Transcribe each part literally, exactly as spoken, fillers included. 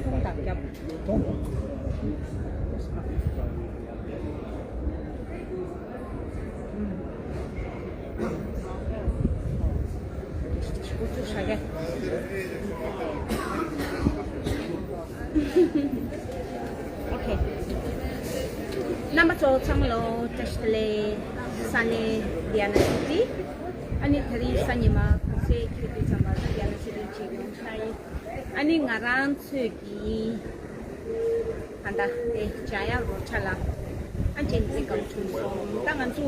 ཁོང་དང་རྒྱབ། ཁོང་། ཨོ་ཁེ། རྣམ་པ་ཚོ་ཚང་མ་ལོ་བཀྲ་ཤིས་བདེ་ལེགས། ས་གནས་འདི་ཡ་ན་སི་ཊི། ཨ་ནི་དེ་རིང་གཟའ་ཉི་མ་གུང་སེང་ཁྱེད་དུས་ཙམ་པ་འདི་ཡ་ན་སི་ཊི་བྱེད་ཡོང་ཤག་ཡིན། ཨ་ནི་ང་རང་ཚོས་ཀྱིས་ད་ལྟ་དེ་འཇམ་དབྱངས་རོལ་ཆ་ལ་ཨ་ཅེ་འཛིན་གང་བྱུང་སོང་། ད་ང་ཚོ་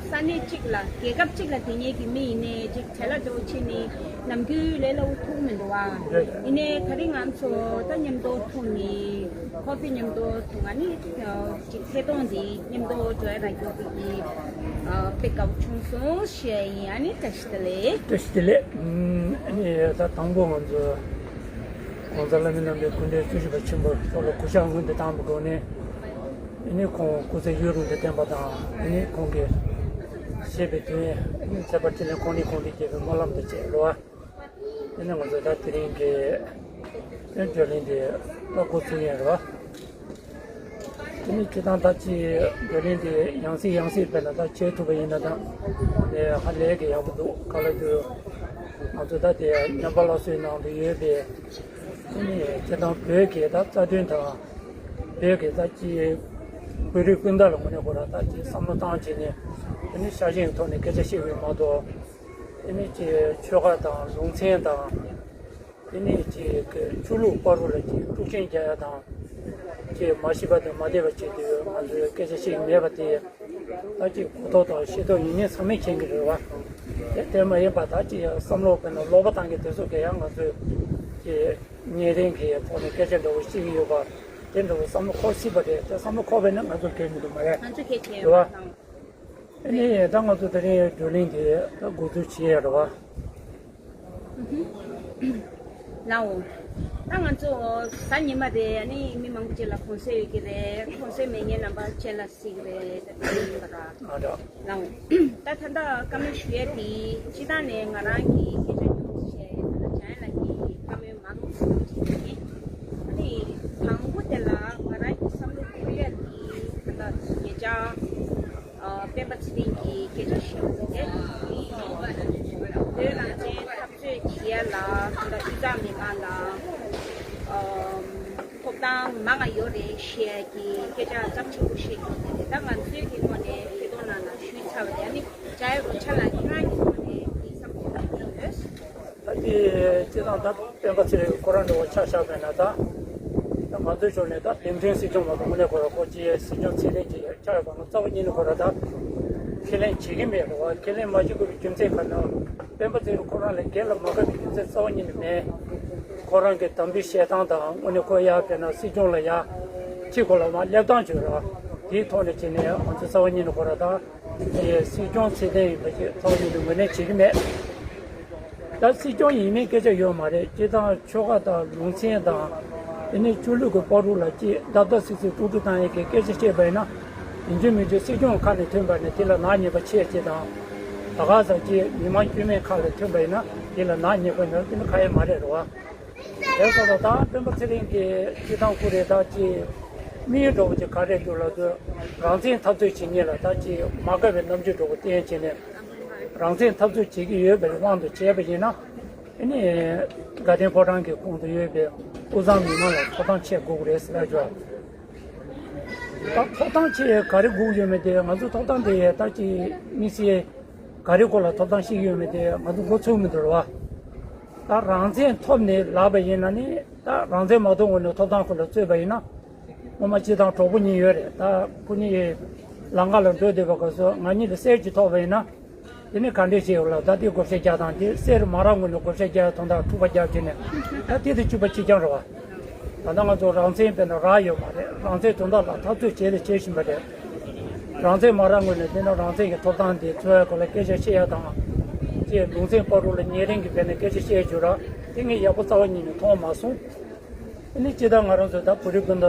ས་གནས་གཅིག་ལ་རྒྱལ་ཁབ་གཅིག་ལ་དེ་ཉིད་ཀྱི་མི་ཡིན་ནའི་ཅིག་བྲེལ་བ་འདྲ་བོ་བྱས་ནས་ནམ་རྒྱུན་ལས་སླ་བོ་ཐུག་མི་འདུག་ཨ། ཡིན་ནའི་ད་རིང་ང་ཚོ་ད་མཉམ་དུ་ཐུག་ནས་ཁོ་ཕི་མཉམ་དུ་ཐུག་ཨ་ནི་ཅིག་ཚེ་ཐོང་འདི་མཉམ་དུ་འགྲོ་ཡ་ལ་རྒྱུགས་ཀྱི་དཔེ་དགའ་བོ་བྱུང་སོང་ཞེས་ཡིན། ཨ་ནི་བཀྲ་ཤིས་བདེ་ལེགས། བཀྲ་ཤིས་བདེ་ལེགས། ཨ་ནི་ད་དང་པོ་ང་ཚོ་༸གོང་ས་ལྷ་མི་རྣམ་པའི་སྐུ་ཕྲེང་བཅུ་བཞི་པ་ཆེན་པོ་མཆོག་ལ་གུས་ཕྱག་སྔོན་དུ་བཏང་བའི་སྒོ་ནས། ཨ་ནི་ཁོང་སྐུ་ཚེ་ཡུན་རིང་དུ་བརྟན་པ་དང་། ཨ་ནི་ཁོང་གིས་བཞེས་པའི་དོན། ཨ་ནི་ཚེ་དཔག་ཕྲིན་ལས་ཁོང་ནི་ཁོང་དུ་བསྐྱེད་པའི་སྨོན་ལམ་དང་བཅས་རེད་བ། དེ་ནས་ང་ཚོ་ད་དེ་རིང་གི་བགྲོ་གླེང་འདི་ད་འགོ་ཚུགས་ཡིན་རེད་བ། དེ་ནས་སྤྱིར་བཏང་ད་ཅི་བགྲོ་གླེང་འདི་ཡང་སེ་ཡང་སེ་དཔེར་ན་ད་བྱེད་ཐུབ་པ་ཡིན་ན་ད་དེ་ཧ་ལས་ཀྱི་ཡག་པོ་འདུག་ག་ལ་དུ་ང་ཚོ་ད་དེ་ཉམས་པ་སླར་གསོའི་ནང་དུ་ཡོད་པའི། དེ་ནས་སྤྱིར་བཏང་བོད་ཀྱི་ད་རྩ་དོན་དང་། བོད་ཀྱི་ད་ཅི་བོད་རིགས་སྤུན་ཟླ་ལ་དངོས་གནས་ཁོ་རང་ད་ཅི་བསམ་བློ་བཏང་བྱས་ནས། དེ་ནས་ཤ་ཞེན་ཐོག་ནས་སྐད་ཆ་བཤད་དགོས་མ་གཏོགས། དེ་ནས་ཀྱི་ཆོལ་ཁ་དང་ལུང་ཚན་དང་། དེ་ནས་ཀྱི་ཆོས་ལུགས་བར་དུ་ལ་ཀྱི་དཀྲུག་ཤིང་རྒྱག་ཡ་དང་། ཀྱི་མ་ཤེས་པ་དང་མ་བདེ་བ་བྱེད་དུས་ང་ཚོས་སྐད་ཆ་བཤད་ཀྱི་མེད་པ་དེ། ད་ཀྱི་གོ་རྟོགས་དང་ཤེས་རྟོགས་ཡིན་མིན་ཚང་མས་མཁྱེན་གྱི་རེད་བ། དེ་དེ་མ་ཡིན་པ་ད་ཀྱི་བསམ་བློ་དཔེར་ན་ལོག་པ་བཏང་གི་དེ་ཚོ་གས་ཡང་ང་ཚོས་ཀྱི་ཉེ་རིང་གི་ཐོག་ནས་སྐད་ཆ་འདྲ་བོ་བཤད་ཀྱི་ཡོད་པ། དེ་འདྲ་བོ་བསམ་བློ་འཁོར་སྲིད་པ་རེད། དེ་བསམ་བློ་འཁོར་བས་ན་ང་ཚོར་གལ་མི་འདུག་མ་རེད། ང་ཚོ་གལ་ཆེ་རེད་བ། ཡོད་པ་དང་། ཨ་ནི་ད་ང་ཚོ་དེ་རིང་བགྲོ་གླེང་དེ་ད་འགོ་འཛུགས་བྱེད་ཡ་རེད་བ། ལའོ། ད་ང་ཚོ་གཟའ་ཉི་མ་རེད། ཨ་ནི་མི་མང་པོ་ཅིག་ལ་གུང་སེང་ཡོད་ཀྱི་རེད། གུང་སེང་མེད་མཁན་རྣམ་པ་ཅན་ལ་སྲིད་ཀྱི་རེད། ད་དེ་ཡིན་པ་ར། ཨ་འདྲ། ལའོ། ད་ད་ལྟ་བཀའ་མོལ་ཞུ་ཡ་དེ་སྤྱི་བཏང་ནས་ང་རང་གི་སྐད་ཆ་ཉུང་ཙམ་བཤད། ད་ལྟ་བྱང་ལ་གི་བཀའ་མོལ་མང་ཙམ་བྱེད་ཀྱི་ཡིན། ཨ་ནི་དང་པོ་དེ་ལ་ང་རང་གི་བསམ་བློ་འཁོར་ཡ་དེ་ད་ལྟ་ཉེ་ཆར། ཨ། སྤེན་པ་ཚེ་རིང་གིས་སྐད་ཆ་བཤད་པ་དེ། བོད་རང་བཙན་འཐབ་རྩོད་བྱེད་ཡ་ལ་ད་ལྟ་དབུས་གཙང་མི་མང་ལ། ཨ། ཐོབ་ཐང་མང་ང་ཡོད་རེད་ཞེས་ཀྱི་སྐད་ཆ་ཚབས་ཆེན་པོ་བཤད་ཀྱི་འདུག་ད་ང་ཚོའི་གི་ཐོག་ནས་ཐད་གཏོང་ནང་ལ་ཞུས་ཚར་བ་རེད། ཨ་ནི་འཇམ་དབྱངས་རོལ་ཆ་ལགས་ཁྱེད་རང་གི་ཐོག་ནས་འདི་བསམ་ཚུལ་ག་རེ་ཡོད། ད་དེ་སྤྱིར་བཏང་ད་སྤེན་པ་ཚེ་རིང་ཁོ་རང་འདྲ་བོ་ཆ་བཞག་པ་ཡིན་ན། ད་ད་ང་ཚོའི་ཕྱོགས་ནས་ད་གདན་འདྲེན་སྲིད་སྐྱོང་མ་གཏོགས་དངོས་གནས་ཁོ་རང་ཁོ་ཅི་སྲིད་སྐྱོང་ཚད་ལྡན་ཅིག་ཆགས་ཡོད་པ་ང་རྩ་བ་ཉིད་ནས་ཁོ་རང་ད་ཁས་ལེན་བྱེད་ཀྱི་མེད་རེད་བ། ཁས་ལེན་མ་བྱེད་དགོས་པའི་རྒྱུ་མཚན་ག་རེ་ན། སྤེན་པ་ཚེ་རིང་ཁོ་རང་ལ་སྒེར་ལ་མ་དགའ་བའི་རྒྱུ་མཚན་རྩ་བ་ཉིད་ནས་མེད། ཁོ་རང་གི་དམ་འབུལ་བཞེས་སྟངས་དང་། དངོས་གནས་ཁོ་ཡ་དཔེར་ན་སྲིད་སྐྱོང་ལ་ཡ་ཁྲི་སྐོར་ལ་མར་སླེབས་སྟངས་བྱོས་ར། དེའི་ཐོག་ནས་བྱས་ནས་ང་ཚོ་རྩ་བ་ཉིད་ནས་ཁོ་རང་ད་དེ་སྲིད་སྐྱོང་ཚད་ལྡན་ཡིན་པ་ཞིག་རྩ་བ་ཉིད་ནས་ངོས་ལེན་བྱེད་ཀྱི་མེད། ད་སྲིད་སྐྱོང་ཡིན་མིན་སྐད་ཆ་ཡོད་མ་རེད། སྤྱིར་བཏང་ཆོལ་ཁ་དང་ལུང་ཚན་དང་། དེ་ནས་ཆོས་ལུགས་ཀྱི་བར་དུ་ལ་ཅིག་བརྡབ་བརྡབ་གསིག་གསིག་དཀྲུག་དཀྲུག་བཏང་ཡས་ཀྱི་སྐད་ཆ་བཤད་པ་ཡིན་ན། ཡིན་གཅིག་མིན་གཅིག་སྲིད་སྐྱོང་ཁ་ནས་ཐོན་པ་ནས་དེ་ལ་ནག་ཉེས་པ་ཆེ་ཆེ་དང་། ད་ག་ཟེ་ཅིག་མི་མང་དཀྱུས་མའི་ཁ་ལ་ཐོན་པ་ཡིན་ན་དེ་ལ་ནག་ཉེས་པ་ཡོད་དེ་ནི་ཁ་ཡ་མ་རེད་རེད་བ། དེ་སོང་ཙང་ད་སྤེན་པ་ཚེ་རིང་གིས་སྤྱིར་བཏང་ཁོ་རེ་ད་ཅིག་དམིགས་ཡུལ་འདྲ་བོ་ཅིག་ག་རེ་འདུག་ལབ་དུས། རང་བཙན་འཐབ་རྩོད་བྱེད་མཁན་ལ་ད་ཅིག་མ་དགའ་བའི་རྣམ་འགྱུར་འདྲ་བོ་བསྟན་བྱས་ནས། རང་བཙན་འཐབ་རྩོད་བྱེད་ཀྱི་ཡོད་པའི་དབང་དུ་བྱས་པ་ཡིན་ན། ཨ་ནི་དགའ་ལྡན་ཕོ་བྲང་གི་ཁོངས་སུ་ཡོད་པའི་དབུས་གཙང་མི་མང་ལ་ཐོབ་ཐང་ཆེ་དགོས་ཀྱི་རེད་ཟེར་ལབ་ཀྱི་ཡོད། ད་ཐོབ་ཐང་ཆེ་ག་རེ་དགོས་ཀྱི་ཡོད་མེད་དེ། ང་ཚོ་ཐོབ་ཐང་དེ་ད་ཅིག་དམིགས་བསལ་ག་རེ་སྐོར་ལ་ཐོབ་ཐང་བཤད་ཀྱི་ཡོད་མེད་དེ་ང་ཚོ་མགོ་ཚོས་མི་འདུག་རེད་བ། ད་རང་བཙན་ཐོབ་ནས་ལབ་པ་ཡིན་ན་ནི། ད་རང་བཙན་མ་ཐོབ་སྔོན་ནས་ཐོབ་ཐང་ཁོ་ལ་རྩོད་པ་ཡིན་ན། སྔོན་མ་སྤྱིར་བཏང་གྲོགས་པོ་གཉིས་ཡོད་རེད། ད་ཁོ་གཉིས་ལམ་ཁ་ལ་འགྲོ་བསྡད་པའི་སྐབས་སུ་ང་གཉིས་ལ་གསེར་གྱི་ཐོབ་པ་ཡིན་ན། དེ་ནི་ག་འདྲས་བྱེད་ཡོད་ལ། ད་དེ་བགོ་བཤའ་རྒྱག་སྟངས་དེ་གསེར་མ་རག་སྔོན་ནས་བགོ་བཤའ་རྒྱག་ཡ་དོན་དག་འཁྲུག་པ་རྒྱག་བྱས་ནས། ད་དེ་དེ་བཅུ་པ་གཅིག་རྐྱང་རེད་བ། ད་ལྟ་ང་ཚོ་རང་བཙན་དཔེར་ན་རག་ཡོད་མ་རེད། རང་བཙན་དོན་དག་ལ་འཐབ་རྩོད་བྱས་ལ་བྱེད་བཞིན་པ་རེད། རང་བཙན་མ་རག་སྔོན་ནས་དེ་ནི་རང་བཙན་གྱི་ཐོབ་ཐང་དེ་འཚོལ་ཡ་སྐོར་ལ་སྐད་ཆ་བཤད་ཡ་དང་། ཅེས་ལུང་ཚན་བར་དུ་ལ་ཉེ་རིང་གི་སྦད་ནས་སྐད་ཆ་བཤད་རྒྱུ་ར། དེ་ངས་ཡག་པོ་རྩ་བ་ཉིད་ནས་མཐོང་མ་སོང་། ཨ་ནི་སྤྱིར་བཏང་ང་རང་ཚོ་ད་བོད་རིགས་སྤུན་ཟླ་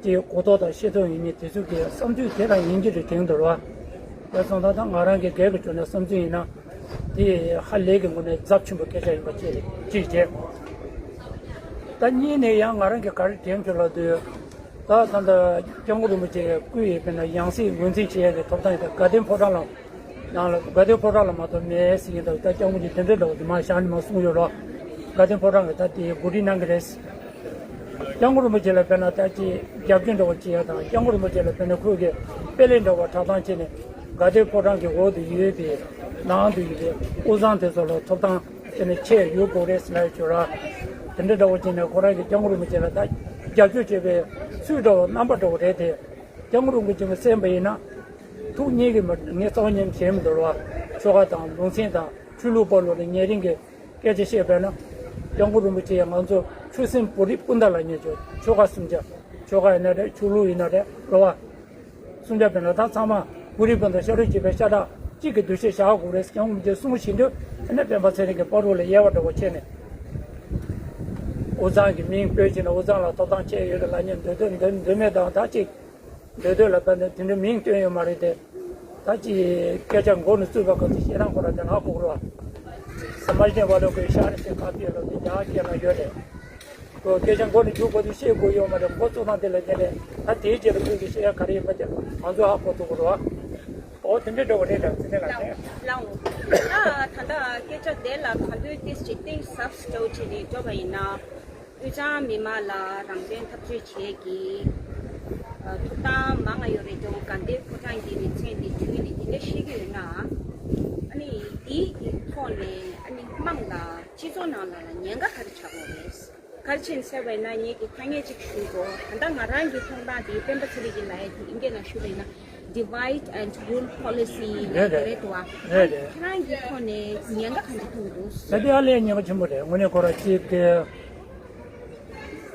ཀྱི་གོ་རྟོགས་དང་ཤེས་རྟོགས་ཡིན་མིན་དེ་ཚོ་གི་བསམ་ཚུལ་དེ་རང་ཡིན་གྱི་རེད་དྲན་འདུག་ར། དེ་སོང་ཙང་ད་ང་རང་གི་སྒེར་གྱི་ཕྱོགས་ནས་བསམ་ཚུལ་ཡིན་ན། དེ་ཧ་ལས་ཀྱི་ངོས་ནས་ཚབས་ཆེན་པོ་སྐད་ཆ་ཡིན་པ་བཅས་རེད་ཅེས་བྱས། ད་གཉིས་ནས་ཡང་ང་རང་གི་ག་རེ་དྲན་བྱུང་ལབ་དུས། ད་ད་ལྟ་སྐྱབས་མགོན་རིན་པོ་ཆེ་སྐུ་ཡི་དཔེར་ན་ཡང་སྲིད་ངོས་འཛིན་བྱེད་ཡ་གི་ཐོབ་ཐང་ཡོད། ད་དགའ་ལྡན་ཕོ་བྲང་ལ་ནང་ལ་དགའ་ལྡན་ཕོ་བྲང་ལ་མ་གཏོགས་མེད་ཟེར་གྱི་འདུག་ད་སྐྱབས་མགོན་གྱིས་དེ་འདྲ་འདྲ་བོ་དེ་མ་བཞག་ནས་མ་གསུངས་ཡོད་རོགས། དགའ་ལྡན་ཕོ་བྲང་གིས་ད་དེ་གོ་སྒྲིག་གནང་གི་རེད། སྐྱབས་མགོན་རིན་པོ་ཆེ་ལ་དཔེར་ན་ད་ཅིག་རྒྱབ་སྐྱོར་འདྲ་བོ་བྱེད་ཡ་དང་། སྐྱབས་མགོན་རིན་པོ་ཆེ་ལ་དཔེར་ན་ཁོས་གི་དཔེ་ལེགས་འདྲ་བོ་བསྒྲགས་གཏམ་བྱས་ནས་དགའ་ལྡན་ཕོ་བྲང་གི་འོག་ཏུ་ཡོད་པའི་ནང་དུ་ཡོད་པའི་དབུས་གཙང་དེ་ཚོ་ལ་ཐོབ་ཐང་དེ་ནི་ཆེ་ཡོད་དགོས་རེད་ཟེར་ལབ་ཡོད་ར། དེ་འདྲ་འདྲ་བོ་བྱས་ནས་ཁོ་རང་གིས་སྐྱབས་མགོན་རིན་པོ་ཆེ་ལ་ད་རྒྱབ་སྐྱོར་བྱེད་པའི་ཚུལ་འདྲ་བོ་རྣམ་པ་འདྲ་བོ་རེད་དེ། སྐྱབས་མགོན་རིན་པོ་ཆེ་གིས་གསན་པ་ཡིན་ན། ཐུགས་མཉེས་ཀྱི་མ་ངས་རྩ་བ་ཉིད་ནས་ཞེད་མི་འདུག་ར། ཆོལ་ཁ་དང་ལུང་ཚན་དང་ཆོས་ལུགས་བར་ལ་ཉེ་རིང་གི་སྐད་ཆ་བཤད་པས་ན། སྐྱབས་མགོན་རིན་པོ་ཆེ་ཡང་ང་ཚོ་ཆོས་སེམས་བོད་རིགས་སྤུན་ཟླ་ལབ་མཁན་ཆོ་ཆོལ་ཁ་གསུམ་ཆ། ཆོལ་ཁ་ཡིན་ན་རེད། ཆོས་ལུགས་ཡིན་ན་རེད། རེད་བ། གསུམ་ཆ་དཔེར་ན་ད་ཚང་མ་བོད་རིགས་སྤུན་ཟླ་ཤ་རུས་གཅིག་པའི་ཤ་ཁྲག་གཅིག་གི་འདུ་ཤེས་བཞག་དགོས་རེད། སྐྱབས་མགོན་རིན་པོ་ཆེས་གསུངས་བཞིན་དུ་ཨ་ནི་སྤེན་པ་ཚེ་རིང་གི་བར་དུ་ལ་དབྱེ་བ་འདྲ་བོ་ཕྱེ་ནས། དབུས་གཙང་གི་མིང་བཏོན་བྱས་ནས་དབུས་གཙང་ལ་ཐོབ་ཐང་ཆེ་ཡོད་རེད་ལབ་མཁན་འདོད་འདོད་འདོད་འདོད་མེད་དང་ད་ཅིག་འདོད་འདོད་ལ་བབས་ནས་དེ་འདྲའི་མིང་བཏོན་ཡོད་མ་རེད་དེ། ད་ཅི་སྐད་ཆ་མགོ་ནས་བཙུགས་པ་ག་ཚོད་བཤད་སྟངས་ཁོ་རང་དེ་ལ་ཧ་གོ་གི་རེད་བ། ས་མ་ཤེས་པ་ལ་ཁོས་ཤ་རེ་ཟེར་ཁ་གཏད་ལ་དེ་ཡག་སྐད་ལ་ཡོད་རེད། ཁོ་སྐད་ཆ་མགོ་ནས་མཇུག་བར་དུ་བཤད་དགོས་ཡོད་མ་རེད། མགོ་བཙུགས་སྟངས་དེ་ལ་བརྟེན་ནས་ད་དེའི་རྗེས་ལ་ཁོས་ཀྱི་བཤད་ཡ་ག་རེ་ཡིན་པ་དེ་ང་ཚོས་ཧ་གོ་ཐུབ་ཀྱི་རེད་བ། ཨོ་དེ་འདྲའི་འདྲ་བོ་རེད་དྲ་ཚེ་བརྟན་ལགས་ལགས་ལགས་འོ། ད་ད་ལྟ་སྐད་ཆ་དེ་ལ་ག་དུས་ཏིས་ཅིག་གཏིང་ཟབ་སུ་འགྲོ་བྱས་ནས་འགྲོ་བ་ཡིན་ན། དབུས་གཙང་མི་མང་ལ་རང་དོན་འཐབ་རྩོད་བྱེད་ཀྱི་ཐོབ་ཐང་མང་ང་ཡོད་རེད་དོ། དགའ་ལྡན་ཕོ་བྲང་གི་མི་ཚེ་འདི་དུས་ནི་དེ་འདྲ་ཤེས་ཀྱི་ཡོད་ན། ཨ་ནི་འདིའི་ཐོག་ནས་ཨ་ནི་དམངས་ལ་སྤྱི་ཚོགས་ནང་ལ་ལ་ཉེན་ཁ་ག་རེ་ཆགས་ཡོད་རེད། ག་རེ་བྱས་ནས་ཟེར་བ་ཡིན་ན་ངེད་ཀྱི་ཐ་སྙད་ཅིག་ཞུ་དགོས། ད་ལྟ་ང་རང་གི་མཐོང་སྟངས་དེ་སྤེན་པ་ཚེ་རིང་གི་ལ་ཡ་དེ་ཨིན་སྐད་ནང་ཞུ་བ་ཡིན་ན། Divide and rule policy ལབ་རེད་དོ། རེད་རེད། ཁྱེད་རང་གི་ཐོག་ནས་ཉེན་ཁ་ག་འདྲ་མཐོང་གི་འདུག་ད་དེ་ཧ་ལས་ཉེན་ཁ་ཆེན་པོ་རེད། དངོས་གནས་ཁོ་ར་གཅིག་དེ།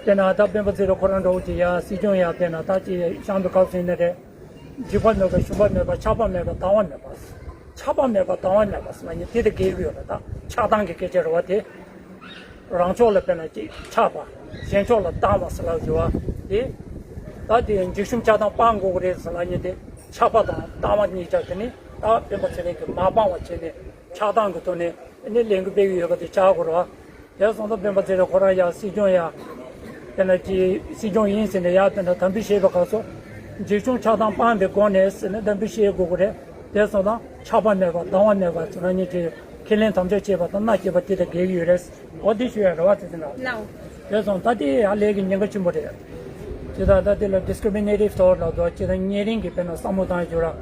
དེ་ན་ད་སྤེན་པ་ཚེ་རིང་ཁོ་རང་འདྲ་བོ་ཅིག་ཡ་སྲིད་སྐྱོང་ཡ་དེ་ན་ད་ཅིག་བཤམས་པའི་སྐབས་སུ་ཡིན་ན་རེད། འཇིགས་པ་མེད་པ་ཞུམ་པ་མེད་པ་ཆགས་པ་མེད་པ་སྡང་བ་མེད་པ། ཆགས་པ་མེད་པ་སྡང་བ་མེད་པ་ཟེར་ན་ཡིན་དེ་དེ་གལ་ཡོད་རེད། ད་ཆགས་སྡང་གི་སྐད་ཆ་རེད་བ་དེ། རང་ཕྱོགས་ལ་དཔེར་ན་ཅིག་ཆགས་པ། གཞན་ཕྱོགས་ལ་སྡང་བ་ཟེར་ལབ་ཡོད་བ། དེ། ད་དེ་འཇིགས་ཞུམ་ཆགས་སྡང་སྤང་དགོས་ཀྱི་རེད་ཟེར་ལབ་མཁན་དེ། ཆགས་པ་དང་སྡང་བ་གཉིས་ཆ་དེ་ནི་ད་སྤེན་པ་ཚེ་རིང་གིས་མ་སྤང་བ་བྱས་ནས་ཆགས་སྡང་གི་ཐོག་ནས་ནི་ལས་འགུལ་སྤེལ་གྱི་ཡོད་པ་དེ་ཆགས་དགོས་རེད་བ། དེ་སོང་ཙང་སྤེན་པ་ཚེ་རིང་ཁོ་རང་ཡང་སྲིད་སྐྱོང་ཡང་། དེ་ན་ཅིག་སྲིད་སྐྱོང་ཡིན་ཟེར་ནས་ཡང་དེ་འདྲ་དམ་འབུལ་བཞེས་པའི་སྐབས་སུ། འཇིགས་ཞུམ་ཆགས་སྡང་སྤངས་པའི་སྒོ་ནས་ཟེར་ནས་དམ་འབུལ་བཞེས་དགོས་ཀྱི་རེད། དེ་སོང་ཙང་ཆགས་པ་མེད་པ་སྡང་བ་མེད་པ་ཟེར་ན་ཉིད་ཀྱི་ཁས་ལེན་དམ་བཅའ་བྱས་པ་དང་མནའ་བསྐྱལ་བ་དེ་དང་འགལ་གྱི་ཡོད་རེད། འོ་དེ་ཞུ་ཡ་རེད་བ་ཚེ་བརྟན་ལགས། ལའོ། དེ་སོང་ད་དེ་ཡ་ལས་ཀྱི་ཉེན་ཁ་ཆེན་པོ་རེད། ཇི་ལྟར་ད་དེ་ལ་discriminative thought ལབ་འདུག་ཇི་ལྟར་ཉེ་རིང་གི་དཔེར་ན་བསམ་བློ་བཏང་ཡ་ཅིག་ཡོད་ར།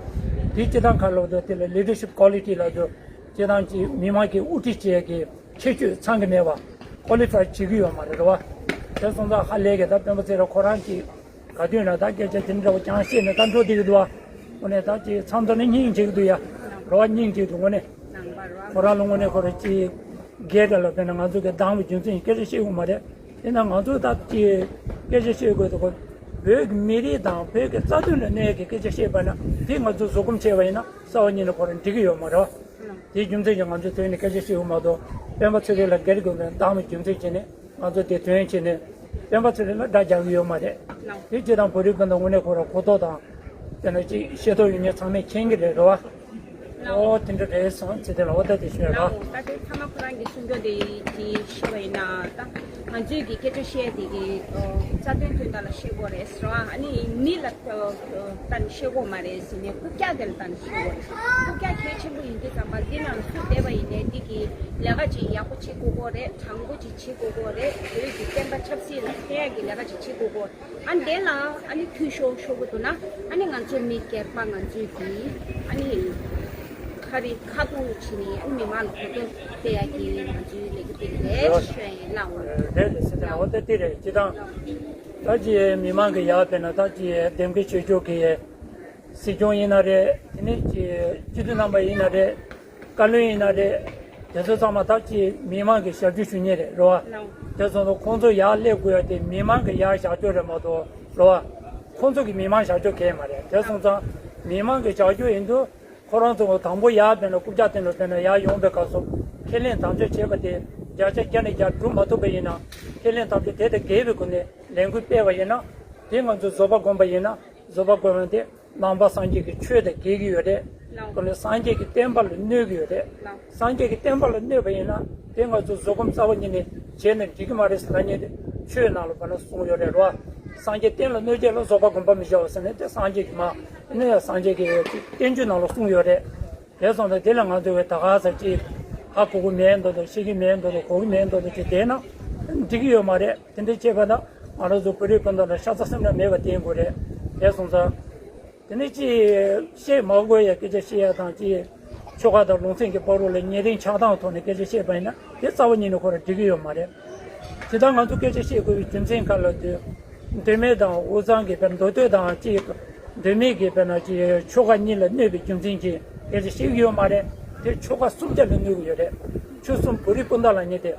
དེ་སྤྱིར་བཏང་ཁ་ལོ་འདུག་དེ་ལ་leadership quality ལབ་འདུག་སྤྱིར་བཏང་གི་མི་མང་གི་དབུ་ཁྲིད་བྱེད་ཀྱི་ཁྱད་ཆོས་ཚང་གི་མེད་པ། qualify བྱེད་ཀྱི་ཡོད་མ་རེད་བ། དེ་སོང་ཙང་ཧ་ལས་ཀྱི་ད་སྤེན་པ་ཚེ་རིང་ཁོ་རང་གིས་ག་དུས་ན་ད་སྐད་ཆ་དེ་འདྲ་བ་ཀྱང་བཤད་ནས་ད་འགྲོ་བསྡད་ཀྱི་འདུག་བ། དངོས་གནས་ད་ཅིག་མཚམས་མཚམས་ནས་སྙིང་རྗེ་གི་འདུག་ཡ། རེད་བ། སྙིང་རྗེ་གི་འདུག་དངོས་གནས། ཁོ་རང་ལ་དངོས་གནས་ཁོ་རང་ཅིག་སྒེར་ར་ལ་དཔེར་ན་ང་ཚོ་གི་སྡང་བའི་རྒྱུ་མཚན་སྐད་ཆ་བཤད་ཀྱི་མ་རེད། དེ་ན་ང་ཚོ་ད་ཅིག་སྐད་ཆ་བཤད་དགོས་འདུག་གོ། བོད་ཀྱི་མི་རིགས་དང་བོད་ཀྱི་རྩ་དོན་ལ་གནོད་ཀྱི་སྐད་ཆ་བཤད་པ་ན་དེ་ང་ཚོ་བཟོད་སྒོམ་བྱས་པ་ཡིན་ན་རྩ་བ་ཉིད་ནས་ཁོ་རང་འགྲིག་གི་ཡོད་མ་རེད་བ། དེའི་རྒྱུ་མཚན་གྱིས་ང་ཚོས་དོན་ནི་སྐད་ཆ་བཤད་ཡོད་མ་གཏོགས་སྤེན་པ་ཚེ་རིང་ལ་སྒེར་གྱི་ངོས་ནས་སྡང་བའི་རྒྱུ་མཚན་བྱས་ནས་ང་ཚོ་དེ་དོན་བྱས་ནས་སྤེན་པ་ཚེ་རིང་ལ་དགྲ་རྒྱག་གི་ཡོད་མ་རེད། དེ་སྤྱིར་བཏང་བོད་རིགས་སྤུན་ཟླ་དངོས་གནས་ཁོ་རང་གོ་རྟོགས་དང་དེ་ནས་ཅིག་ཤེས་རྟོགས་ཡོད་མཁན་ཚང་མས་མཁྱེན་གྱི་རེད། རེད་བ། ཨོ་དེ་འདྲ་རེད་སོང་ཚེ་དེ་ལ་འོ་ད་དེ་ཤོད་ར། ད་དེ་ཐ་མ་ཁོ་རང་གི་གསུང་རྒྱུ་དེ་དེ་ཤེས་པ་ཡིན་ན་ད་ང་ཚོས་ཀྱི་སྐད་ཆ་བཤད་དེ་གི་རྩ་དོན་དོན་དག་ལ་བཤད་དགོས་རེད་ཟེར་བ། ཨ་ནི་མི་ལ་ལྟ་ནས་བཤད་དགོས་མ་རེད་ཟེར་ནས་རྐུབ་བཀྱག་དེ་ལ་ལྟ་ནས་བཤད་དགོས་རེད། རྐུབ་བཀྱག་གལ་ཆེན་པོ་ཡིན་དུས་ཙམ་པ་འདི་ནང་སུ་བསྡད་པ་ཡིན་ནའི་འདི་གི་ལས་ཀ་ཅིག་ཡག་པོ་བྱེད་དགོས་དགོས་རེད། དྲང་པོ་ཅིག་བྱེད་དགོས་དགོས་རེད། བོད་ཀྱི་བསྟན་པ་ཆབ་སྲིད་ལ་ཕན་ཡག་གི་ལས་ཀ་ཅིག་བྱེད་དགོས་དགོས། ཨ་ནི་དེ་ལ་ཨ་ནི་འཐུས་ཤོར་ཤོར་གི་འདུག་ན་ཨ་ནི་ང་ཚོའི་མི་སྒེར་པ་ང་ཚོའི་གི་ཨ་ནི་ཁ་རི་ཁ་ཐུག་བྱས་ནས་ཨ་ནི་མི་མང་ལ་གོ་རྟོགས་སྤེལ་ཡག་གི་ང་ཚོའི་ལས་འགུལ་དེ་རེད་ཞུ་ཡ་ཡིན། ལགས་འོ། རེད་རེད་ཟེར་ཏེ་འོ་ད་དེ་རེད། སྤྱིར་བཏང་ད་ཅི་མི་མང་གི་ཡག་དཔེར་ན་ད་ཅི་འདེམས་ཀྱི་ཆོས་ཕྱོགས་ཀྱི་སྲིད་སྐྱོང་ཡིན་ན་རེད། དེ་ནས་ཀྱི་སྤྱི་འཐུས་རྣམ་པ་ཡིན་ན་རེད། བཀའ་བློན་ཡིན་ན་རེད། དེ་ཚོ་ཚང་མ་ད་ཅི་མི་མང་གི་ཞབས་ཞུ་ཞུ་མཁན་རེད། རེད་བ། དེ་ཚོ་ཚོ་ཁོང་ཚོ་ཡར་སླེབས་དགོས་ཡ་དེ་མི་མང་གི་ཡར་བཞག་རྒྱུ་རེད་མ་གཏོགས། རེད་བ། ཁོང་ཚོ་གི་མི་མང་བཞག་རྒྱུ་གལ་མ་རེད། དེ་སོང་ཙང་མི་མང་གི་བཞག་རྒྱུ་ཡིན་དུས་ཁོ་རང་ཚོ་དང་པོ་ཡར་དཔེར་ན་རྐུབ་བཀྱག་སྟེང་ལ་དཔེར་ན་ཡར་ཡོང་པའི་སྐབས་སུ་ཁས་ལེན་དམ་བཅའ་བྱས་པ་དེ་བརྒྱ་ཆ་བརྒྱ་ནས་བརྒྱ་སྒྲུབ་མ་ཐུབ་པ་ཡིན་ན། ཁས་ལེན་དམ་བཅའ་དེ་དང་འགལ་བའི་སྒོ་ནས་ལས་འགུལ་སྤེལ་བ་ཡིན་ན། དེ་ང་ཚོས་བཟོད་པ་བསྒོམ་པ་ཡིན་ན་བཟོད་པ་བསྒོམ་ཡ་དེ། ནང་པ་སངས་རྒྱས་ཀྱི་ཆོས་དང་འགལ་གྱི་ཡོད་རེད། ལགས། དེ་ནས་སངས་རྒྱས་ཀྱི་བསྟན་པ་ལ་གནོད་ཀྱི་ཡོད་རེད། ལགས། སངས་རྒྱས་ཀྱི་བསྟན་པ་ལ་གནོད་པ་ཡིན་ན་དེ་ང་ཚོ་བཟོད་སྒོམ་རྩ་བ་ཉིད་ནས་བྱས་ན་འགྲིག་གི་མ་རེད་ཟེར་ལབ་མཁན་དེ་ ཆོས་ནང་ལ་བ་ན་གསུངས་ཡོད་རེད་རོ། སངས་རྒྱས་བསྟན་ལ་གནོད་བྱེད་ལ། རྫོགས་པ་སྒོམ་པ་མི་བྱ་བ་ཟེར་ནས་དེ་སངས་རྒྱས་ཀྱི་མ་ནི་ཡང་སངས་རྒྱས་ཀྱི་བསྟན་བཅོས་ནང་ལ་གསུངས་ཡོད་རེད། དེ་སོང་ཙང་དེ་ལ་ང་ཚོ་བས་ད་ག་ས་ཅིག་ཧ་གོ་གི་མེད་འདོད་འདོད། ཤེས་ཀྱི་མེད་འདོད་འདོད། གོ་གི་མེད་འདོད་འདོད་ཅིག་བསྡད་ན་འགྲིག་གི་ཡོད་མ་རེད། དེ་འདྲ་བྱས་པ་ན་ང་རང་ཚོ་བོད་རིགས་སྤུན་ཟླ་ལ་ཤ་ཚ་སེམས་ལ་མེད་པ་བསྟན་དགོས་རེད། དེ་སོང་ཙང་དེ་ནས་ཅིག་བཤད་མ་དགོས་ཡ་སྐད་ཆ་བཤད་ཡ་དང་། ཅིག་ཆོལ་ཁ་དང་ལུང་ཚན་གྱི་བར་རོ་ལ་ཉེ་རིང་ཆགས་སྡང་ཐོག་ནས་སྐད་ཆ་བཤད་པ་ཡིན་ན་དེ་རྩ་བ་ཉིད་ནས་ཁོ་ར་འགྲིག་གི་ཡོད་མ་རེད། དེ་ལྟར་ང་ཚོ་སྐད་ཆ་བཤད་དགོས་པའི་རྒྱུ་མཚན་ག་ལ་དུས། མདོ་སྨད་དང་དབུས་གཙང་གི་བར་མདོ་སྟོད་དང་ཅིག་མདོ་སྨད་ཀྱི་བར་ན་ཅིག་ཆོལ་ཁ་གཉིས་ལ་གནོད་པའི་རྒྱུ་མཚན་གྱིས་སྐད་ཆ་བཤད་ཀྱི་ཡོད་མ་རེད། དེ་ཆོལ་ཁ་གསུམ་ཆ་ལ་གནོད་ཀྱི་ཡོད་རེད། ཆོལ་གསུམ་བོད་རིགས་སྤུན་ཟླ་ལ་ཉེ་དེ།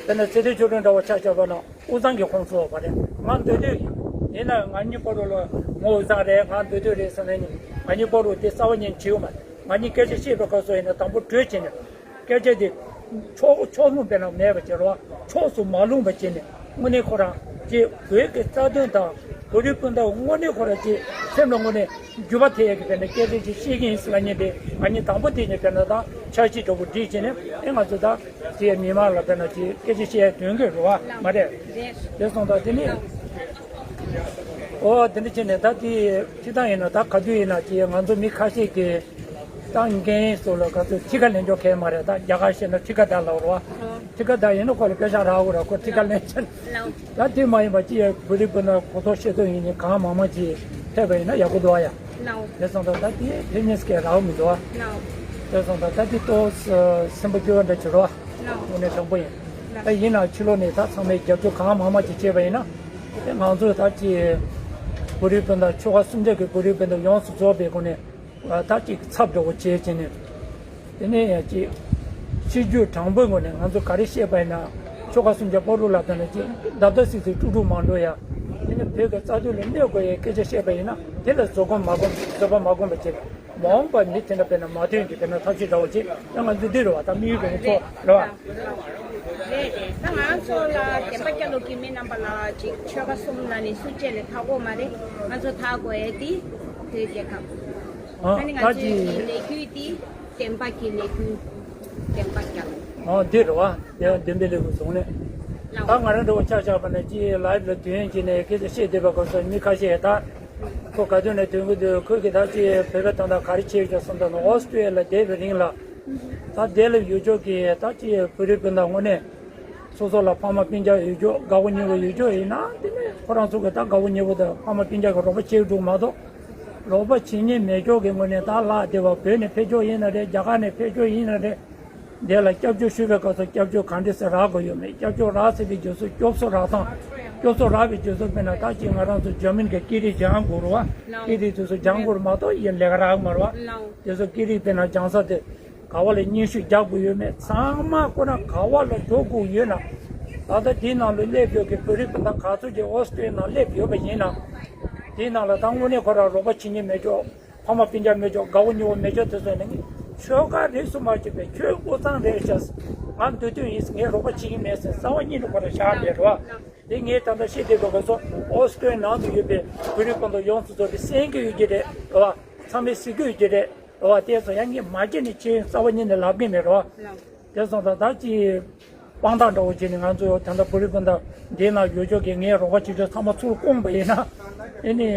དཔེར་ན་ཚེ་བརྟན་ཆོས་སྒྲོན་འདྲ་བོ་ཆ་བཞག་པ་ན་དབུས་གཙང་གི་ཁོངས་སུ་ཡོད་པ་རེད། ང་མདོ་སྟོད་ཡིན། ཡིན་ན་ང་གཉིས་བར་དུ་ལ་ངོ་དབུས་གཙང་རེད། ང་མདོ་སྟོད་རེད་ཟེར་ན་ནི་ང་གཉིས་བར་དུ་དེ་རྩ་བ་ཉིད་བྱེད་ཡོད་མ་རེད། ང་གཉིས་སྐད་ཆ་བཤད་པའི་སྐབས་སུ་ཡིན་ན་དང་པོ་གྲོས་བྱས་ནས་སྐད་ཆ་དེ་ཕྱོགས་ཕྱོགས་ལྷུང་དཔེར་ན་མེད་པ་བྱེད་རོགས། ཕྱོགས་སུ་མ་ལྷུང་བ་བྱས་ནས་དངོས་གནས་ཁོ་རང་ཅིག་བོད་ཀྱི་རྩ་དོན་དང་བོད་རིགས་སྤུན་ཟླ་དངོས་གནས་ཁོ་རང་ཅིག་སེམས་ལ་དངོས་གནས་འགྱུར་བ་ཐེབས་ཡག་གི་དཔེར་ན་སྐད་ཆ་ཅིག་བཤད་ཀྱི་ཡིན་ཟེར་ལབ་མཁན་དེ་ང་གཉིས་དང་པོ་དེ་ནས་དཔེར་ན་ད་འཆར་གཞི་འདྲ་བོ་སྒྲིག་བྱས་ནས་ཨེ་ང་ཚོ་ད་དེ་མི་མང་ལ་དཔེར་ན་ཅིག་སྐད་ཆ་བཤད་ཡ་དོན་གྱི་རེད་བ་མ་རེད། དེ་སོང་ཙང་དེ་ནི་ཨོ་དེ་འདྲ་བྱས་ནས་ད་དེ་ཅི་ལྟར་ཡིན་ན་ད་ག་དུས་ཡིན་ན་ཅིག་ང་ཚོ་མི་ཁ་ཤས་ཀྱིས་ད་འགན་སོགས་ལ་ག་ཚོད་ཁྲི་ཁ་ལེན་ཆོག་གལ་མ་རེད། ད་རྒྱ་གར་བཤད་ན་ཁྲི་ཁ་ད་ལབ་རེད་བ། ཁྲི་ཁ་ད་ཡིན་ན་ཁོ་ལ་པེ་ཤག་རག་དགོས་ར། ཁོ་ཁྲི་ཁ་ལེན་ཆེན། ད་དེ་མ་ཡིན་པ་ཅི་ཡ་བོད་རིགས་སྤུན་ཟླ་གོ་རྟོགས་ཤེས་རྟོགས་ཡིན་ནི་གང་མང་མང་ཅིག་ཕེབས་པ་ཡིན་ན་ཡག་པོ་འདུག་ཨ་ཡ། དེ་སོང་ཙང་ད་དེ་ཕེབས་ཉེས་སྐད་རག་མི་འདུག་ཨ། དེ་སོང་ཙང་ད་དེ་ཏོག་སེམས་པ་སྐྱོ་བ་འདྲ་བྱེད་རོགས། དངོས་གནས་དྲང་པོ་ཡིན། ད་ཡིན་ན་ཕྱི་ལོགས་ནས་ད་ཚང་མས་རྒྱབ་སྐྱོར་གང་མང་མང་ཅིག་བྱས་པ་ཡིན་ན། དེ་ང་ཚོས་ད་ཅི་བོད་རིགས་སྤུན་ཟླ་ཆོལ་ཁ་གསུམ་ཆ་གི་བོད་རིགས་སྤུན་ཟླ་ཡོངས་སུ་རྫོགས་པའི་སྒོ་ནས། ད་ཅིག་ཚབ་འདྲ་བོ་བྱས་བྱས་ནས། དེ་ནས་ཡང་ཅིག་སྤྱི་རྒྱུ་དྲང་པོའི་ངོས་ནས་ང་ཚོ་ག་རེ་བཤད་པ་ཡིན་ན་ཆོལ་ཁ་གསུམ་ཆ་བར་དུ་ལ་ད་ནི་ཅིག་བརྡབ་བརྡབ་སིག་སིག་དཀྲུག་དཀྲུག་མ་འགྲོ་ཡ། དེ་ནས་བོད་ཀྱི་རྩ་དོན་ལ་གནོད་དགོས་ཡའི་སྐད་ཆ་བཤད་པ་ཡིན་ན་དེ་ལ་བཟོད་སྒོམ་མ་སྒོམ་བཟོད་པ་མ་སྒོམ་པ་བྱེད། མ་འོངས་པ་མི་དེ་འདྲ་དཔེར་ན་མ་ཐོན་གྱི་དཔེར་ན་ཐབས་ཤེས་འདྲ་བོ་བྱེད་ཡང་ང་ཚོ་འདི་རུ་བ་ད་དམིགས་ཡུལ་གྱི་ཚོགས་རེད་བ། རེད་རེད། ད་ང་ཚོ་ལ་བདེན་པ་རྒྱ་ལོ་གི་མི་རྣམ་པ་ལ་ཅིག་ཆོལ་ཁ་གསུམ་ལ་ནི་སུ་གཅིག་ལས་ཐར་གོ་མ་རེད། ང་ཚོ་ཐར་དགོས་ཡས་དེ་བོད་རྒྱལ་ཁབ། ཨ་ནི་ང་ཚོའི་ལས་འགུལ་དེ་བདེན་པ་གི་ལས་འགུལ་བདེན་པ་རྒྱ་ལོ། ཨ་འདི་རེད་བ། དེ་བདེན་པའི་ལས་འགུལ་བཟུང་ནས། ད་ང་རང་འདྲ་བོ་ཆ་བཞག་པ་ན་ཅིག་ལའིབ་ལ་དོན་གྱི་ནས་སྐད་ཆ་བཤད་བསྡད་པ་གོ་སོང་། མི་ཁ་ཤས་ད་ཁོ་ག་དུས་ནས་དོན་གྱི་འདུག་ཁོས་ཀྱི་ད་ཅིག་བོད་པའི་དོན་དག་ག་རེ་བྱེད་ཀྱི་སོང་ད་ནོ་ཨོ་སི་ཀྲི་ཡ་ལ་བསྡད་པའི་རིང་ལ། ད་དེ་ལ་ཡོད་ཆོག་གི་ད་ཅི་བོད་རིགས་སྤུན་ཟླ་དངོས་གནས་སོ་སོ་ལ་ཕ་མ་སྤུན་ཀྱག་ཡོད་ཆོག་དགའ་བོ་ཉེ་བོ་ཡོད་ཆོག་ཡིན་ན་དེ་ནས་ཁོ་རང་ཚོ་གི་ད་དགའ་བོ་ཉེ་བོ་དང་ཕ་མ་སྤུན་ཀྱག་གི་རོགས་པ་བྱེད་འགྲོ་མ་གཏོགས་རོགས་པ་བྱེད་མཁན་མེད་ཆོག་གི་ངོས་ནས་ད་ལྷག་བསྡད་པ་བོད་ནས་ཕེབས་ཆོག་ཡིན་ན་རེད། རྒྱ་གར་ནས་ཕེབས་ཆོག་ཡིན་ན་རེད། དེ་ལ་སྐྱབས་བཅོལ་ཞུ་བའི་སྐབས་སུ་སྐྱབས་བཅོལ་གང་འདྲ་སེ་རག་དགོས་ཡོད་མེད། སྐྱབས་བཅོལ་རག་ཚར་བའི་རྗེས་སུ་སྐྱོབ་གསོ་རག་སྟངས། སྐྱོབ་གསོ་རག་པའི་རྗེས་སུ་དཔེར་ན་ད་ཅི་ང་རང་ཚོ་འཇར་མན་གྱི་ཀི་རིགས་སྦྱང་དགོས་རེད་བ། ཀི་རིགས་དེ་ཚོ་སྦྱང་དགོས་རེད་མ་གཏོགས་ཡིན་ལས་ཀ་རག་མ་རེད་བ། དེ་ཚོ་ཀི་རིགས་དཔེར་ན་སྦྱང་ས་དེ། ག་བ་ལ་སྙན་ཞུ་རྒྱག་དགོས་ཡོད་མེད་ཚང་མ་ཁོ་རང་ག་བ་ལ་འགྲོ་དགོས་ཡོད་ན། ད་ལྟ་འདིའི་ནང་ལ་སླེབས་ཡོད་ཀྱི་བོད་རིགས་སྤུན་ཟླ་ག་ཚོད་ཀྱི་ཨོ་སི་ཀྲི་ཡ་ནང་སླེབས་ཡོད་པ་ཡིན་ན། འདིའི་ནང་ལ་ད་དངོས་གནས་ཁོ་རང་རོགས་པ་བྱེད་མཁན་མེད་ཆོག་ཕ་མ་སྤུན་ཀྱག་མེད་ཆོག་དགའ་བོ་ཉེ་བོ་མེད་ཆོག་དེ་ཚོ་ནི་ཆོལ་ཁ་རིས་སུ་མ་ཆད་པའི་ཁྱོད་དབུས་གཙང་རེད་ཤག་ང་མདོ་སྟོད་ཡིན། ངས་རོགས་པ་བྱེད་ཀྱི་མེད་ཟེར་རྩ་བ་ཉིད་ནས་ཁོ་རང་བཞག་མེད་རོགས། དེ་ངས་ད་ལྟ་བཤད་བསྡད་པ་ག་ཚོད་ཨོ་སི་ཀྲི་ཡ་ནང་དུ་ཡོད་པའི་བོད་རིགས་སྤུན་ཟླ་ཡོངས་སུ་རྫོགས་པའི་གསན་གྱི་ཡོད་ཀྱི་རེད་རོགས། ཚང་མས་གཟིགས་ཀྱི་ཡོད་ཀྱི་རེད། རེད་བ། དེ་ཚོ་ཡང་ངས་མ་བརྗེད་ནས་བྱས་ཡོང་རྩ་བ་ཉིད་ནས་ལབ་གི་མེད་རེད་བ། དེ་སོང་ཙང་ད་ཅི་དཔང་རྟགས་འདྲ་བོ་བྱས་ནས་ང་ཚོ་ད་ལྟ་བོད་རིགས་སྤུན་ཟླ་འདི་ན་ཡོད་ཆོག་གི་ངས་རོགས་པ་བྱེད་ཆོག་ཚང་མ་ཚུར་བསྐུངས་པ་ཡིན་ན། ཨེ་ནི་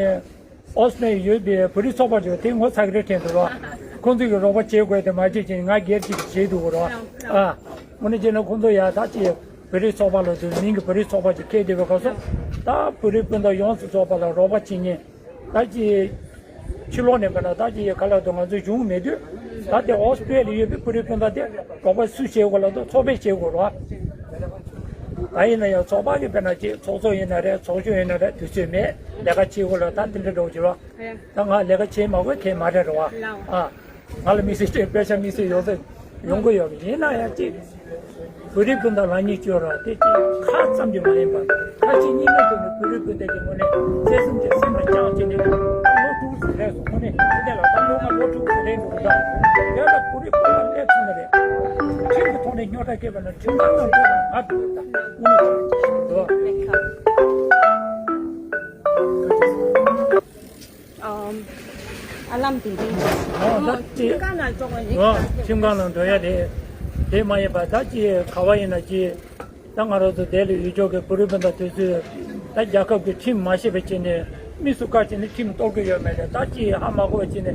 ཨོ་སི་ནས་ཡོད་པའི་བོད་རིགས་ཚོགས་པ་ཚོས་དེ་ངོ་ཚ་གི་རེད་དྲན་འདུག་རེད་བ། ཁོང་ཚོ་གིས་རོགས་པ་བྱེད་དགོས་དེ་མ་བྱེད་ཅིང་ང་སྒེར་གཅིག་གིས་བྱེད་འདུག་རེད་བ། ཨ། དངོས་གནས་བྱས་ན་ཁོང་ཚོ་ཡ་ད་ཅི་བོད་རིགས་ཚོགས་པ་ལ་དུས་མིང་གི་བོད་རིགས་ཚོགས་པ་ཅིག་འཁེལ་བསྡད་པའི་སྐབས་སུ་ད་བོད་རིགས་སྤུན་ཟླ་ཡོངས་སུ་རྫོགས་པ་ལ་རོགས་པ་བྱེད་མཁན། ད་ཅི། ཕྱི་ལོགས་ནས་མིན་ན་ད་ཅི་ཡི་ག་ལ་དུ་ང་ཚོའི་གཞུང་མེད་དུས། ད་དེ་ཨོ་སི་ཀྲི་ཡ་ལ་ཡོད་པའི་བོད་རིགས་སྤུན་ཟླ་དེ་རོགས་པ་སུ་བྱེད་དགོས་ལ་དུ་ཚོགས་པས་བྱེད་དགོས་རོགས། ད་ཡིན་ན་ཡང་ཚོགས་པ་གི་དཔེར་ན་ཅི་ཚོགས་གཙོ་ཡིན་ན་རེད། ཚོགས་གཞོན་ཡིན་ན་རེད། དུས་ཚོད་མེད་ལས་ཀ་བྱེད་དགོས་ལ་ད་དེ་འདྲ་འགྲོ་གི་རོགས། ད་ང་ལས་ཀ་བྱེད་མ་དགོས་ཁེལ་མ་རེད་རོགས། ཨ། ང་ལ་དམིགས་བསལ་ཅིག་དཔེ་ཆ་དམིགས་བསལ་ཡོད་ཚད་ཡོང་གི་ཡོད་པ་ཡིན་ན་ཡང་ཅིག་བོད་རིགས་སྤུན་ཟླ་ལ་གཉིས་སྐྱོར་ར་དེ་ཅིག་ཁ་ཙམ་གྱིས་མ་ཡིན་པར་ཁ་ཅིག་གཉིས་ཀ་དེ་ནི་བོད་རིགས་སྤུན་ཟླ་གི་ངོས་ནས་བརྩེ་སེམས་ཀྱི་སེམས་ལ་བཅངས་བྱས་ནས་ལོ་དྲུག་ཙམ་རེད་སོང་། དངོས་གནས་དེ་འདྲ་ལ་ད་ལོ་ལྔ་ལོ་དྲུག་ཙམ་རེད་འདུག་ད་དེ་ལ་བོད་རིགས་སྤུན་ཟླ་སླེབས་སོང་ན་རེད། ཁྲིམས་ཀྱི་ཐོག་ནས་རྙོག་དྲ་སྐྱེས་པ་ན་ཁྲིམས་ཁང་ནང་འགྲོ་དང་ང་འགྲོ་དང་དངོས་གནས་དེ་འདྲ་རེད། ཨ་ལམ་དེ་རིང་། ཨོ་ད་ཅི། ཁྱིམ་ཁང་ནང་འགྲོ་དགོས་ནི། ཨོ་ཁྱིམ་ཁང་ནང་འགྲོ་ཡ་རེད། དེ་མ་ཡིན་པ་ད་ཅི་ག་བ་ཡིན་ན་ཅི། ད་ང་རང་ཚོ་དེ་ལ་ཡུལ་ཕྱོགས་ཀྱི་བོད་རིགས་སྤུན་ཟླ་དེ་ཚོས་ད་རྒྱལ་ཁབ་ཀྱི་ཁྲིམས་མ་ཤེས་པ་བྱས་ནས་དམིགས་སུ་བཀར་བྱས་ནས་ཁྲིམས་གཏོར་གྱི་ཡོད་མེད་ལ་ད་ཅི་ཧ་མ་གོ་བ་བྱས་ནས་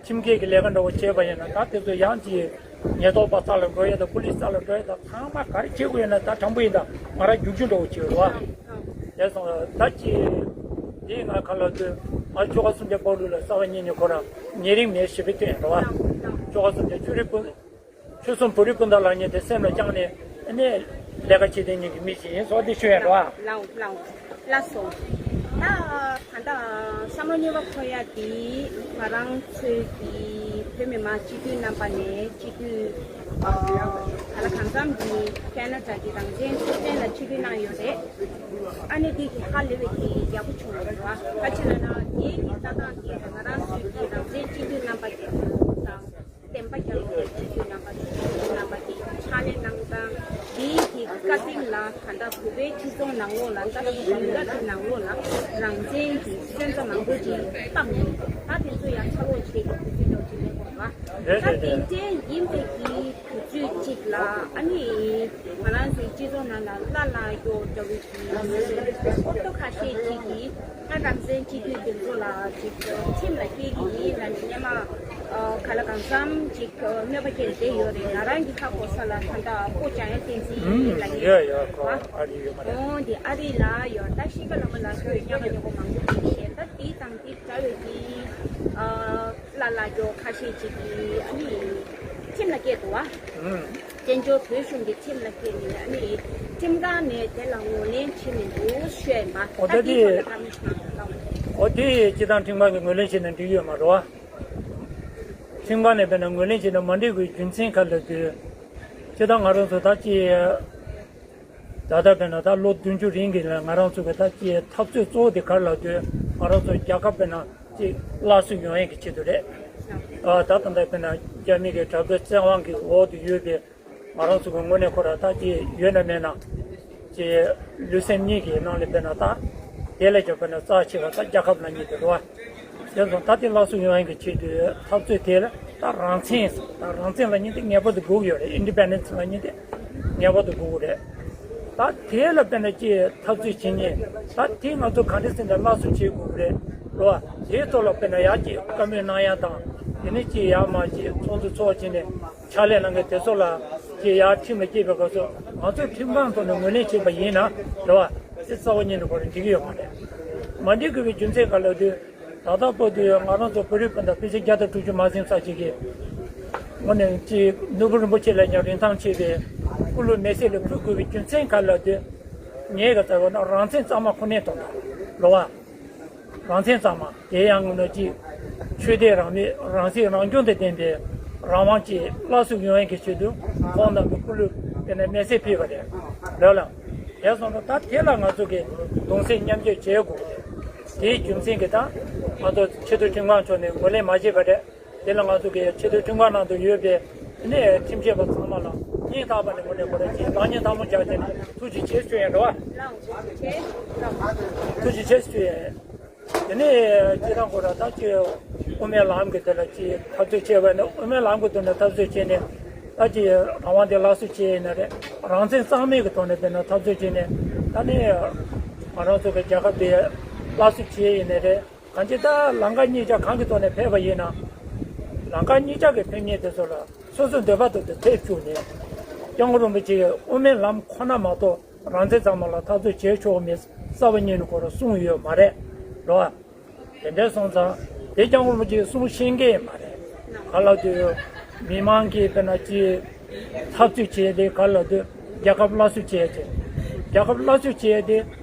ཁྲིམས་འགལ་གྱི་ལས་ཀ་འདྲ་བོ་བྱས་པ་ཡིན་ན་ད་དེ་ཚོ་ཡང་ཅིག་ཉེན་རྟོག་པ་རྩ་ལ་འགྲོ་ཡ་དང་པུ་ལིས་རྩ་ལ་འགྲོ་ཡ་དང་ཚང་མ་ག་རེ་བྱེད་དགོས་ཡོད་ན་ད་དྲང་པོ་ཡིན་ད་ང་རང་རྒྱུག་རྒྱུ་འདྲ་བོ་བྱེད་རོགས་ཨ། དེ་སོང་ད་ཅི་དེའི་ང་ཁ་ལ་དུས་ང་ཆོ་ག་སུམ་བརྒྱ་པོ་ལུ་ལ་རྩ་བ་ཉིད་ནས་ཁོ་རང་ཉེ་རིང་མེད་ཞེ་པོ་སྟོན་རོགས་ཨ། ཆོ་ག་སུམ་བརྒྱ་ཆོས་རིག་པུ། ཆོལ་གསུམ་བོད་རིགས་སྤུན་ཟླ་ལགས་གཉིས་དེ་སེམས་ལ་བཅངས་ནས་ཨ་ནི་ལས་ཀ་བྱེད་མཁན་གཉིས་ཀྱི་མི་ཞིག་ཡིན་སོགས་འདི་ཞུ་ཡ་རོགས། ལགས་ལགས་ལགས་སོ། ད་ད་ལྟ་བསམ་བློ་རྙེད་པ་འཁོར་ཡ་དེ་ང་རང་ཚོའི་གི་བོད་མི་མང་སྤྱི་འཐུས་རྣམ་པ་ནས་སྤྱི་འཐུས་ག་ལ་གང་འཚམ་གྱི་ཁེ་ན་ཌ་གི་རང་བཙན་ཚོགས་ཆེན་ལ་ཆིབས་བསྒྱུར་གནང་ཡོད་རེད། ཨ་ནི་དེ་གི་ཧ་ལས་པའི་གི་ཡག་པོ་བྱུང་ཡོད་རེད་བ། ག་ཅི་ལབ་ན་དེ་གི་ལྟ་སྟངས་དེ་ང་རང་ཚོའི་གི་རང་བཙན་སྤྱི་འཐུས་རྣམ་པ་གི་དང་། བསྟན་པ་རྒྱ་ལོ་བའི་སྤྱི་འཐུས་རྣམ་པ་ཆོས་སྤྱི་འཐུས་རྣམ་པ་གི་ཕྱག་ལས་གནང་སྟངས་འདིའི་གི་བཀའ་དྲིན་ལ་ད་ལྟ་བོད་པའི་སྤྱི་ཚོགས་ནང་ལོགས་ལ་ད་ལྟ་བཞིན་ག་གི་ནང་ལོགས་ལ་རང་བཙན་གྱི་སོན་རྩ་མང་པོ་ཅིག་བཏབ་ཡོད། ད་དེ་ཚོ་ཡང་ཚ་ལོག་བྱེད་ཀྱི་དུས་ཚོད་འདྲ་ཅིག་ལས་དགོས་པ། རེད་ད་རེད་དེ་རེད། འདྲའི་ཡིན་པའི་གི་དུས་ཚོད་ཅིག་ལ་ཨ་ནི་ང་རང་ཚོའི་སྤྱི་ཚོགས་ནང་ལ་བླ་ལ་ཡོ་འདྲ་བོ་ཅིག་ཧོབ་ཏོ་ཁ་ཤས་ཅིག་གིས། ང་རང་བཙན་སྤྱི་འཐུས་དེ་ཚོ་ལ་ཅིག་ཁྲིམས་ལ་སྐྱེལ་གྱི་ཡིན་ལབ་ནས་སྔོན་མ་ག་ལ་གང་འཚམ་ཅིག་གནོད་པ་སྐྱེལ་བསྡད་ཡོད་རེད། ང་རང་གི་ཧ་གོ་ས་ལ་ད་ལྟ་ཕོ་བྱང་ཡ་བསྟན་འཛིན་ཡིན་ལབ་ཡོད་ཡ་ཡ་ཁོ་རེད་བ། ཨ་རི་ཡོད་མ་རེད། ཨོ་འདི་ཨ་རི་ལ་ཡོད་ད་ཤིང་ཀ་ལ་མ་ལ་ཁོས་ཉག་ག་ཉོ་གོ་མང་པོ་ཅིག་བཤད་ད་དེ་དང་དེ་འདྲ་བའི་གི་བླ་ལ་ཇོ་ཁ་ཤས་ཅིག་གིས་ཨ་ནི་ཁྲིམས་ལ་སྐྱེལ་འདུག་བ། བཙན་བྱོལ་བོད་གཞུང་གི་ཁྲིམས་ལ་བརྟེན་ནས་ཨ་ནི་ཁྲིམས་ཁང་ནས་དེ་ལ་ངོས་ལེན་བྱེད་མི་འདུག་ཤོད་མ། འོ་ད་ད་དེའི་ཐོག་ལ་བཀའ་མོལ་ཞིག་གནང་རོགས་གནང་། འོ་དེ་སྤྱི་བཏང་ཁྲིམས་ཁང་གིས་ངོས་ལེན་བྱས་ན་འགྲིག་ཡོད་མ་རེད་བ། ཁྲིམས་ཁང་ནས་དཔེར་ན་ངོས་ལེན་བྱས་ན་མ་འགྲིག་པའི་རྒྱུ་མཚན་ག་ལ་དུས། སྤྱི་བཏང་ང་རང་ཚོ་ད་ཅི། ད་ལྟ་དཔེར་ན་ད་ལོ་བདུན་ཅུ་རིང་གི་ལ་ང་རང་ཚོ་གི་ད་ཅི་འཐབ་རྩོད་གཙོ་བོ་དེ་ག་རེ་ལབ་དུས་ང་རང་ཚོ་རྒྱལ་ཁབ་དཔེར་ན་ཅི་སླར་གསོ་ཡོང་ཡས་ཀྱི་ཆེད་དུ་རེད། ཨ་ད་ད་ལྟ་དཔེར་ན་རྒྱ་མི་གི་དྲག་པོའི་བཙན་དབང་གི་འོག་ཏུ་ཡོད་པའི་ང་རང་ཚོ་གི་ངོས་ནས་ཁོ་ར་ད་ཅི་ཡོད་ན་མེད་ན་ཅི་ལུས་སེམས་གཉིས་ཀྱི་ནང་ལ་དཔེར་ན་ད་དེ་ལས་ཀྱང་དཔེར་ན་རྩ་ཆེ་བ་ད་རྒྱལ་ཁབ་ལ་ཉིད་དུ་རེད་བ། དེ་ཚོ་ད་ལྟའི་སླར་གསོ་ཡོང་ཡག་གི་ཆེད་དུ་འཐབ་རྩོད་དེ་ལ་ད་རང་བཙན་ཟེར། ད་རང་བཙན་ལ་ཉིན་དེ་ངེས་པར་དུ་དགོས་ཀྱི་ཡོད་རེད། ཨིན་ཌི་པེན་ཌེན་སི་ལ་ཉིན་དེ་ངེས་པར་དུ་དགོས་ཀྱི་རེད། ད་དེ་ལ་དཔེར་ན་ཅིག་འཐབ་རྩོད་བྱེད་མཁན་ད་དེ་ང་ཚོ་ག་འདྲ་ཟེར་ན་སླར་གསོ་བྱེད་དགོས་ཀྱི་རེད་རོ། དེའི་ཐོག་ལ་དཔེར་ན་ཡག་ཅིག་བཀའ་མོལ་གནང་ཡག་དང་དེ་ནས་ཅིག་ཡག་མ་ཅིག་ཚོགས་འདུ་ཚོགས་བྱས་ནས་ཕྱག་ལས་གནང་མཁན་དེ་ཚོ་ལ་ཅིག་ཡག་ཁྲིམས་ལ་སྐྱེས་པའི་སྐབས་སུ་ང་ཚོས་ཁྲིམས་ཁང་ཐོག་ནས་ངོས་ལེན་བྱས་པ་ཡིན་ན་རེད་བ། དེ་རྩ་བ་ཉིད་ནས་ཁོ་རང་འགྲིག་གི་ཡོད་མ་རེད། མ་འགྲིག་དགོས་པའི་རྒྱུ་མཚན་ག་ལ་དུས། ད་ལྟ་བར་དུ་ང་རང་ཚོ་བོད་རིགས་སྤུན་ཟླ་ཕལ་ཆེར་བརྒྱ་དང་དྲུག་ཅུ་མ་ཟིན་ཙམ་ཞིག་གིས་དངོས་གནས་ཀྱི་ནོར་བུ་རིན་པོ་ཆེ་ལ་ཡང་རིན་ཐང་ཆེ་བའི་སྐུ་ལུས་མེ་སྲེག་ལ་ཕུལ་དགོས་པའི་རྒྱུ་མཚན་ག་ལ་དུས། ངས་ག་ཚོད་ན་རང་བཙན་གཙང་མ་ཁོ་ནས་གཏོང་དགོས་རེད་བ། རང་བཙན་གཙང་མ་དེ་ཡང་ངོ་ནས་ཀྱི་ཆོས་དད་རང་མོས་རང་སྲིད་རང་སྐྱོང་དང་ལྡན་པའི་རང་དབང་གི་སླར་གསོ་ཡོང་ཡག་གི་ཆེད་དུ་ཁོང་རྣམ་པའི་སྐུ་ལུས་དེ་ནས་མེ་སྲེག་ཕུལ་བ་རེད་ལོས་ལ། དེ་སོང་ཙང་ད་དེ་ལ་ང་ཚོ་གི་གདུང་སེམས་མཉམ་སྐྱེད་བྱེད་དགོས། དེའི་རྒྱུ་མཚན་གྱིས་ད་ང་ཚོ་ཆེས་མཐོའི་ཁྲིམས་ཁང་ཕྱོགས་ནས་ངོས་ལེན་མ་བྱས་པ་རེད། དེ་ལ་ང་ཚོ་གི་ཆེས་མཐོའི་ཁྲིམས་ཁང་ནང་དུ་ཡོད་པའི་ནས་ཁྲིམས་ཞིབ་པ་ཚང་མ་ལ་སྙིང་ཐག་པ་ནས་ངོས་ནས་ཁོ་རང་གི་ལག་གཉིས་ཐལ་མོ་སྦྱར་བྱས་ནས་ཐུགས་རྗེ་ཆེ་ཞུ་ཡིན་རེད་བ། ཐུགས་རྗེ་ཆེ་ཞུ་ཡིན། དེ་ནས་སྤྱི་བཏང་ཁོ་རང་ད་ཅི་དབུ་མའི་ལམ་གྱི་དེ་ལ་ཅི་འཐབ་རྩོད་བྱས་པ་ནི་དབུ་མའི་ལམ་གྱི་ཐོག་ནས་འཐབ་རྩོད་བྱས་ནས་ད་ཅི་རང་དབང་དེ་སླར་གསོ་བྱས་ཡིན་ན་རེད། རང་བཙན་གཙང་མའི་གི་ཐོག་ནས་དེ་ནས་འཐབ་རྩོད་བྱས་ནས་ད་ནི་ང་རང་ཚོ་གི་རྒྱལ་ཁབ་དེ་སླར་གསོ་བྱས་ཡིན་ན་རེད། གང་ཅི་ད་ལམ་ཁ་གཉིས་ཆ་གང་གི་ཐོག་ནས་ཕེབས་པ་ཡིན་ན་ལམ་ཁ་གཉིས་ཆ་གི་ཕེབས་མཁན་དེ་ཚོ་ལ་སོ་སོའི་འདོད་པ་ཐོག་ཏུ་ཕེབས་བཅུག་ནས་སྐྱབས་མགོན་རིན་པོ་ཆེ་གི་དབུ་མའི་ལམ་ཁོ་ན་མ་གཏོགས། རང་བཙན་གཙང་མ་ལ་འཐབ་རྩོད་བྱེད་ཆོག་མེད་རྩ་བ་ཉིད་ནས་ཁོ་རང་གསུངས་ཡོད་མ་རེད་རོ། དེ་འདྲ་སོང་ཙང་དེ་སྐྱབས་མགོན་རིན་པོ་ཆེས་གསུང་ཤེས་མཁན་མ་རེད། ག་ལ་དུས་མི་མང་གིས་དཔེར་ན་ཅི་འཐབ་རྩོད་བྱས་ཏེ་ག་ལ་དུས་རྒྱལ་ཁབ་སླར་གསོ་བྱས་ཏེ་རྒྱལ་ཁབ་སླར་གསོ་བྱས་ཏེ་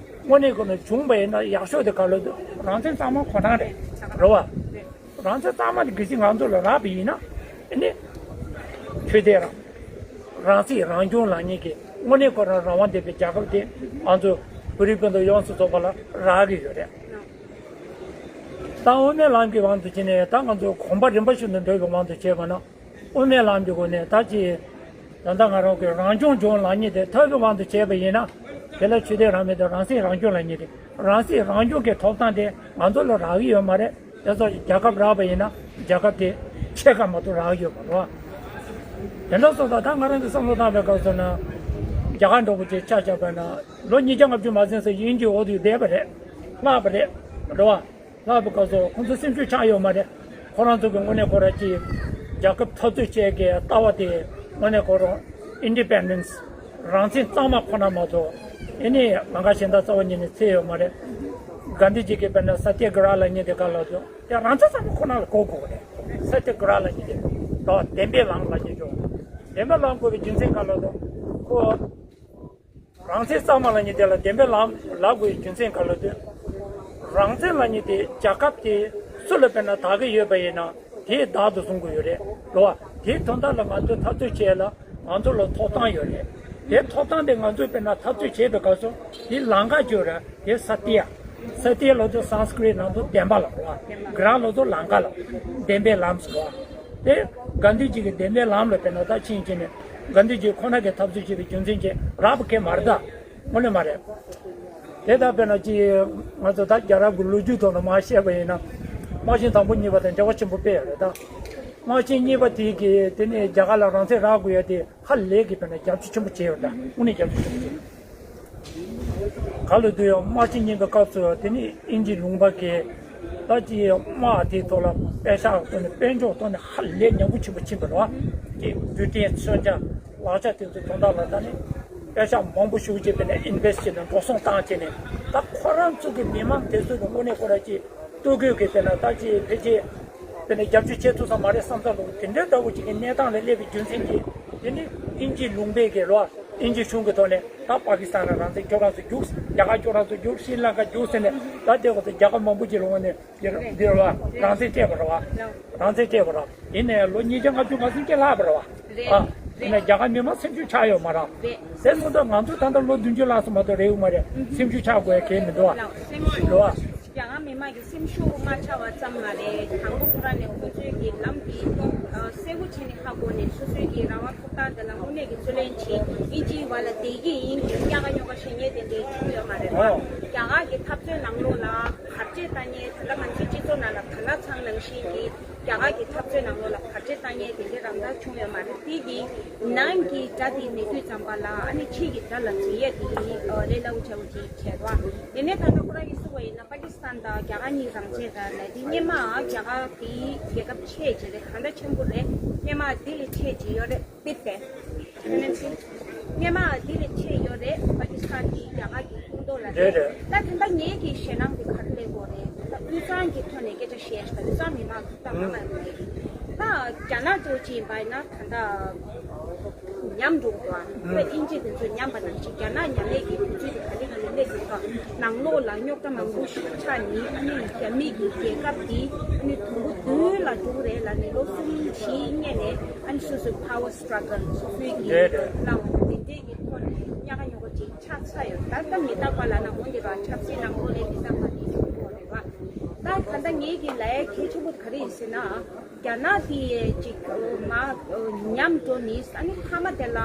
དངོས་གནས་ཁོ་ན་བྱུང་བ་ཡིན་ན་ཡག་ཤོས་དེ་ག་ལ་དུས་རང་བཙན་གཙང་མ་ཁོ་རང་རེད་རོ་བ། རང་བཙན་གཙང་མ་དེ་གལ་སྲིད་ང་ཚོ་ལ་རག་པ་ཡིན་ན་ཨ་ནི་ཆོས་དད་རང་རང་སྲིད་རང་སྐྱོང་ལབ་མཁན་གྱི་དངོས་གནས་ཁོ་རང་རང་དབང་ལྡན་པའི་རྒྱལ་ཁབ་དེ་ང་ཚོ་བོད་རིགས་སྤུན་ཟླ་ཡོངས་སུ་རྫོགས་པ་ལ་རག་གི་ཡོད་རེད། ད་དབུ་མའི་ལམ་གྱི་དབང་དུ་བྱས་ནས་ད་ང་ཚོ་གོམ་པ་རིམ་པ་བཞིན་དུ་འགྲོ་བའི་དབང་དུ་བྱས་པ་ན་དབུ་མའི་ལམ་གྱི་སྒོ་ནས་ད་ཅི་ད་ལྟ་ང་རང་གི་རང་སྐྱོང་ལྗོངས་ལབ་མཁན་དེ་ཐབས་ཀྱི་དབང་དུ་བྱས་པ་ཡིན་ན་དེ་ལ་ཆོས་དད་རང་མོས་དང་རང་སྲིད་རང་སྐྱོང་ལབ་མཁན་དེ་རང་སྲིད་རང་སྐྱོང་གི་ཐོབ་ཐང་དེ་ང་ཚོ་ལ་རག་གི་ཡོད་མ་རེད། དེ་ཚོ་རྒྱལ་ཁབ་རག་པ་ཡིན་ན་རྒྱལ་ཁབ་དེ་ཕྱེད་ཀ་མ་གཏོགས་རག་གི་ཡོད་མ་རེད། དེ་འདྲ་སོང་ཙང་ད་ང་རང་གི་བསམ་བློ་བཏང་བའི་སྐབས་སུ་ན་ རྒྱ་གར་འདྲ་པོ་ཅིག་ཆ་བཞག་པ་ན་ལོ་ཉིས་བརྒྱ་ལྔ་བཅུ་མ་ཟིན་ཙམ་དབྱིན་ཇིའི་འོག་ཏུ་བསྡད་པ་རེད། ལྷག་པ་རེད། རེད་བ། ལྷག་པའི་སྐབས་སུ་ཁོང་ཚོ་སེམས་ཤུགས་ཆག་ཡོད་མ་རེད། ཁོ་རང་ཚོ་གི་དངོས་གནས་ཁོ་རང་གི་རྒྱལ་ཁབ་འཐབ་རྩོད་བྱེད་ཀྱི་ལྟ་བ་དེ་དངོས་གནས་ཁོ་རང་ཨིན་ཌི་པེན་ཌེན་སི་རང་བཙན་གཙང་མ་ཁོ་ན་མ་གཏོགས་ཨེ་ནི་ལམ་ཁ་གཞན་དག་རྩ་བ་ཉིད་ནས་འཚོལ་ཡོད་མ་རེད། གྷན་དྷི་ཇི་གིས་དཔེར་ན་ས་ཏྱ་གྷི་ར་ལབ་མཁན་དེ་ག་ལབ་དུས་དེ་རང་བཙན་གཙང་མ་ཁོ་ན་ལ་གོ་དགོས་རེད། ས་ཏྱ་གྷི་ར་ལབ་མཁན་དེ་ད་བདེན་པའི་ལམ་ལབ་མཁན་ཅིག་བདེན་པའི་ལམ་དགོས་པའི་རྒྱུ་མཚན་ག་ལབ་དུས་ཁོ་རང་བཙན་གཙང་མ་ལབ་མཁན་དེ་ལ་བདེན་པའི་ལམ་ལབ་དགོས་པའི་རྒྱུ་མཚན་ག་ལབ་དུས་རང་བཙན་ལབ་མཁན་དེ་རྒྱལ་ཁབ་དེ་སུ་ལ་དཔེར་ན་བདག་གི་ཡོད་པ་ཡིན་ན་དེས་བདག་ཏུ་བཟུང་དགོས་ཡོད་རེད། རེད་བ། དེའི་དོན་དག་ལ་ང་ཚོས་འཐབ་རྩོད་བྱས་ལ་ང་ཚོ་ལ་ཐོབ་ཐང་ཡོད་རེད། དེ་ཐོབ་ཐང་དེ་ང་ཚོས་དཔེར་ན་འཐབ་རྩོད་བྱེད་པའི་སྐབས་སུ་དེ་ལམ་ཁ་བརྒྱུད་ར་དེ་ས་ཏི་ཡ། ས་ཏི་ཡ་ལབ་དུས་སཾ་སྐྲྀཏ་ནང་དུ་བདེན་པ་ལ་གོ་བ། གྷི་ར་ལབ་དུས་ལམ་ཁ་ལ། བདེན་པའི་ལམ་ཟེར་བ། དེ་གྷན་དྷི་ཇི་གི་བདེན་པའི་ལམ་ལ་དཔེར་ན་ད་ཕྱིན་ཕྱིན་ནས་གྷན་དྷི་ཇི་ཁོ་ན་གིས་འཐབ་རྩོད་བྱེད་པའི་རྒྱུ་མཚན་ཅིག་རག་པ་གང་མ་རེད་ད། དངོས་གནས་མ་རེད། དེ་ལྟར་དཔེར་ན་ཅིག་ང་ཚོ་ད་རྒྱལ་རབས་ཀྱི་ལོ་རྒྱུས་ཐོག་ནས་མར་བཤད་པ་ཡིན་ན། དམག་ཆེན་དང་པོ་གཉིས་པ་དང་འབྲེལ་བ་ཆེན་པོ་དཔེ་ཡོད་རེད་ད། དམག་ཆེན་གཉིས་པ་དེ་གི་དེ་ནས་རྒྱ་གར་ལ་རང་བཙན་རག་དགོས་ཡ་དེ་ཧ་ལས་ཀྱི་དཔེར་ན་རྒྱབ་སྐྱོར་ཆེན་པོ་བྱས་ཡོད་རེད་ད། དངོས་གནས་རྒྱབ་སྐྱོར་ཆེན་པོ་བྱས་ཡོད། ག་ལ་དུས་ཡང་དམག་ཆེན་གཉིས་པའི་སྐབས་སུ་དེ་ནས་དབྱིན་ཇིའི་ལུང་པ་གི་ད་ཅི་དམག་དེའི་ཐོག་ལ་པེ་ཤག་ཐོག་ནས་དཔལ་འབྱོར་ཐོག་ནས་ཧ་ལས་ཉམས་པོ་ཆེན་པོ་ཕྱིན་པ་རེད་བ། དེ་རྡུལ་ཕྲན་མཚོན་ཆ་ལག་ཆ་དེ་ཚོ་དོན་དག་ལ་ད་ནི་པེ་ཤག་མང་པོ་ཞིག་ཅིག་དེ་ནས་ཨིན་བེ་སི་ཊི་བྱས་ནས་འགྲོ་སོང་བཏང་བྱས་ནས་ད་ཁོ་རང་ཚོ་གི་མི་མང་དེ་ཚོ་གི་དངོས་གནས་ཁོ་རང་ཅིག་ལྟོ་གོས་ཀྱི་དེ་ན་ད་ཅི་ཕལ་ཆེར་དེ་ནས་རྒྱབ་སྐྱོར་བྱེད་ཐུབ་ས་མ་རེད་བསམ་ས་ལོ་དེ་འདྲའི་ལྟ་བུ་ཅིག་གི་གནས་སྟངས་ལ་སླེབས་པའི་རྒྱུ་མཚན་གྱིས་དེ་ནི་དབྱིན་ཇིའི་ལུང་པའི་གི་རེད་བ། དབྱིན་ཇི་གཞུང་གི་ཐོག་ནས་ད་པ་ཀི་སི་ཐན་ལ་རང་བཙན་ཁྱོད་རང་ཚོ་རྒྱུགས། རྒྱ་གར་ཁྱོད་རང་ཚོ་རྒྱུགས། ཤྲི་ལང་ཀ་རྒྱུགས་ཟེར་ནས་ད་དེ་ག་ཚོད་རྒྱལ་ཁབ་མང་པོ་ཅིག་ལ་དངོས་གནས་འདིར་འདིར་བ་རང་བཙན་སྤྲད་པ་རེད་བ། རང་བཙན་སྤྲད་པ་རེད། ཡིན་ནའི་ལོ་ཉིས་བརྒྱ་ལྔ་བཅུ་ང་གསུམ་སྐྱེས་ལྷག་པ་རེད་བ། ཨ། ཡིན་ནའི་རྒྱ་གར་མི་མང་སེམས་ཤུགས་ཆག་ཡོད་མ་རེད། དེ་སོང་ཙང་ང་ཚོ་ད་ལྟ་ལོ་བདུན་ཅུ་ལྷག་ཙམ་མ་གཏོགས་རེད་ཡོད་མ་རེད། སེམས་ཤུགས་ཆག་དགོས་ཡ་གང་ཡང་མི་འདུག་བ། རེད་བ། རྒྱ་གར་མི་མང་གི་སེམས་ཤུགས་མ་ཆག་པ་ཙམ་མ་རེད། དང་པོ་ཁོ་རང་ནས་ཁོ་ཚོའི་གི་ལམ་འདི་གསལ་པོ་བྱས་ནས་ཧ་གོ་ནས་སོ་སོའི་གི་རང་དབང་ཐོབ་ཐང་འདི་ལ་དངོས་གནས་ཀྱི་རྩོད་ལེན་བྱེད། ཨིན་ཇིའི་བར་ལ་བསྡད་ཀྱི་ཡིན་གྱི་རྙོག་ག་རྙོག་ག་བཤད་མཁན་དེ་འདྲའི་བྱུང་ཡོད་མ་རེད་བ། རྒྱ་གར་གི་འཐབ་རྩོད་ནང་ལོགས་ལ་བར་ཆད་བཏང་མཁན་ད་ལྟ་ང་ཚོའི་སྤྱི་ཚོགས་ནང་ལ་དར་ལག་ཚང་ནང་བཞིན་གྱི་རྒྱ་གར་གི་འཐབ་རྩོད་ནང་ལོགས་ལ་བར་ཆད་བཏང་མཁན་དེ་འདྲའི་རང་ད་བྱུང་ཡོད་མ་རེད། དེ་གི་ནང་གི་དགྲ་དེ་མེད་དུས་ཙམ་པ་ལ་ཨ་ནི་ཕྱིའི་གི་དགྲ་ལ་འཛིང་ཡས་དེ་ཨ་ལས་སླ་པོ་ཆགས་པ་ཅིག་བྱས་རེད་བ། དེ་ནས་ད་ལྟ་ཁོ་རང་གིས་གསུངས་པ་ཡིན་ན་པ་ཀི་སི་ཐན་དང་རྒྱ་གར་གཉིས་རང་བཙན་དང་ལབ་དེ་སྔོན་མ་རྒྱ་གར་དེ་རྒྱལ་ཁབ་ཆེ་ཆེ་རེད། གང་འདྲ་ཆེན་པོ་རེད། སྔོན་མ་དེ་ལས་ཆེ་ཆེ་ཡོད་རེད། དེ་བས་སྔོན་མ་དེ་ལས་ཆེ་ཡོད་རེད། པ་ཀི་སི་ཐན་གྱིས་རྒྱ་གར་གྱི་ཁོངས་གཏོགས་ལ་རེད། རེད་རེད། ད་དེ་འདྲ་ངེད་ཀྱི་ཞེད་སྣང་དེ་ག་རེ་སླེབས་ཡོད་རེད། ད་དབུས་གཙང་གི་ཐོག་ནས་སྐད་ཆ་བཤད་ཤག་དབུས་གཙང་མི་མང་ད་མང་ང་ཡོད་རེད། ད་རྒྱ་ནག་ཏུ་ཅིག་ཡིན་པ་ཡིན་ན་ད་ལྟ་ཉམས་འགྲོ་གི་འདུག་ཨ། ད་དབྱིན་ཇི་དེ་ཚོས་ཉམས་པ་ནང་བཞིན་རྒྱ་ནག་ཉམས་ཡས་ཀྱི་དུས་ཚོད་དེ་ག་ལེ་ག་ལེ་སླེབས་ཡོད་ཀ། ནང་ལོགས་ལ་རྙོག་དྲ་མང་པོ་ཞིག་ཆགས་ནི་ཨ་ནི་རྒྱ་མི་གི་རྒྱལ་ཁབ་དེ་ཨ་ནི་དུམ་བུ་བདུན་ལ་འགྲོ་གི་རེད་ལབ་ནས་ལོ་གསུམ་བཞི་སྔོན་ནས་ཨ་ནི་སོ་སོའི་power struggle སོ་སོའི་གི་རེད་རེད། ལངས་དེ་འདྲས་ཀྱི་ཐོག་ནས་རྙོག་ག་རྙོག་ག་ཅིག་ཆགས་ཚར་ཡོད། ད་ལྟ་མི་རྟག་པ་ལབ་ན་འོ་འདི་ར་ཆབ་སྲིད་ནང་ལོགས་ལ་མི་རྟག་པ་དེ་བྱུང་ཡོད་རེད་བ། ད་ད་ལྟ་ངེད་ཀྱི་ལབ་ཡ་གལ་ཆེན་པོ་དེ་ག་རེ་ཡིན་ཟེར་ན། རྒྱ་ནག་དེ་ཅིག་མ་ཉམས་འགྲོ་ནི་ཨ་ནི་མཐའ་མ་དེ་ལ་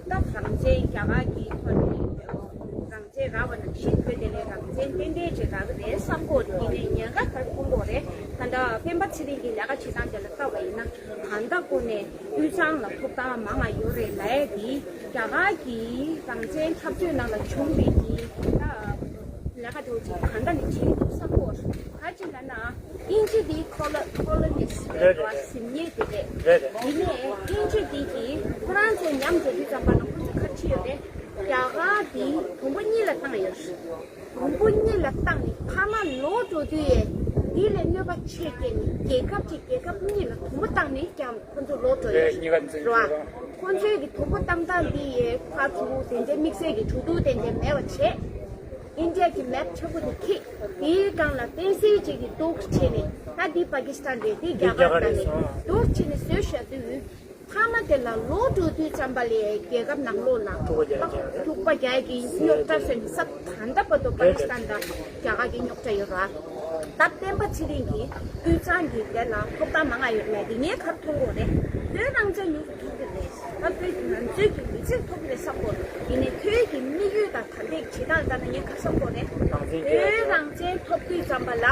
ད་རང་བཙན་རྒྱ་གར་གྱི་ཐོག་ནས་རང་བཙན་རག་པ་ནང་བཞིན་བོད་དེ་ལས་རང་བཙན་ཏན་ཏན་ཅིག་རག་གི་རེད་བསམ་གྱི་ཡོད། ཡིན་ནའི་ཉེན་ཁ་ག་རེ་མཐོང་གི་ཡོད་རེད། ད་ལྟ་སྤེན་པ་ཚེ་རིང་གི་ལས་ཀ་བྱེད་སྟངས་དེ་ལ་བལྟས་པ་ཡིན་ན་གང་ལྟར་ཁོ་ནས་དབུས་གཙང་ལ་ཐོབ་ཐང་མང་ང་ཡོད་རེད་ལབ་ཡ་དེ་རྒྱ་གར་གྱི་རང་བཙན་འཐབ་རྩོད་ནང་ལ་བྱུང་བའི་གི་ད་ལས་ཀ་དེ་ཅིག་གང་འདྲ་ནས་བྱེད་ཀྱི་འདུག་བསམ་གྱི་ཡོད། ག་ཅི་ལབ་ན། དབྱིན་ཇི་འདི་ཁོ་ལ་ཁོ་ལ་ནི་རེད་རེད་རེད། གཟིམ་ཉེ་དེ་རེད། རེད་རེད། ཡིན་ནའི་དབྱིན་ཇི་འདི་གིས་ཁོ་རང་ཚོ་ཉམས་འགྲོ་དུས་ཙམ་པ་ན་ཁོ་ཚོ་ག་རེ་བྱས་ཡོད་རེད། རྒྱ་གར་འདི་དུམ་བུ་གཉིས་ལ་བཏང་ཡོད་རེད། དུམ་བུ་གཉིས་ལ་བཏང་ནས་མཐའ་མ་ལོག་འགྲོ་དུས་ཡས་འདི་ལས་གནོད་པ་ཆེ་སྐྱེས་ནས་རྒྱལ་ཁབ་ཅིག་རྒྱལ་ཁབ་གཉིས་ལ་དུམ་བུ་བཏང་ནས་ཀྱང་ཁོ་ཚོ་ལོག་འགྲོ་ཡོད་རེད། རེད་རེད། ཁོ་ཚོའི་གི་དུམ་བུ་བཏང་སྟངས་འདི་ཡས་ཕར་ཚུར་དེ་འདྲའི་དམིགས་བསལ་གྱི་གྲོས་བསྡུར་དེ་འདྲའི་མེད་པ་བྱས། ཨིན་ཌི་ཡ་གི་མེབ་ཆེན་པོ་དེ་ཁྱེར། དེའི་སྒང་ལ་པེན་སིལ་ཅིག་གིས་འདུག་བྱས་ནས་ད་འདི་པ་ཀི་སི་ཐན་རེད། འདི་རྒྱ་གར་རེད་ཟེར་ནས་འདུག་བྱས་ནས་བཟོས་བཞག་དུས། མཐའ་མ་དེ་ལ་ལོག་འགྲོ་དུས་ཙམ་པ་ལས་རྒྱལ་ཁབ་ནང་ལོགས་ལ་འཁྲུག་པ་རྒྱག་ཡ་འཁྲུག་པ་རྒྱག་ཡ་གི་རྙོག་དྲ་བཟོས་ནས་ས་ད་ལྟ་བར་དུ་པ་ཀི་སི་ཐན་དང་རྒྱ་གར་གྱི་རྙོག་དྲ་ཡོད་རེད། ད་སྤེན་པ་ཚེ་རིང་གིས་དབུས་གཙང་གི་དེ་ལ་ཐོབ་ཐང་མང་ང་ཡོད་མེད་དེ་ངས་ག་རེ་མཐོང་གི་ཡོད་རེད། བོད་རང་བཙན་མྱུར་དུ་ཐོབ་ཀྱི་རེད། ད་བོད་ང་ཚོའི་གི་མི་ཚེ་ཐོབ་ཀྱི་རེད་བསམ་གྱི་ཡོད། ཡིན་ནའི་བོད་ཀྱི་དམིགས་ཡུལ་དང་ད་ལྟའི་བྱེད་སྟངས་ལྟར་ན་ངས་ག་རེ་བསམ་གྱི་ཡོད་རེད། རང་བཙན་བོད་རང་བཙན་ཐོབ་དུས་ཙམ་པ་ལ།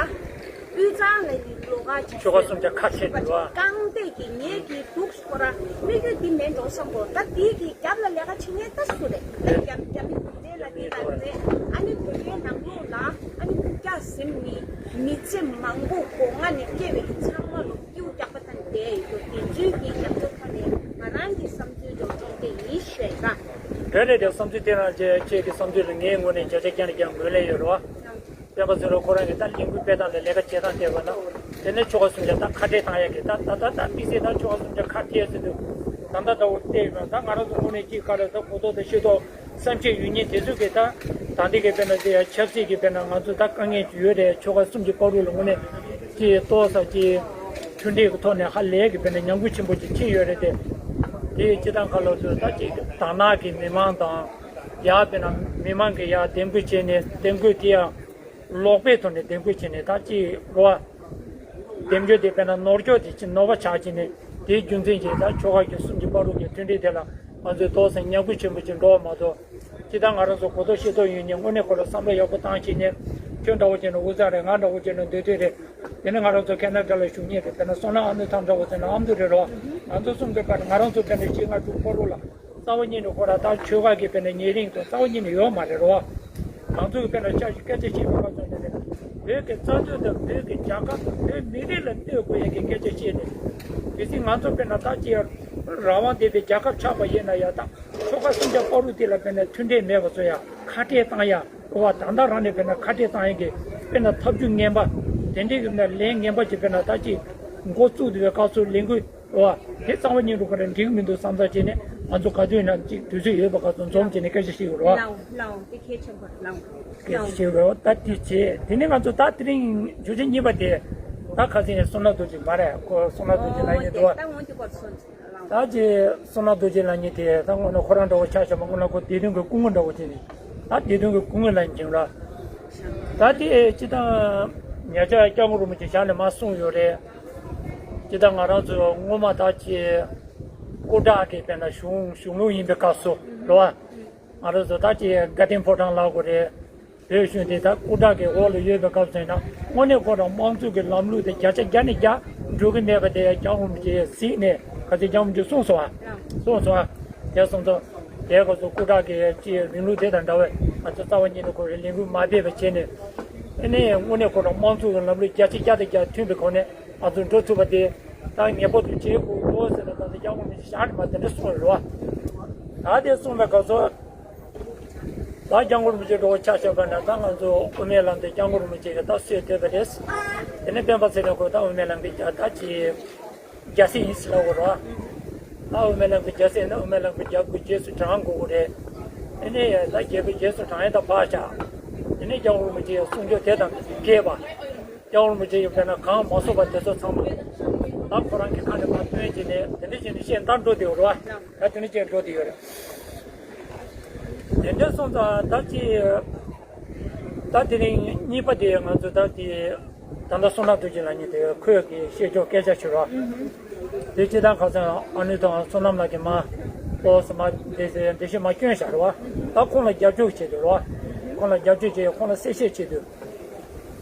དབུས་གཙང་ལ་ཡི་ལོ་ག་ཅིག་ཆོལ་ཁ་གསུམ་ཆ་ཁ་ཕྱེ་འདུག་བ། རྐང་སྟེགས་ཀྱི་ངེད་ཀྱི་འདུག་སྐོར་ར་དམིགས་ཡུལ་འདི་མེད་འགྲོ་བསམ་གོ། ད་དེའི་གི་རྒྱབ་ལ་ལས་ཀ་བྱེད་མཁན་ད་སུ་རེད། ད་རྒྱབ་རྒྱབ་མི་དེ་ལ་དེ་ལ་རེད། ཨ་ནི་བོད་པའི་ནང་ལོགས་ལ་ཨ་ནི་ཕུགས་རྒྱག་ཟིན་ནི་མི་ཚེ་མང་པོ་སྒོ་ང་ནས་སྐྱེ་བའི་གི་ཚང་མ་ལོ་སྐྱིད་རྒྱག་པ་དང་བསྡད་ཡོད་དེ་ཚོའི་གི་རྒྱབ་སྐྱོར་ཐོག་ནས་ང་རང་གི་བསམ་ཚུལ་འགྲོ་གྲོང་དེ་ཡིན་ཞེས་ན། རེད་རེད་རེད། བསམ་ཚུལ་དེ་རང་ཅེ་ཁྱེད་ཀྱི་བསམ་ཚུལ་ལ་ངའི་ངོས་ནས་བརྒྱ་ཆ་བརྒྱ་ནས་བརྒྱ་ངོས་ལེན་ཡོད་རེད་བ། སྤེན་པ་ཚེ་རིང་ཁོ་རང་གིས་ད་ལས་འགུལ་སྤེལ་སྟངས་དང་ལས་ཀ་བྱེད་སྟངས་བལྟས་པ་ན། དེ་ནས་ཆོལ་ཁ་གསུམ་ཆ་ད་ཁ་བྲལ་བཏང་ཡག་གི་ད་ད་ད་ད་དམིགས་བསལ་ད་ཆོལ་ཁ་གསུམ་ཆ་ཁ་བྲལ་ཟེར་དུས་ད་ལྟ་ལྟ་བུ་བལྟས་ཡོད་ན། ད་ང་རང་ཚོ་དངོས་གནས་ཅིག་ག་ལ་ད་གོ་རྟོགས་དང་ཤེས་རྟོགས་བསམ་ཤེས་ཡོད་མཁན་དེ་ཚོ་གིས་ད་ད་འདི་གི་དཔེར་ན་དེ་ཡ་ཆབ་སྲིད་ཀྱི་དཔེར་ན་ང་ཚོ་ད་དཀའ་ངལ་ཅིག་ཡོད་རེད། ཆོལ་ཁ་གསུམ་གྱི་བར་དུ་ལ་དངོས་གནས་ཅིག་ཏོག་ཙམ་ཅིག་མཐུན་སྒྲིལ་གྱི་ཐོག་ནས་ཧ་ལས་ཀྱི་དཔེར་ན་ཉམས་རྒུད་ཆེན་པོ་ཅིག་ཕྱིན་ཡོད་རེད་དེ། དེ་སྤྱི་བཏང་ཁ་ལོ་ཚོས་ད་ཅིག་དར་ནག་གི་མི་མང་དང་ཡ་དཔེར་ན་མི་མང་གི་ཡ་འདེམས་བསྐོ་བྱས་ནས་འདེམས་བསྐོ་དེ་ཡང་། ལོག་པའི་ཐོག་ནས་འདེམས་བསྐོ་བྱས་ནས་ད་ཅིག་རེད་བ། འདེམས་སྐྱོར་དེ་དཔེར་ན་ནོར་སྐྱོར་དེ་ཅིག་ནོར་བ་ཆགས་ཀྱི་ནས་དེའི་རྒྱུ་མཚན་གྱིས་ད་ཆོལ་ཁ་གི་གསུམ་གྱི་བར་དུ་གི་མཐུན་སྒྲིལ་དེ་ལ་ང་ཚོས་ཏོག་ཙམ་ཉམས་རྒུད་ཆེན་པོ་ཅིག་འགྲོ་བ་མ་གཏོགས། ཅི་ད་ང་རང་ཚོ་གོ་རྟོགས་ཤེས་རྟོགས་ཡོད་མཁན་དངོས་གནས་ཁོ་ལ་བསམ་བློ་ཡག་པོ་བཏང་བྱས་ནས། ཁྱོད་འདྲ་བོ་བྱས་ན་དབུས་གཙང་རེད། ང་འདྲ་བོ་བྱས་ན་མདོ་སྟོད་རེད། དེ་ནས་ང་རང་ཚོ་ཁེ་ན་ཌ་ལ་བཞུགས་མཁན་རེད། དཔེར་ན་བསོད་ནམས་ཨ་ནུ་ཐང་འདྲ་བོ་བྱས་ན་ཨ་མདོ་རེད་རོ། ང་ཚོ་གསུམ་གྱི་བར་ང་རང་ཚོ་དཔེར་ན་ཤི་ང་དྲུག་ཕོ་རོག་ལ། རྩ་བ་ཉིད་ནས་ཁོ་རང་ད་ཆོལ་ཁ་གི་དཔེར་ན་ཉེ་རིང་དུ་རྩ་བ་ཉིད་ནས་ཡོད་མ་རེད་རོ། ང་ཚོ་གི་དཔེར་ན་ཆ་ཞིག་སྐད་ཆ་བཤད་པའི་སྐབས་སུ་ནས་བོད་ཀྱི་རྩ་དོན་དང་བོད་ཀྱི་རྒྱལ་ཁབ་དང་བོད་མི་རིགས་ལ་གནོད་དགོས་ཡ་གི་སྐད་ཆ་བཤད་ནས། གལ་སྲིད་ང་ཚོ་དཔེར་ན་ད་ཅི་ཡང་རང་དབང་ལྡན་པའི་རྒྱལ་ཁབ་ཆགས་པ་ཡིན་ན་ཡང་ད་ཆོལ་ཁ་གསུམ་ཆ་བར་དུ་དེ་ལ་དཔེར་ན་མཐུན་འབྲེལ་མེད་པ་བཟོ་ཡ་ཁ་བྲལ་བཏང་ཡ་རོ་བ། ད་ལྟ་རང་ནས་དཔེར་ན་ཁ་བྲལ་བཏང་ཡ་གི་དཔེར་ན་ཐབས་ཇུས་ངན་པ་དེ་འདྲའི་གི་ལན་ངན་པ་ཅིག་དཔེར་ན་ད་ཅི་འགོ་བཙུགས་བསྡད་པའི་སྐབས་སུ་ལས་འགུལ། ཨོ། དེ་རྩ་བ་ཉིད་དུ་ཁོ་རང་འགྲིག་མི་འདུག་བསམ་ས་བྱས་ནས་ང་ཚོ་ག་དུས་ཡིན་ན་ཅིག་དུས་ཚོད་ཡོད་པ་ག་ཚོད་འཛོམས་བྱས་ནས་སྐད་ཆ་བཤད་དགོས་རེད་བ། ལའོ་ལའོ་དེ་གལ་ཆེན་པོ་རེད་ལའོ། སྐད་ཆ་བཤད་དགོས་རེད་བ། ད་དེ་བྱས་དེ་ནས་ང་ཚོ་ད་དེ་རིང་བརྗོད་བྱ་གཉིས་པ་དེ་ད་ཁ་སང་བསོད་ནམས་རྡོ་རྗེ་མ་རེད། ཁོ་བསོད་ནམས་རྡོ་རྗེ་ལབ་མཁན་འདུག་བ། ད་ཅི་བསོད་ནམས་རྡོ་རྗེ་ལབ་མཁན་དེ་ད་དངོས་གནས་ཁོ་རང་འདྲ་བོ་ཆ་བཞག་པ་དངོས་གནས་ཁོ་བདེ་དོན་གྱི་སྐུ་ངོ་འདྲ་བོ་བྱས་ནས་ད་བདེ་དོན་གྱི་སྐུ་ངོ་ལབ་མཁན་ར། ད་དེ་སྤྱི་བཏང་ཉེ་ཆར་སྐྱབས་མགོན་རིན་པོ་ཆེ་ཞལ་ནས་མར་གསུངས་ཡོད་རེད། ཅི་ད་ང་རང་ཚོ་སྔོན་མ་ད་ཅི་སྐུ་དྲག་གི་དཔེར་ན་གཞུང་གཞུང་ལུགས་ཡིན་པའི་སྐབས་སུ་རེད་བ། ང་རང་ཚོ་ད་ཅི་དགའ་ལྡན་ཕོ་བྲང་ལབ་དགོས་རེད། བོད་གཞུང་དེ་ད་སྐུ་དྲག་གི་འོག་ལ་ཡོད་པའི་སྐབས་སུ་ཡིན་ན་དངོས་གནས་ཁོ་རང་དམངས་གཙོ་གི་ལམ་ལུགས་དེ་བརྒྱ་ཆ་བརྒྱ་ནས་བརྒྱ་འགྲོ་གི་མེད་པ་དེ་སྐྱབས་མགོན་རིན་པོ་ཆེས་གཟིགས་ནས་ག་ཚོད་སྐྱབས་མགོན་རིན་པོ་ཆེས་གསུངས་སོང་བ། གསུངས་སོང་བ། དེ་སོང་ཙང་དེའི་སྐབས་སུ་སྐུ་དྲག་གི་ཅི་རིང་ལུགས་དེ་དང་འདྲ་བས་ང་ཚོ་རྩ་བ་ཉིད་ནས་ཁོ་རང་ལས་འགུལ་མ་སྤེལ་བ་བྱས་ནས། ཨ་ནི་དངོས་གནས་ཁོ་རང་དམངས་གཙོ་གི་ལམ་ལུགས་བརྒྱ་ཆ་བརྒྱ་དང་བརྒྱ་མཐུན་པའི་སྒོ་ནས་ང་ཚོ་འགྲོ་ཐུབ་པ་དེ་ད་ངེས་པར་དུ་བྱེད་དགོས་འདུག་ཟེར་ནས་ད་ལྟ་སྐྱབས་མགོན་རིན་པོ་ཆེ་ཞལ་ནས་མར་དེ་འདྲ་གསུངས་ཡོད་རེད་བ། ད་དེ་གསུངས་པའི་སྐབས་སུ་ད་སྐྱབས་མགོན་རིན་པོ་ཆེ་འགྲོ་བ་ཆ་བཞག་པ་ན་ད་ང་ཚོ་དབུ་མའི་ལམ་དེ་སྐྱབས་མགོན་རིན་པོ་ཆེ་གིས་ད་སྲོལ་བཏོད་པ་རེད། དེ་ནས་སྤེན་པ་ཚེ་རིང་ཁོ་ད་དབུ་མའི་ལམ་གྱི་རྒྱལ་ད་ཅི་རྒྱལ་སྲས་ཡིན་ཟེར་ལབ་དགོས་རེད་བ། ད་དབུ་མའི་ལམ་གྱི་རྒྱལ་སྲས་ཡིན་ན་དབུ་མའི་ལམ་གྱི་རྒྱལ་པོ་རྗེས་སུ་འབྲང་དགོས་ཀྱི་རེད། དེ་ནས་ད་རྒྱལ་པོ་རྗེས་སུ་འབྲང་ཡ་ད་བར་བཞག་དེ་ནས་སྐྱབས་མགོན་རིན་པོ་ཆེའི་གསུང་ཆོས་དེ་དང་འགལ་བ། སྐྱབས་མགོན་རིན་པོ་ཆེ་ཡིས་དཔེར་ན་གང་མ་གསུངས་པ་དེ་ཚོ་ཚང་མ་ད་ཁོ་རང་གི་ཁ་ནས་མར་བཏོན་བྱས་ནས་དེ་འདྲ་བྱས་ནས་བཤད་ད་འགྲོ་བསྡད་ཡོད་རེད་བ། ད་དེ་འདྲ་བྱས་འགྲོ་བསྡད་ཡོད་རེད། དེ་འདྲ་སོང་ཙང་ད་ཅི་ད་དེ་རིང་གཉིས་པ་དེ་ང་ཚོ་ད་དེ་ད་ལྟ་བསོད་ནམས་རྡོ་རྗེ་ལབ་མཁན་དེ་ཁོས་ཀྱི་བཤད་ཕྱོགས་སྐད་ཆ་ཞུ་རོགས། དེ་སྤྱི་བཏང་ཁ་སང་ཨ་ནུ་དང་བསོད་ནམས་ལགས་ཀྱིས་མ་ཨོ་ཟེར་མ་འདི་ཟེར་འགྲེལ་བཤད་མ་བསྐྱོན་བཞག་རེད་བ། ད་ཁོང་ལ་རྒྱབ་སྐྱོར་བྱེད་དུས་རེད་བ། ཁོང་ལ་རྒྱབ་སྐྱོར་བྱེད་ཁོང་ལ་གསལ་བཤད་བྱེད་དུས།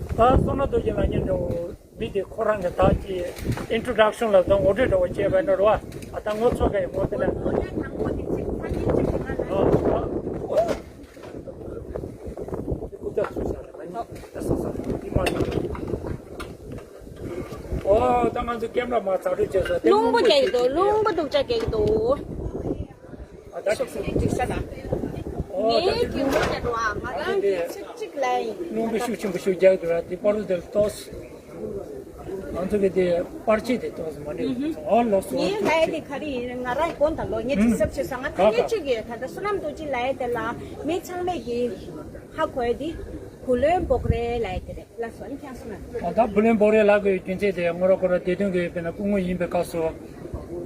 ད་བསོད་ནམས་རྡོ་རྗེ་ལབ་མཁན་འདྲ་བོ་མི་དེ་ཁོ་རང་གི་ད་ཀྱི་ཨིན་ཊྲོ་ཌག་ཤན་ལ་ད་ངོ་སྤྲོད་འདྲ་བོ་བྱས་པ་འདྲ་རེད་བ། ཨ་ད་ངོ་ཚ་ག་ཡི་ངོ་དེ་ན། ཨོ་ཨོ། ཨོ། དེ་རྐུབ་བཀྱག་ཚུར་བཞག་རེད་མ་ཡིན་ད་སོང་སོང་དེ་མ་རེད། ཨོ་ད་ང་ཚོ་ཀེམ་ར་མ་ཚགས་སྒྲུབ་བྱས་སོང་། དེ་རླུང་པོ་རྒྱག་གི་འདུག་རླུང་པོ་སྡུག་ཅག་རྒྱག་གི་འདུག་ཨ་ད་ཅིག་སོང་། ཅིག་ཤ་ད། ཨོ་ད་ངའི་ཅིག་རྒྱུན་པོ་རེད་འགྲོ་ཨ། ང་རང་གི་ཚིག་གཅིག་ལ་ཡིན། རླུང་པོ་ཤུགས་ཆེན་པོ་ཤུགས་རྒྱག་འདུག་ར་དེ་པར་དེ་ཏོག་ང་ཚོ་གི་དེ་པར་ཆས་དེ་ཏོག་ཙམ་མ་འགྲིག་ཨོ་ལགས་སོ། ངའི་ལྷའི་དེ་ག་རེ་ཡིན་ང་རང་གོ་ད་ལོ་ངས་ཅིག་གཟབ་བྱས་སོང་། ང་ཐ་སྙད་གཅིག་ཡོད། ད་ལྟ་བསོད་ནམས་རྡོ་རྗེ་ལབ་ཡ་དེ་ལ་མི་ཚང་མས་ཀྱི་ཧ་གོ་ཡ་དེ་བུ་ལོན་འབོག་རེད་ལབ་ཡ་དེ་རེད། ལགས་སོ་ཨ་ནི་ཁྱེད་རང་གསུང་ན། ཨ་ད་བུ་ལོན་འབོག་རེད་ལབ་དགོས་རྒྱུ་མཚན་དེ་ངོ་ར་ཁོ་ར་བདེ་དོན་གྱི་དཔེར་ན་སྐུ་ངོ་ཡིན་པའི་སྐབས་སུ་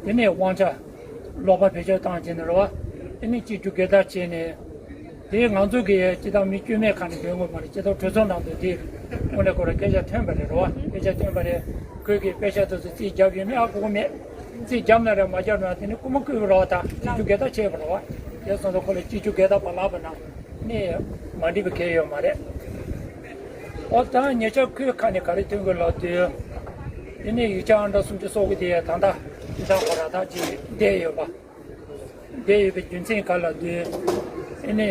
དེ་ནས་དབང་ཆ་ལོག་པ་བེད་སྤྱོད་བཏང་བྱས་ནས་རེད་བ། དེ་ནས་གཅིག་གྱུར་སྒེར་བདག་བྱས་ནས། དེ་ང་ཚོ་གི་སྤྱི་བཏང་མི་དཀྱུས་མའི་ཁ་ནས་འདོན་དགོས་མ་རེད། སྤྱི་ཚོགས་གྲོས་ཚོགས་ནང་དུ་དེ་དངོས་གནས་ཁོ་རང་སྐད་ཆ་ཐོན་པ་རེད་རོ། སྐད་ཆ་ཐོན་པ་རེད། ཁོས་ཀྱི་དཔེ་ཆ་དེ་ཚོ་རྩིས་བརྒྱབ་ཡོད་མེད་ཨ་གོ་གི་མེད། རྩིས་བརྒྱབ་ན་རེད་མ་བརྒྱབ་ན་དེ་ནི་རྐུ་མ་རྐུས་པ་རོ། ད་གཅིག་གྱུར་སྒེར་བདག་བྱས་པ་རོ། དེ་སོང་ཙང་ཁོ་ལ་གཅིག་གྱུར་སྒེར་བདག་པ་ལབ་པ་ན་ནི་མ་འགྲིག་པ་གང་ཡང་ཡོད་མ་རེད། ཨོ་ད་ཉེ་ཆར་ཁོའི་ཁ་ནས་ག་རེ་ཐོན་དགོས་ལབ་དུས། དེ་ནས་ཡིག་ཆ་ཨང་གྲངས་སུམ་ཅུ་སོ་དགུ་དེ་ད་ལྟ་ཁྱིམ་ཚང་ཁོ་རང་ད་ཅིག་བསྡད་ཡོད་པ། བསྡད་ཡོད་པའི་རྒྱུ་མཚན་ག་ལབ་དུས། ཨེ་ནས་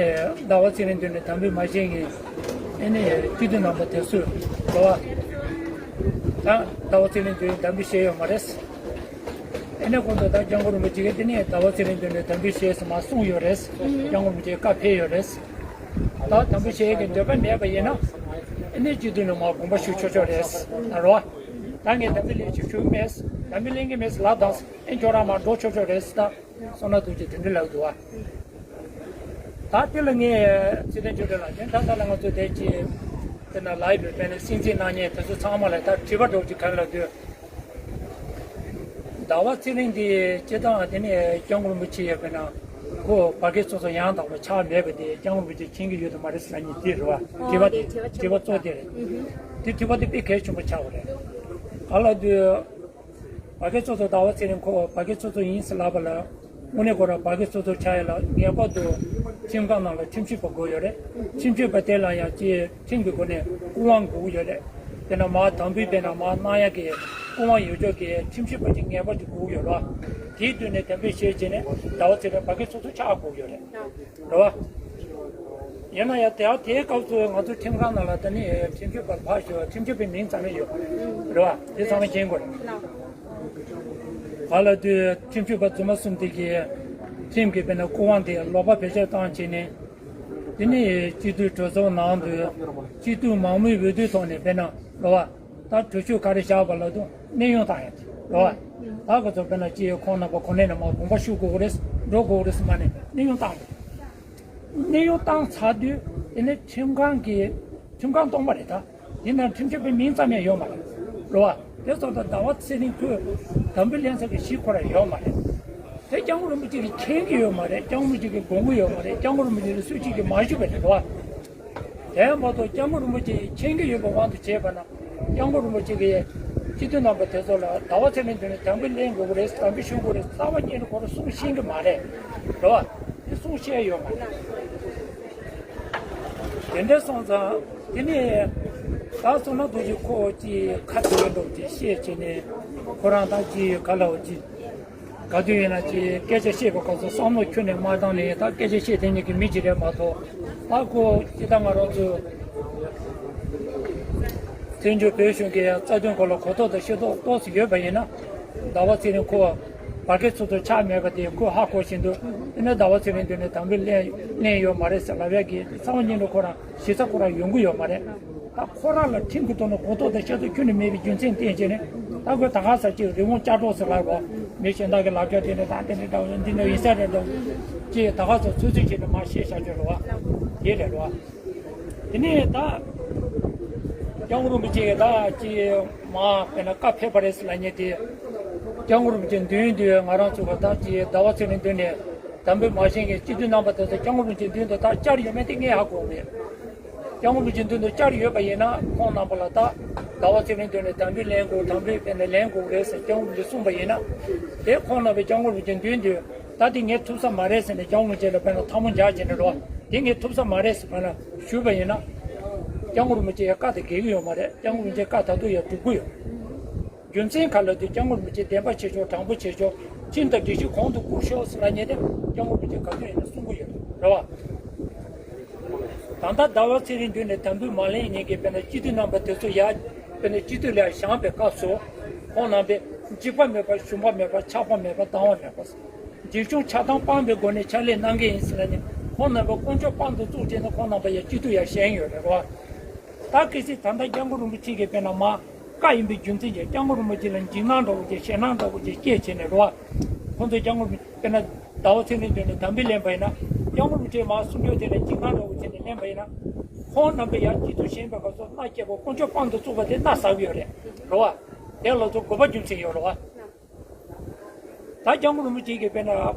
ཟླ་བ་ཚེ་རིང་མདུན་ནས་དམ་འབུལ་མ་བཞེས་ངེས། ཨེ་ནས་སྤྱི་འཐུས་རྣམ་པ་དེ་ཚོས་རེད་བ། ད་ཟླ་བ་ཚེ་རིང་མདུན་དམ་འབུལ་བཞེས་ཡོད་མ་རེད། ཨེ་ནས་གོང་དུ་ད་སྐྱབས་མགོན་རིན་པོ་ཆེ་གིས་དེ་ནས་ཟླ་བ་ཚེ་རིང་མདུན་ནས་དམ་འབུལ་བཞེས་ཟེར་མ་གསུངས་ཡོད་རེད། སྐྱབས་མགོན་རིན་པོ་ཆེ་བཀའ་ཕེབས་ཡོད་རེད། ད་དམ་འབུལ་བཞེས་ཀྱི་འདོད་པ་མེད་པ་ཡིན་ན། ཨེ་ནས་སྤྱི་འཐུས་ནས་མར་དགོངས་པ་ཞུ་ཆོག་ཆོག་རེད། ད་རོ། ད་ངས་དམ་འབུལ་ལེན་ཆོག་ཆོག་མེད། དམ་འབུལ་ལེན་གྱི་མེད་ལབ་དང་། ཨེ་ཁྱོད་རང་མར་འགྲོ་ཆོག་ཆོག་རེད་ད། བསོད་ནམས་རྡོ་རྗེ་དེ་འདྲ་ལབ་འདུག་བ། ད་དེ་ལ་ངས་ཚེ་བརྟན་ཆོས་སྒྲོན་ལགས་ཀྱིས་ད་ལྟ་ལ་ང་ཚོ་དེ་ཅི་དེ་ན་ལའི་བྷ་རི་དཔེར་ན་སྲིད་འཛིན་གནང་མཁན་དེ་ཚོ་ཚང་མ་ལ་ད་དྲི་བ་འདྲ་བོ་ཅིག་ག་རེ་ལབ་དུས། ཟླ་བ་ཚེ་རིང་འདི་སྤྱིར་བཏང་དེ་ནས་སྐྱབས་མགོན་རིན་པོ་ཆེ་ཡོད་པས་ན་ཁོ་བར་བརྒལ་ཚོགས་གཙོ་ཡང་དག་པ་ཆགས་མེད་པ་དེ་སྐྱབས་མགོན་རིན་པོ་ཆེ་མཁྱེན་གྱི་ཡོད་དམ་མ་རེད་ཟེར་ནས་དེ་རེད་བ། དྲི་བ་དེ་དྲི་བ་གཙོ་དེ་རེད། དེ་དྲི་བ་དེ་དཔེ་གལ་ཆེན་པོ་ཆགས་པ་རེད། ག་ལབ་དུས། བར་བརྒལ་ཚོགས་གཙོ་ཟླ་བ་ཚེ་རིང་ཁོ་བར་བརྒལ་ཚོགས་གཙོ་ཡིན་ཟེར་ལབ་པ་ལ། དངོས་གནས་ཁོ་རང་བར་བརྒལ་ཚོགས་གཙོ་ཆགས་ཡ་ལ་ངེས་པར་དུ་ཁྲིམས་ཁང་ནང་ལ་ཁྲིམས་ཞིབ་པ་དགོས་ཡོད་རེད། ཁྲིམས་ཞིབ་པ་དེ་ལ་ཡང་ཅིག་ཁྲིམས་ཀྱི་སྒོ་ནས་སྐུ་དབང་དགོས་ཀྱི་ཡོད་རེད། དེ་ན་མར་དམ་འབུལ་དཔེར་ན་མར་གནང་ཡ་གི་སྐུ་དབང་ཡོད་ཆོག་གི་ཁྲིམས་ཞིབ་པ་ཅིག་ངེས་པར་དུ་དགོས་ཀྱི་ཡོད་རེད། དེའི་མདུན་ནས་དམ་འབུལ་བཞེས་བྱས་ནས་ཟླ་བ་ཚེ་རིང་བར་བརྒལ་ཚོགས་གཙོ་ཆགས་དགོས་ཀྱི་ཡོད་རེད། རེད་བ། ཡིན་ན་ཡང་དེ་དེའི་སྐབས་སུ་ང་ཚོ་ཁྲིམས་ཁང་ནང་ལ་ད་ནི་ཁྲིམས་ཞིབ་པ་ཕར་ཞོག་ཁྲིམས་ཞིབ་པའི་མིང་ཙམ་ཡང་ཡོད་མ་རེད། རེད་བ། དེ་ཚང་མ་མཁྱེན་དགོས་རེད། ག་ལབ་དུས་ཁྲིམས་ཞིབ་པ་རྫུན་མ་གསུམ་དེ་གིས་ཁྲིམས་ཀྱི་དཔེར་ན་སྐུ་དབང་དེ་ལོག་པ་བེད་སྤྱོད་བཏང་བྱས་ནས། དེ་ནི་སྤྱི་འཐུས་གྲོས་ཚོགས་ནང་དུ་སྤྱི་འཐུས་མང་མོས་འོས་བསྡུའི་ཐོག་ནས་དཔེར་ན་རེད་བ། ད་གྲོས་ཆོད་ག་རེ་བཞག་པ་ལ་དུ་གནས་དབྱུང་བཏང་ཡ་དེ་རེད་བ། ད་ག་ཚོད་དཔེར་ན་ཅི་ཁོང་རྣམ་པ་གོ་གནས་ནས་མར་དགོངས་པ་ཞུ་དགོས་ཀྱི་རེད། འགྲོ་དགོས་ཀྱི་རེད་ཟེར་མ་ནས་གནས་དབྱུང་བཏང་ཡ། གནས་དབྱུང་བཏང་ཚར་དུས་དེ་ནས་ཁྲིམས་ཁང་གིས་ཁྲིམས་ཁང་སྟོང་པ་རེད་ད། དེ་ནང་ཁྲིམས་ཞིབ་པའི་མིང་ཙམ་ཡང་ཡོད་མ་རེད། རེད་བ། དེ་སོང་ཙང་ཟླ་བ་ཚེ་རིང་ཁོས་དམ་འབུལ་ལེན་ས་གི་གཞི་ཁོ་རང་ཡོད་མ་རེད། དེ་སྐྱབས་མགོན་རིན་པོ་ཆེ་གིས་མཁྱེན་གྱི་ཡོད་མ་རེད། སྐྱབས་མགོན་རིན་པོ་ཆེ་གིས་དགོངས་ཀྱི་ཡོད་མ་རེད། སྐྱབས་མགོན་རིན་པོ་ཆེ་ལ་སུ་གཅིག་གིས་མ་ཞུས་པ་རེད་བ། དེ་མ་གཏོགས་སྐྱབས་མགོན་རིན་པོ་ཆེ་མཁྱེན་གྱི་ཡོད་པའི་དབང་དུ་བྱས་པ་ན། སྐྱབས་མགོན་རིན་པོ་ཆེ་གིས་སྤྱི་འཐུས་རྣམ་པ་དེ་ཚོ་ལ་ཟླ་བ་ཚེ་རིང་མདུན་ནས་དམ་འབུལ་ལེན་དགོས་ཀྱི་རེད། དམ་འབུལ་ཞུ་དགོས་རེད། རྩ་བ་ཉིད་ནས་ཁོ་རང་གསུང་ཤེས་ཀྱི་མ་རེད། རེད་བ། དེ་གསུང་ཤེས་ཡོད་མ་རེད། དེ་འདྲ་སོང་ཙང་དེ་ནས་ད་བསོད་ནམས་རྡོ་རྗེ་ཁོ་ཅིག་ཁ་བདེ་འགྲོ་ཅིག་བཤད་བྱས་ནས་ཁོ་རང་ད་ཅིག་ག་ལ་འོ་ཅིག་ག་དུས་ཡིན་ན་ཅིག་སྐད་ཆ་བཤད་པའི་སྐབས་སུ་བསམ་བློ་ཁྱོན་ནས་མ་བཏང་ནས་ད་སྐད་ཆ་བཤད་དེ་ཉིད་ཀྱི་མི་ཅིག་རེད་མ་གཏོགས། ད་ཁོ་ཅིག་ད་ང་རང་ཚོ་བཙན་བྱོལ་བོད་གཞུང་གི་རྩ་དོན་སྐོར་ལ་གོ་རྟོགས་དང་ཤེས་རྟོགས་ཏོག་ཙམ་ཡོད་པ་ཡིན་ན། ཟླ་བ་ཚེ་རིང་ཁོ་བར་བརྒལ་ཚོགས་གཙོ་ཆགས་མེད་པ་དེ་ཁོས་ཧ་གོ་བཞིན་དུ། དེ་ནས་ཟླ་བ་ཚེ་རིང་མདུན་ནས་དམ་འབུལ་ལེན་ལེན་ཡོད་མ་རེད་ཟེར་ལབ་ཡག་གི་རྩ་བ་ཉིད་ནས་ཁོ་རང་གཞི་རྩ་ཁོ་རང་ཡོང་གི་ཡོད་མ་རེད། ད་ཁོ་རང་ལ་ཁྲིམས་ཀྱི་ཐོག་ནས་གོ་རྟོགས་དང་ཤེས་རྟོགས་ཁྱོན་ནས་མེད་པའི་རྒྱུ་མཚན་བསྟན་བྱས་ནས། ད་ཁོས་ད་ག་ས་ཅིག་རི་བོང་ཅག་སྒྲོག་ཟེར་ལབ་རོགས། མི་གཞན་དག་གི་ལབ་ཀྱང་དེ་འདྲ་དང་དེ་འདྲ་འདྲ་བོ་འདི་འདྲ་ཡིན་ས་རེད་འདུག་ཅེས་ད་ག་ས་ཚོད་ཚོད་བྱས་ནས་མར་བཤད་བཞག་ཆོག་རེད་བ། དེ་རེད་རོ། དེ་ནས་ད་སྐྱབས་མགོན་རིན་པོ་ཆེ་གིས་ད་ཅི་མ་དཔེར་ན་བཀའ་ཕེབས་པ་རེད་ཟེར་ལབ་མཁན་དེ། སྐྱབས་མགོན་རིན་པོ་ཆེ་མདུན་དུ་ང་རང་ཚོ་ག་ད་ཅི་ཟླ་བ་ཚེ་རིང་མདུན་ནས་དམ་འབུལ་མ་བཞེས་མཁན་སྤྱི་འཐུས་རྣམ་པ་དེ་ཚོ་སྐྱབས་མགོན་རིན་པོ་ཆེ་མདུན་དུ་ད་བཅར་ཡོད་མེད་དེ་ངས་ཧ་གོ་མེད། སྐྱབས་མགོན་རིན་པོ་ཆེ་མདུན་དུ་བཅར་ཡོད་པ་ཡིན་ན་ཁོང་རྣམ་པ་ལ་ད་ཟླ་བ་ཚེ་རིང་མདུན་ནས་དམ་འབུལ་ལེན་དགོས། དམ་འབུལ་དཔེར་ན་ལེན་དགོས་རེད་ཟེར་སྐྱབས་མགོན་རིན་པོ་ཆེས་གསུངས་པ་ཡིན་ན། དེ་ཁོང་རྣམ་པས་སྐྱབས་མགོན་རིན་པོ་ཆེ་མདུན་དུ། ད་དེ་ངས་ཐུབ་ས་མ་རེད་ཟེར་ནས་སྐྱབས་མགོན་རིན་པོ་ཆེ་ལ་དཔེར་ན་ཐལ་མོ་སྦྱར་བྱས་ནས་རོ། དེ་ངས་ཐུབ་ས་མ་རེད་ཟེར་བ་ལ་ཞུས་པ་ཡིན་ན། སྐྱབས་མགོན་རིན་པོ་ཆེ་ཡ་བཀའ་དེ་འགལ་གྱི་ཡོད་མ་རེད། སྐྱབས་མགོན་རིན་པོ་ཆེ་བཀའ་ད་དུང་ཡ་སྒྲུབ་ཀྱི་ཡོད། རྒྱུ་མཚན་ག་ལ་དེ་སྐྱབས་མགོན་རིན་པོ་ཆེ་བདེན་པ་བྱེད་ཆོག་དྲང་པོ་བྱེད་ཆོག་ཁྲིམས་དང་སྒྲིག་གཞི་གོང་དུ་བཀུར་ཤོག་ཟེར་ལབ་མཁན་དེ་སྐྱབས་མགོན་རིན་པོ་ཆེ་ག་དུས་ཡིན་ན་གསུང་གི་ཡོད་རེད་བ། ད་ལྟ་ཟླ་བ་ཚེ་རིང་མདུན་ནས་དམ་འབུལ་མ་ལེན་མཁན་གྱི་དཔེར་ན་སྤྱི་འཐུས་རྣམ་པ་དེ་ཚོ་ཡ། དཔེར་ན་སྤྱི་འཐུས་ལ་བཞེངས་པའི་སྐབས་སུ། ཁོང་རྣམ་པས་འཇིགས་པ་མེད་པ། ཞུམ་པ་མེད་པ། ཆགས་པ་མེད་པ། སྡང་བ་མེད་པ། འཇིགས་སྐྱོང་ཆགས་སྡང་སྤངས་པའི་སྒོ་ནས་ཕྱག་ལས་གནང་མཁན་ཡིན་ཟེར་ལབ་ནས་ཁོང་རྣམ་པ་དཀོན་མཆོག་དཔང་དུ་བཙུགས་བྱས་ནས་ཁོང་རྣམ་པ་ཡ་སྤྱི་འཐུས་ཡ་བཞེངས་ཡོད་རེད་བ། ད་གལ་སྲིད་ད་ལྟ་སྐྱབས་མགོན་རིན་པོ་ཆེ་གིས་དཔེར་ན་མ་བཀའ་ཡིན་པའི་རྒྱུ་མཚན་གྱིས་སྐྱབས་མགོན་རིན་པོ་ཆེ་ལ་འཇིགས་སྣང་འདྲ་བོ་ཅིག་ཞེད་སྣང་འདྲ་བོ་ཅིག་སྐྱེས་བྱས་ནས་རེད་བ། ཁོང་ཚོས་སྐྱབས་མགོན་དཔེར་ན་ཟླ་བ་ཚེ་རིང་མདུན་ནས་དམ་འབུལ་ལེན་པ་ཡིན་ན། སྐྱབས་མགོན་རིན་པོ་ཆེ་མར་གསུང་ཆོས་དེ་ལ་འཇིགས་སྣང་འདྲ་བོ་བྱས་ནས་ལེན་པ་ཡིན་ན། ཁོང་རྣམ་པས་ཡང་སྤྱི་འཐུས་བཞེངས་པའི་སྐབས་སུ་མནའ་སྐྱེལ་བ་དཀོན་མཆོག་དཔང་དུ་བཙུགས་པ་དེ་མནའ་ཟ་གི་ཡོད་རེད། རེད་བ། དེ་ལ་ཚོ་དགོས་པ་རྒྱུ་མཚན་ཡོད་རེད་བ། ད་སྐྱབས་མགོན་རིན་པོ་ཆེ་གིས་དཔེར་ན་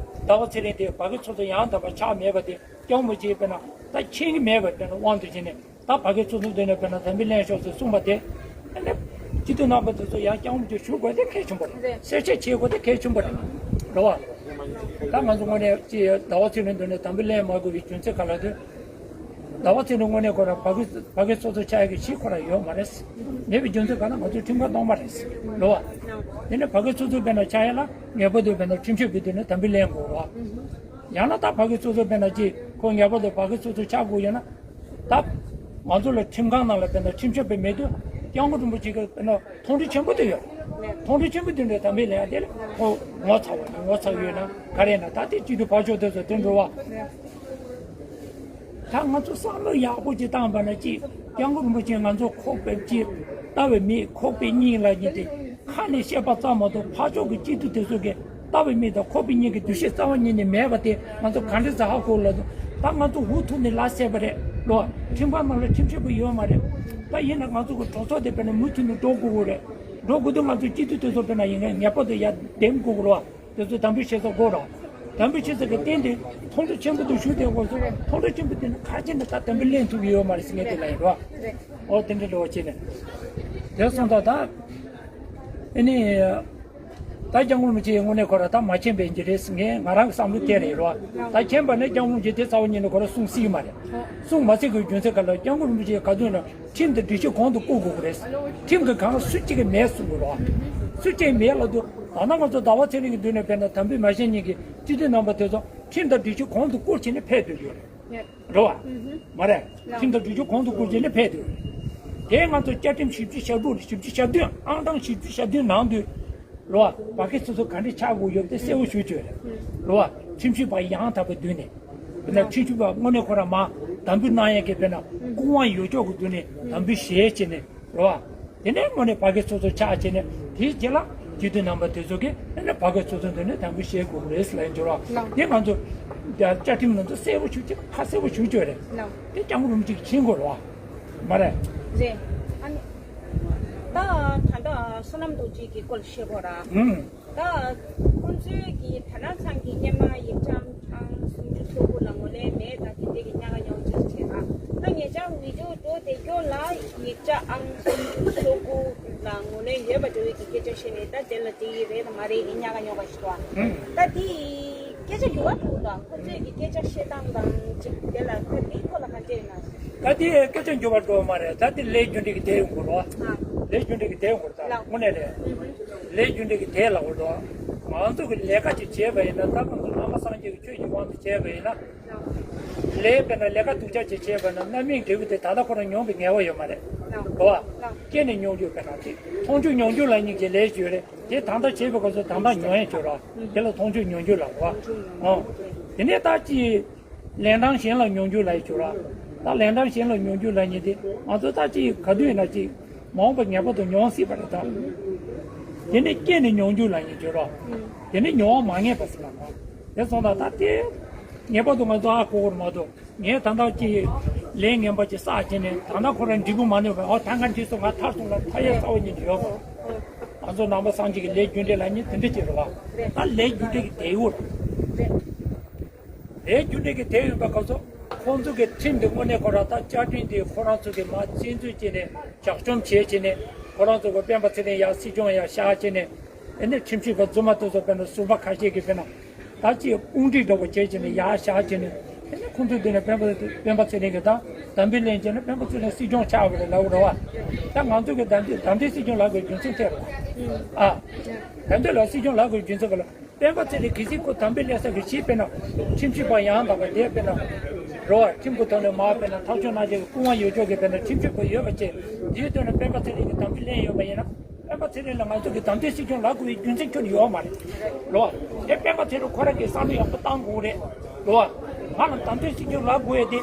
ཟླ་བ་ཚེ་རིང་དེ་བར་བརྒལ་ཚོགས་གཙོ་ཡང་དག་པ་ཆགས་མེད་པ་དེ་སྐྱབས་མགོན་རིན་པོ་ཆེས་དཔེར་ན་ད་མཁྱེན་གྱི་མེད་པ་དཔེར་ན་དབང་དུ་བྱས་ནས། ད་བར་བརྒལ་ཚོགས་གཙོ་མདུན་ནས་དཔེར་ན་དམ་འབུལ་ལེན་ཤོག་ཟེར་གསུངས་པ་དེ། ཨ་ནི། སྤྱི་འཐུས་རྣམ་པ་དེ་ཚོ་ཡང་སྐྱབས་མགོན་རིན་པོ་ཆེ་ཞུ་དགོས་དེ་གལ་ཆེན་པོ་རེད། རེད། གསལ་བཤད་བྱེད་དགོས་དེ་གལ་ཆེན་པོ་རེད། རེད་བ། ད་ང་ཚོ་དངོས་གནས་ཀྱི་ཟླ་བ་ཚེ་རིང་མདུན་ནས་དམ་འབུལ་ལེན་མ་དགོས་པའི་རྒྱུ་མཚན་ག་ལ་དེ། ཟླ་བ་ཚེ་རིང་དངོས་གནས་ཁོ་རང་ཕ་གི་ཕ་གི་སོ་སོ་ཆགས་ཡག་གི་གཞི་ཁོ་རང་ཡོད་མ་རེད། མེད་པའི་རྒྱུ་མཚན་ག་ན་ང་ཚོའི་ཁྲིམས་ཁང་སྟོང་པ་རེད། རེད་བ། དེ་ནས་ཕ་གི་སོ་སོ་དཔེར་ན་ཆགས་ཡག་ལ་ངེས་པར་དུ་དཔེར་ན་ཁྲིམས་ཞིབ་པའི་དུས་ནས་དམ་འབུལ་ལེན་དགོས་རེད་བ། ཡང་ན་ད་ཕ་གི་སོ་སོ་དཔེར་ན་ཅིག་ཁོ་ངེས་པར་དུ་ཕ་གི་སོ་སོ་ཆགས་དགོས་ཡོད་ན། ད་ང་ཚོ་ལ་ཁྲིམས་ཁང་ནང་ལ་དཔེར་ན་ཁྲིམས་ཞིབ་པ་མེད་དུས་སྐྱབས་མགོན་རིན་པོ་ཆེ་གི་དཔེར་ན་མཐོང་གྲོལ་ཆེན་པོ་དེ་ཡོད། མཐོང་གྲོལ་ཆེན་པོ་དེ་འདྲའི་དམ་འབུལ་ལེན་ཡག་དེ་ལ་ཁོ་ངོ་ཚ་བ་ནི་ངོ་ཚ་ཡོད་ན་ག་རེ་ན་ད་དེ་སྤྱི་འཐུས་ཕར་ཕྱོགས་དེ་ཚོ་དེ་འགྲོ་བ། ད་ང་ཚོ་བསམ་བློ་ཡག་པོ་ཅིག་བཏང་པ་ན་ཅིག་སྐྱབས་མགོན་རིན་པོ་ཆེ་ང་ཚོ་ཁོག་པའི་ཅིག་ལྟ་བའི་མིག་ཁོག་པའི་སྙིང་ལ་ཉིད་དེ་ཁ་ནས་བཤད་པ་ཙམ་མ་གཏོགས་ཕར་ཕྱོགས་ཀྱི་སྤྱི་འཐུས་དེ་ཚོ་གི་ལྟ་བའི་མིག་དང་ཁོག་པའི་སྙིང་གི་འདུ་ཤེས་རྩ་བ་ཉིད་ནས་མེད་པ་དེ་ང་ཚོ་ག་འདྲ་ཟ་ཧ་གོ་ལ་འདུག་ད་ང་ཚོ་འུ་ཐུག་ནས་ལ་བསད་པ་རེད་ལོ། ཁྲིམས་ཁང་ནང་ལ་ཁྲིམས་ཞིབ་པ་ཡོད་མ་རེད། ད་ཡིན་ན་ང་ཚོ་གི་གྲོས་ཚོགས་དེ་དཔེར་ན་མུ་མཐུད་ནས་འགྲོ་དགོས་ཀྱི་རེད། འགྲོ་དགོས་དུས་ང་ཚོ་སྤྱི་འཐུས་དེ་ཚོ་དཔེར་ན་ཡིན་ན་ངེས་པར་དུ་ཡར་འདེམས་དགོས་ཀྱི་རེད་བ། དེ་ཚོ་དམ་འབུལ་བྱེད་ས་དགོས་རེད། དམ་འབུལ་བྱེད་ས་གི་རྟེན་དེ་མཐོང་གྲོལ་ཆེན་པོ་དུ་ཞུ་དེ་དགོས་སོ། མཐོང་གྲོལ་ཆེན་པོ་དེ་ནི་ཁ་ཆེ་ནས་ད་དམ་འབུལ་ལེན་ཐུབ་ཀྱི་ཡོད་མ་རེད་ཟེར་ངས་དེ་ལ་ཡིན་རོགས། ཨོ་དེ་འདྲ་འདྲ་བོ་བྱས་ནས། དེ་སོང་ཙང་ད། ཨེ་ནི། ད་སྐྱབས་མགོན་རིན་པོ་ཆེའི་དངོས་གནས་ཁོ་ར་ད་མ་མཁྱེན་པའི་འགྱུར་རེད་ཟེར་ངས་ང་རང་གི་བསམ་བློ་དེ་རེད་རོགས། ད་མཁྱེན་པ་ནི་སྐྱབས་མགོན་རིན་པོ་ཆེ་དེ་རྩ་བ་ཉིད་ནས་ཁོ་ར་གསུང་སྲིད་ཀྱི་མ་རེད། གསུང་མ་སྲིད་ཀྱི་རྒྱུ་མཚན་ག་ལ་སྐྱབས་མགོན་རིན་པོ་ཆེ་ག་དུས་ན། ཁྲིམས་དང་སྒྲིག་གཞི་གོང་དུ་བཀུར་དགོས་ཀྱི་རེད། ཁྲིམས་ཀྱི་སྒང་སུ་གཅིག་གི་མེད་གསུང་དགོས་རོགས། སུ་གཅིག་མེད་ལབ་དུས་ད་ནང་ང་ཚོ་ཟླ་བ་ཚེ་རིང་གི་མདུན་ནས་ཕེབས་ན་དམ་འབུལ་མ་བཞེས་མཁན་གྱི་སྤྱི་འཐུས་རྣམ་པ་དེ་ཚོ་ཁྲིམས་དང་སྒྲིག་གཞི་གོང་དུ་བཀུར་བྱས་ནས་ཕེབས་སྡོད་ཀྱི་ཡོད་རེད། རེད་བ། མ་རེད། ཁྲིམས་དང་སྒྲིག་གཞི་གོང་དུ་བཀུར་བྱས་ནས་ཕེབས་སྡོད་ཀྱི་ཡོད་རེད། དེ་ང་ཚོ་བཅའ་ཁྲིམས་བཞི་བཅུ་ཞེ་དྲུག་ནས་བཞི་བཅུ་ཞེ་བདུན་ཨང་གྲངས་བཞི་བཅུ་ཞེ་བདུན་ནང་དུ། རོ། བ་གི་སོ་སོ་ག་འདྲ་ཆགས་དགོས་ཡོད་དེ་གསལ་བོ་ཞུ་བཅོས་རེད། རོ། ཁྲིམས་ཞིབ་པ་ཡང་དག་པའི་མདུན་ནས། དཔེར་ན་ཁྲིམས་ཞིབ་པ་དངོས་གནས་ཁོ་རང་མ་དམ་འབུལ་གནང་ཡས་ཀྱི་དཔེར་ན་སྐུ་དབང་ཡོད་ཆོག་གི་མདུན་ནས་དམ་འབུལ་བཞེས་བྱས་ནས་རོ། དེ་ནས་དངོས་གནས་བ་གི་སོ་སོ་ཆགས་བྱས་ནས་དེའི་རྗེས་ལ་སྤྱི་འཐུས་རྣམ་པ་དེ་ཚོ་གིས་དེ་ནས་བ་གི་སོ་སོ་མདུན་ནས་དམ་འབུལ་བཞེས་དགོས་ཀྱི་རེད་ཟེར་ལབ་ཡིན་འགྱུར་བ། དེ་ང་ཚོ་བཅའ་ཁྲིམས་ནང་དུ་གསལ་བོ་ཞུ་གཅིག་ཁ་གསལ་བོ་ཞུ་བཅོས་རེད། དེ་སྐྱབས་མགོན་རིན་པོ་ཆེ་གིས་མཁྱེན་དགོས་རེད་བ། མ་རེད། རེད། ཨ་ནི། ད་ད་ལྟ་བསོད་ནམས་རྡོ་རྗེ་གི་སྐོར་བཤད་དགོས་ར། ཨང་། ད་ཁོང་ཚོའི་གི་དྷ་རམ་ས་ལ་གི་སྔོན་མ་ཡིག་ཆ་ཨང་སུམ་ཅུ་སོ་དགུ་ལ་ངོས་ལེན་མེད་ད་དེ་འདྲས་ཀྱི་ཉག་ག་ཉོག་ཅིག་བྱས་ཨ། ད་ཉེ་ཆར་བི་ཌི་ཡོ་འགྲོ་བསྡད་རྒྱུ་ལ་ཡིག་ཆ་ཨང་སུམ་ཅུ་སོ་དགུ་ལ་ངོས་ལེན་ཡོད་པ་འདྲ་བའི་གི་སྐད་ཆ་བཤད་ནས་ད་དེ་ལ་དེ་ཡི་རེད་དམ་མ་རེད་ཀྱི་ཉག་ག་ཉོག་ག་ཞིག་འདུག་ཨ། ད་དེ་སྐད་ཆ་འགྱུར་བ་འགྲོ་གི་འདུག་ཁོང་ཚོའི་གི་སྐད་ཆ་བཤད་སྟངས་དང་ཅིག་དེ་ལ་ད་དེའི་ཐོག་ལ་ག་འདྲས་ཡིན་ན། ད་དེ་སྐད་ཆ་འགྱུར་བ་འགྲོ་བ་མ་རེད། ད་དེ་ལས་རྒྱུ་འབྲས་ཀྱི་དེ་ཡོང་དགོས་རོགས། ལས་རྒྱུ་འབྲས་ཀྱི་དེ་ཡོང་དགོས་རེད། ད་དངོས་གནས་རེད། ལས་རྒྱུ་འབྲས་ཀྱི་དེ་ལ་འོ་དོ། ང་ཚོ་གི་ལས་ཀ་ཅིག་བྱས་པ་ཡིན་ན་ད་གང་གི་བླ་མ་སངས་རྒྱས་ཀྱི་ཆོས་ཀྱི་དབང་དུ་བྱས་པ་ཡིན་ན། ལས་དཔེར་ན་ལས་ཀ་སྡུག་ཅག་ཅིག་བྱས་པ་ན་རྣམ་སྨིན་འབྲས་བུ་དེ་ད་ལྟ་ཁོ་རང་མྱོང་བའི་ངེས་པ་ཡོད་མ་རེད། རེད་བ། སྐྱེས་ནས་མྱོང་རྒྱུ་དཔེར་ན་ཅིག་མཐོང་རྒྱུ་མྱོང་རྒྱུ་ལ་གཉིས་ཀྱི་ལས་ཡོད་རེད། དེ་ད་ལྟ་བྱས་པའི་སྐབས་སུ་ད་ལྟ་མྱོང་ཡས་ཡོད་ར། དེ་ལ་མཐོང་ཆོས་མྱོང་རྒྱུ་ལ་ར། ཨོ། དེ་ནས་ད་ཅི། ལན་གྲངས་གཞན་ལ་མྱོང་རྒྱུ་ལ་ཡི་ཡོད་ར། ད་ལན་གྲངས་གཞན་ལ་མྱོང་རྒྱུ་ལ་ཉེ་དེ་ང་ཚོ་ད་ཅི་ག་དུས་ཡིན་ན་ཅི། མ་འོངས་པ་ངེས་པར་དུ་མྱོང་སྲིད་པ་རེད་ད། དེ་ནས་སྐྱེས་ནས་མྱོང་རྒྱུ་ལ་ཡི་ཡོད་ར། དེ་ནས་མྱོང་བ་མ་ངེས་པ་ཟེར་ལ་མ། དེ་སོང་ད་ད་དེ། ངེས་པར་དུ་ང་ཚོ་ཨ་གོ་བར་མ་གཏོགས། ངས་ད་ལྟ་ཅི་ལས་ངན་པ་ཅི་བསགས་བྱས་ནས་ད་ལྟ་ཁོ་རང་འབྲས་བུ་མ་ནུས་པ་ཨོ་ད་ང་འགྲིག་སོང་ང་ཐར་སོང་ལ་ཐར་ཡས་རྩ་བ་ཉིད་ནས་ཡོད་མ་རེད། ང་ཚོ་ནང་པ་སངས་རྒྱས་ཀྱི་ལས་རྒྱུ་འབྲས་ལ་ཉིད་དེ་འདྲ་ཅིག་རེད་བ། ད་ལས་རྒྱུ་འབྲས་ཀྱི་དེ་ཡོད་རེད། ལས་རྒྱུ་འབྲས་ཀྱི་དེ་ཡོད་པ་སྐབས་སུ་ཁོང་ཚོ་གི་ཁྲིམས་དེ་དངོས་གནས་ཁོ་རང་ད་བཅའ་ཁྲིམས་དེ་ཁོ་རང་ཚོ་གི་མ་རྩིས་འཛུལ་བྱས་ནས་ཇག་བཅོམ་བྱས་བྱས་ནས་ཁོ་རང་ཚོ་གི་སྤེན་པ་ཚེ་རིང་ཡ་སྲིད་སྐྱོང་ཡ་བཞག་བྱས་ནས་ཨེ་ནས་ཁྲིམས་ཞིབ་པ་རྫུན་མ་དེ་ཚོ་དཔེར་ན་ཟུར་པ་ཁ་ཤས་ཀྱི་དཔེར་ན། ད་ཅིག་དཔུང་སྒྲིག་འདྲ་བོ་བྱས་བྱས་ནས་ཡར་བཞག་བྱས་ནས་དེ་ནས་ཁོང་ཚོས་དེ་ནས་སྤེན་པ་སྤེན་པ་ཚེ་རིང་གིས་ད་དམ་འབུལ་ལེན་བྱས་ནས་སྤེན་པ་ཚེ་རིང་སྲིད་སྐྱོང་ཆགས་པ་རེད་ལབ་རེད་བ། ད་ང་ཚོ་གི་དམ་འབུལ་དམ་འབུལ་སྲིད་སྐྱོང་ལབ་དགོས་རྒྱུ་མཚན་ཐད་རེད་བ། ཨ། དམ་འབུལ་ལ་སྲིད་སྐྱོང་ལབ་དགོས་རྒྱུ་མཚན་ག་ལ་སྤེན་པ་ཚེ་རིང་གི་སྲིད་སྐྱོང་དམ་འབུལ་ལེན་ས་གི་ཞིག་དཔེར་ན་ཁྲིམས་ཞིབ་པ་ཡང་དག་པ་དེ་དཔེར་ན་རེད་བ། ཁྲིམས་ཀྱི་ཐོག་ནས་མར་དཔེར་ན་ཐག་གཅོད་གནང་བྱས་ཀྱི་སྐུ་དབང་ཡོད་ཆོག་གི་དཔེར་ན་ཁྲིམས་ཞིབ་པ་ཡོད་པ་བཅས་འདིའི་དོན་ལ་སྤེན་པ་ཚེ་རིང་གིས་དམ་འབུལ་ལེན་ཡོད་པ་ཡིན་ན། སྤེན་པ་ཚེ་རིང་ལ་ང་ཚོ་གིས་དམ་འབུལ་སྲིད་སྐྱོང་ལབ་དགོས་པའི་རྒྱུ་མཚན་ཁྱོན་ནས་ཡོད་མ་རེད། རེད་བ། དེ་སྤེན་པ་ཚེ་རིང་ཁོ་རང་གིས་བསམ་བློ་ཡག་པོ་བཏང་དགོས་རེད། རེད་བ། ང་ལ་དམ་འབུལ་སྲིད་སྐྱོང་ལབ་དགོས་ཡ་དེ།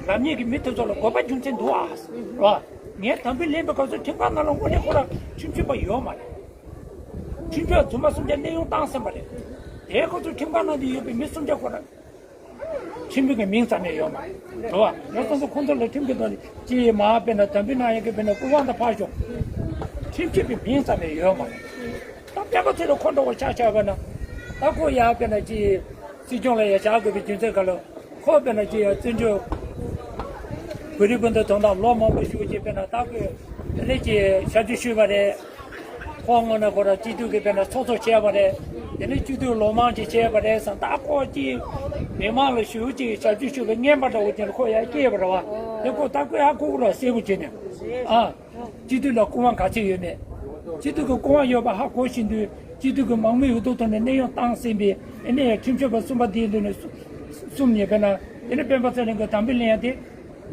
ལབ་མཁན་གྱི་མི་དེ་ཚོ་ལ་དགོས་པ་རྒྱུ་མཚན་འདུག་ཨ། རེད་བ། ངས་དམ་འབུལ་ལེན་པའི་སྐབས་སུ་ཁྲིམས་ཁང་ནང་ལ་དངོས་གནས་ཁོ་རང་ཁྲིམས་ཞིབ་པ་ཡོད་མ་རེད། ཁྲིམས་ཞིབ་པ་རྫུན་མ་སུམ་བརྒྱ་གནས་དབྱུང་བཏང་ཟིན་པ་རེད། དེའི་སྐབས་སུ་ཁྲིམས་ཁང་ནང་དུ་ཡོད་པའི་མི་སུམ་བརྒྱ་ཁོ་རང་། ཁྲིམས་དཔོན་གྱི་མིང་རྩ་ནས་ཡོད་མ་རེད། རེད་བ། ཡང་སོ་སོ་ཁོང་ཚོ་ལ་ཁྲིམས་ཀྱི་ཐོག་ནས་ཅི་མ་དཔེར་ན་དམ་འབུལ་གནང་ཡག་གི་དཔེར་ན་སྐུ་དབང་དང་ཕར་ཞོག་ཁྲིམས་ཞིབ་པའི་མིང་རྩ་ནས་ཡོད་མ་རེད། ད་སྤེན་པ་ཚེ་རིང་ཁོ་འདྲ་བོ་ཆ་བཞག་པ་ན། ད་ཁོ་ཡ་དཔེར་ན་ཅི་སྲིད་སྐྱོང་ལ་ཡ་བཞག་དགོས་པའི་རྒྱུ་མཚན་ག་ལ། ཁོ་དཔེར་ན་ཅི་ཡ་བཙན་བྱོལ་བོད་རིགས་སྤུན་ཟླ་དོན་དག་ལོ་མང་པོ་བཞུགས་ཀྱི་དཔེར་ན་ད་ཁོས་དེ་ནས་ཅི་ཞབས་ཕྱི་ཞུས་པ་རེད། ཁོ་སྔོན་ན་ཁོ་རང་སྤྱི་འཐུས་ཀྱི་དཔེར་ན་ཚོགས་གཙོ་བྱས་པ་རེད། དེ་ནས་སྤྱི་འཐུས་ལོ་མང་ཅིག་བྱས་པ་རེད་བསམ་ད་ཁོ་ཅི་ མི་མང་ལ་ཞུ་ཅིག་ཞབས་ཕྱི་ཞུ་བའི་རྔན་པ་འདྲ་བོ་དེ་ལ་ཁོ་ཡར་སྐྱེས་པ་རེད་བ། དེ་ཁོ་ད་ཁོས་ཧ་གོ་གི་རེད་གསལ་པོ་བྱས་ནས། ཨ། སྤྱི་འཐུས་ལ་སྐུ་དབང་ག་ཚད་ཡོད་མེད། སྤྱི་འཐུས་ཀྱི་སྐུ་དབང་ཡོད་པ་ཧ་གོ་བཞིན་དུས་སྤྱི་འཐུས་ཀྱི་མང་མོས་ཡོད་དོ་ཐོག་ནས་གནས་དབྱུང་བཏང་ཟིན་པའི་ཨ་ནི་ཁྲིམས་ཞིབ་པ་གསུམ་པ་དེའི་མདུན་ནས་གསུ- གསུམ་ནས་དཔེར་ན་དེ་ནས་སྤེན་པ་ཚེ་རིང་གི་དམ་འབུལ་ལེན་ཡ་དེ།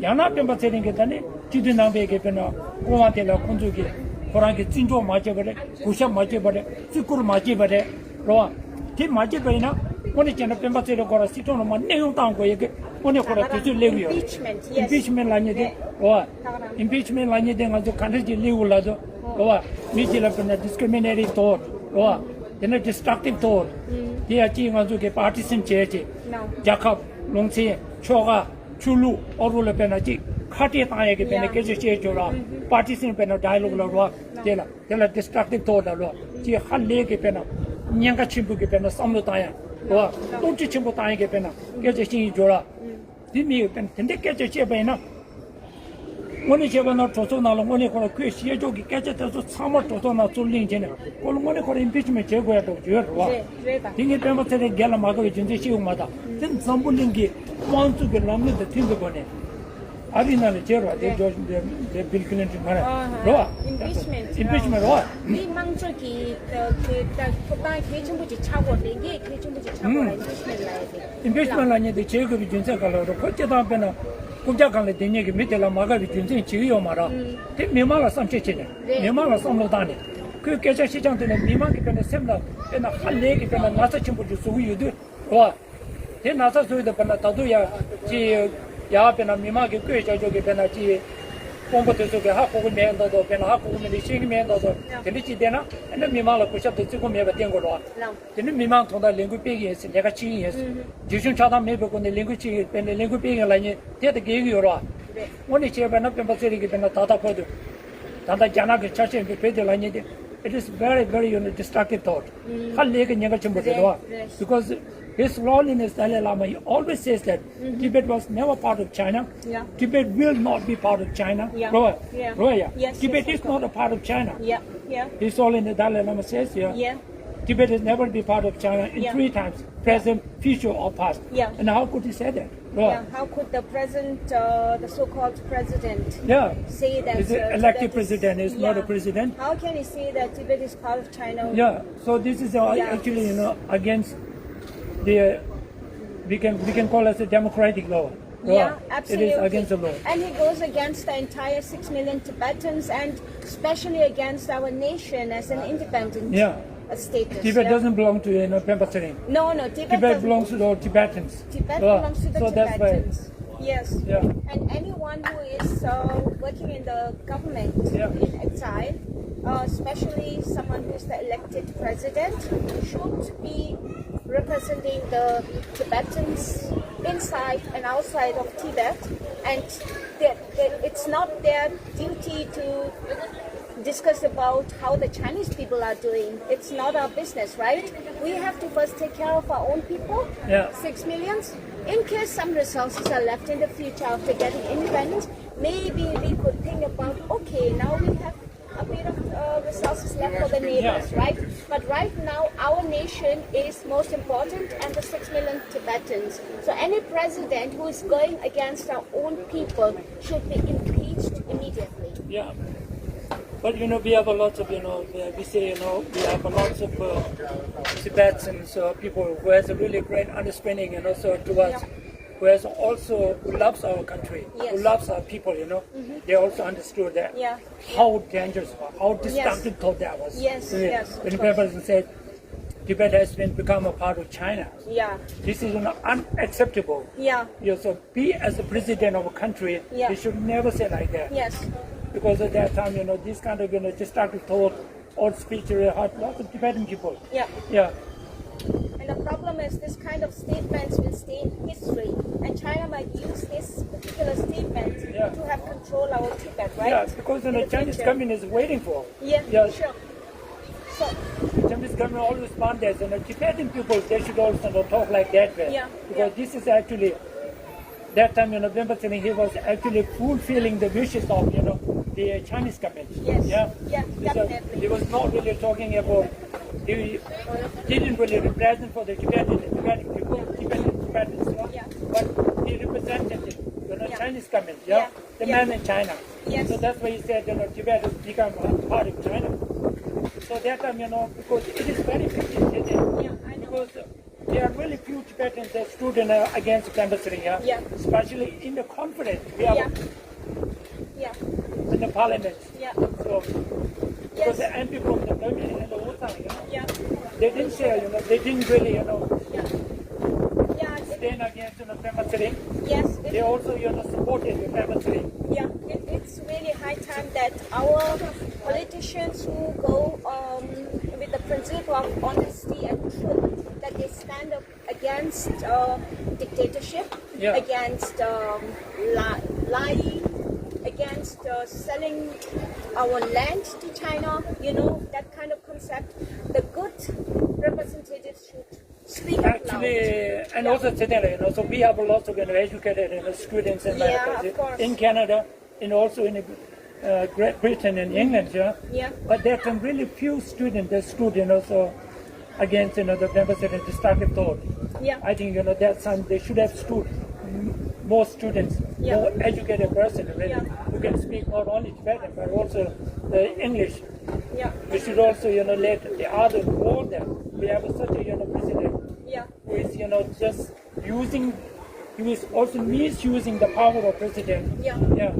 ཡང་ན་སྤེན་པ་ཚེ་རིང་གིས་ད་ནི་སྤྱི་འཐུས་ནང་པའི་གི་དཔེར་ན་སྐུ་དབང་དེ་ལ་ཁོང་ཚོས་ཀྱི་ཁོ་རང་གི་བརྩི་འཇོག་མ་བྱས་པ་རེད། གུས་ཞབས་མ་བྱས་པ་རེད། བརྩི་བཀུར་མ་བྱས་པ་རེད། རེད་བ། དེ་མ་བྱས་པ་ཡིན་ན་དངོས་གནས་བྱས་ན་སྤེན་པ་ཚེ་རིང་ཁོ་རང་སྲིད་སྐྱོང་ལ་མར་གནས་དབྱུང་བཏང་དགོས་ཡ་གི་དངོས་གནས་ཁོ་རང་དུས་ཚོད་སླེབས་ཡོད་རེད། Impeachment, yes. Impeachment་ལབ་མཁན་དེ་རེད་བ། Impeachment་ལབ་མཁན་དེ་ང་ཚོ་ག་འདྲ་ཅིག་སླེབས་ཡོད་ལབ་དུས་རེད་བ། མི་གཅིག་ལ་དཔེར་ན་discriminatory thought་རེད་བ། དེ་ནས་destructive thought་དེ་ཡ་གཅིག་ང་ཚོ་གི་partisan་བྱས་ཅིག No. རྒྱལ་ཁབ་ལུང་ཚན་ཆོལ་ཁ་ཆོས་ལུགས་ཨོ་རོ་ལ་དཔེར་ན་ཅིག་ཁ་གཏད་བཏང་ཡ་གི་དཔེར་ན་Yeah. སྐད་ཆ་བཤད་ཆོག་ལ། partisan་དཔེར་ན་dialogue་ལ་རོ། དེ་ལ་དེ་ལ་destructive thought་ལ་རོ། ཅིག་ཧ་ལས་གི་དཔེར་ན་ཉེན་ཁ་ཆེན་པོ་གི་དཔེར་ན་བསམ་བློ་བཏང་ཡ་རོ། གཏོར་བཅོས་ཆེན་པོ་བཏང་ཡ་གི་དཔེར་ན་སྐད་ཆ་བཤད་ཡིན་ཆོག་ལ། དེ་མི་ཡོད་དཔེར་ན་དེ་འདྲའི་སྐད་ཆ་བཤད་པ་ཡིན་ན། དངོས་གནས་བཤད་པ་ན་གྲོས་ཚོགས་ནང་ལ་དངོས་གནས་ཁོ་ལ་ཁོས་བཤད་ཕྱོགས་ཀྱི་སྐད་ཆ་དེ་ཚོ་ཚང་མ་གྲོས་ཚོགས་ནང་ཚུར་གླེང་བྱས་ནས་ཁོ་ལ་དངོས་གནས་ཁོ་ལ་impeachment་བྱེད་དགོས་ཡ་འདྲ་བོ་ཡོད་རེད་བ། རེད་རེད་ད། དེ་ངས་སྤེན་པ་ཚེ་རིང་སྒེར་ལ་མ་དགའ་བའི་རྒྱུ་མཚན་ཤེས་ཡོང་མ་ཐག་དེ་འཛམ་བུ་གླིང་གི་དམངས་གཙོ་གི་ལམ་ལུགས་དང་མཐུན་པའི་སྒོ་ནས་ཨ་རི་ནང་ལ་བྱས་རོགས་དེ་ཇོར་ཇི་དེ་དེ་Bill Clinton་མ་རེད་རོ། Impeachment་impeachment་རོ། འདི་དམངས་གཙོ་གི་ཐོབ་ཐང་གལ་ཆེན་པོ་ཅིག་ཆགས་དགོས་ལས་འགན་གལ་ཆེན་པོ་ཅིག་ཆགས་དགོས་ལ་impeachment་ལ་ཡ་དེ། Impeachment་ལབ་མཁན་དེ་བྱེད་དགོས་པའི་རྒྱུ་མཚན་ག་ལ་རོ། ཁོ་སྤྱི་བཏང་དཔེར་ན་རྐུབ་བཀྱག་སྒང་ལ་སྡོད་མཁན་གྱི་མི་དེ་ལ་མ་དགའ་བའི་རྒྱུ་མཚན་བྱེད་ཀྱི་ཡོད་མ་རེད། དེ་མི་མང་ལ་བསམ་ཤེས་བྱས་ནས་རེད། མི་མང་ལ་བསམ་བློ་བཏང་ནས་ཁོས་སྐད་ཆ་བཤད་སྟངས་དེ་ནས་མི་མང་གི་དཔེར་ན་སེམས་ལ་དཔེར་ན་ཧ་ལས་ཀྱི་དཔེར་ན་ན་ཚ་ཆེན་པོ་ཅིག་བཟོ་གི་ཡོད་དུས་རེད་བ། དེ་ན་ཚ་བཟོ་ཡི་དུས་དཔེར་ན་ད་དུང་ཡ་ཅི་ཡ་དཔེར་ན་མི་མང་གི་བཀོད་བྱ་ཆོག་གི་དཔེར་ན་ཅི་དཔོན་པོ་དེ་ཚོ་གི་ཧ་གོ་གི་མེད་མདོག་མདོག་དཔེར་ན་ཧ་གོ་གི་མེད་དེ་ཤེས་གི་མེད་མདོག་མདོག་དེ་འདྲ་ཅིག་བསྡད་ན་ཨ་ནི་མི་མང་ལ་གུས་ཞབས་དང་བརྩི་བཀུར་མེད་པ་བསྟན་དགོས་རེད་བ། དེ་ནི་མི་མང་ཐོག་ད་ལས་འགུལ་སྤེལ་གི་ཡིན་ཟེར་ལས་ཀ་བྱེད་ཀྱི་ཡིན་ཟེར། རྒྱུ་ཆུང་ཆགས་སྡང་མེད་པའི་སྒོ་ནས་ལས་འགུལ་བྱེད་ཀྱི་དཔེར་ན་ལས་འགུལ་སྤེལ་གི་ལབ་མཁན་དེ་ད་འགལ་གི་ཡོད་རེད་བ། དངོས་གནས་བྱས་པ་ན་སྤེན་པ་ཚེ་རིང་གི་དཔེར་ན་ད་ལྟ་བར་དུ་ད་ལྟ་རྒྱ་ནག་གི་ཆ་ཤས་ཀྱི་བོད་དེ་ལབ་མཁན་དེ། It is very, very, you know, destructive thought. ཧ་ལས་ཀྱི་ཉེན་ཁ་ཆེན་པོ་རེད་རེད་བ། རེད། Because His Holiness Dalai Lama, he always says that Tibet was never part of China. Yeah. Tibet will not be part of China. Yeah. Roya, Yeah. Roya. Yes, Tibet yes, is of not a part of China. Yeah, yeah. His Holiness Dalai Lama says here, Yeah. Tibet has never been part of China in Yeah. three times, present, future, or past. Yeah. And how could he say that? Roya. Yeah, how could the present, uh, the so-called president Yeah. say that Is it uh, elected Tibet is- president? Is not a Yeah. president. How can he say that Tibet is part of China? Yeah. So this is uh, Yeah. actually, you know, against the, we can, we can call it a democratic law. Yeah, It is absolutely. against the law. And he goes against the entire six million Tibetans and especially against our nation as an independent Yeah. uh, status. Tibet Yeah. doesn't belong to, you know, Penpa Tsering. No, no, Tibet Tibet doesn't. belongs to all Tibetans. Tibet Yeah. belongs to the So that's why Tibetans. Yes. Yeah. And anyone who is uh, working in the government Yeah. in exile, uh, especially someone who is the elected president, should be representing the Tibetans inside and outside of Tibet, and they, they, it's not their duty to discuss about how the Chinese people are doing. It's not our business, right? We have to first take care of our own people, Yeah. six millions. In case some resources are left in the future after getting independence, maybe we could think about, okay, now we have a bit of uh, resources left for the neighbors, Yeah. right? But right now, our nation is most important and the six million Tibetans. So any president who is going against our own people should be impeached immediately. Yeah. But you know, we have a lot of, you know, we we say, you know, we have a lot of uh, Tibetans, uh, people who has a really great understanding, you know, so towards, Yeah. who has also, who loves our country, who Yes. loves our people, you know. They also understood that Yeah. how dangerous, how destructive thought that was. Yes, Uh, yes, of When the course. president said, Tibet has been become a part of China. Yeah. This is not unacceptable. Yeah. You so be as the president of a country, Yeah. you should never say like that. Yes. Because at that time, you know, this kind of, you know, destructive thought or speech really hurt lots of Tibetan people. Yeah. Yeah. And the problem is, this kind of statements will stay in history, and China might use this particular statement Yeah. to have control over Tibet, right? Yeah, because you know, In the Chinese future. government is waiting for. Yeah, Yeah. sure. So, Chinese government always want that, you know, Tibetan people, they should also not talk like that way. Yeah, Because yeah. this is actually, that time, you know, Rinpoche, he was actually fulfilling the wishes of, you know, the Chinese government. Yes. Yeah. Yeah, So, definitely. he was not really talking about, he didn't really represent for the Tibetan, Tibetan people, Tibetan, Tibetans, you know. He represented, you know, Chinese government, yeah? The man in China. Yes. So that's why he said, you know, Tibet has become a part of China. So that time, you know, because it is very pity, isn't it? Yeah, I know. Because, uh, there are really few Tibetans that stood in, uh, against Pema Tsering, yeah? Yeah. Especially in the conference, we have Yeah. in the parliament. Yeah. So, because Yes. the M P from the government and the Wutang, you know, Yeah. they didn't say, you know, they didn't really, you know, Yeah. Yeah. Stand against, you know, Pema Tsering. Yes. They also, you know, supported the Pema Tsering. Yeah. It, it's really high time that our politicians who go, um, with the principle of honesty and truth, that they stand up against, uh, dictatorship, Yeah. against, um, li- lying, against, uh, selling our land to China, you know, that kind of concept. The good representatives should speak up loud. Actually, and Yeah. also, Tse Teng, you know, so we have lots of, you know, educated, you know, students in Yeah, America, of course. in Canada, and also in, uh, Great Britain and England, yeah. Yeah. But there are some really few students that stood, you know, so against, you know, the Pema Tsering destructive thought. Yeah. I think, you know, that some they should have stood m- more students, Yeah. more educated person, really, Yeah. who can speak not only Tibetan but also the English. Yeah. We should also, you know, let the other role them. We have such a, you know, president Yeah. who is, you know, just using, who is also misusing the power of president. Yeah. Yeah.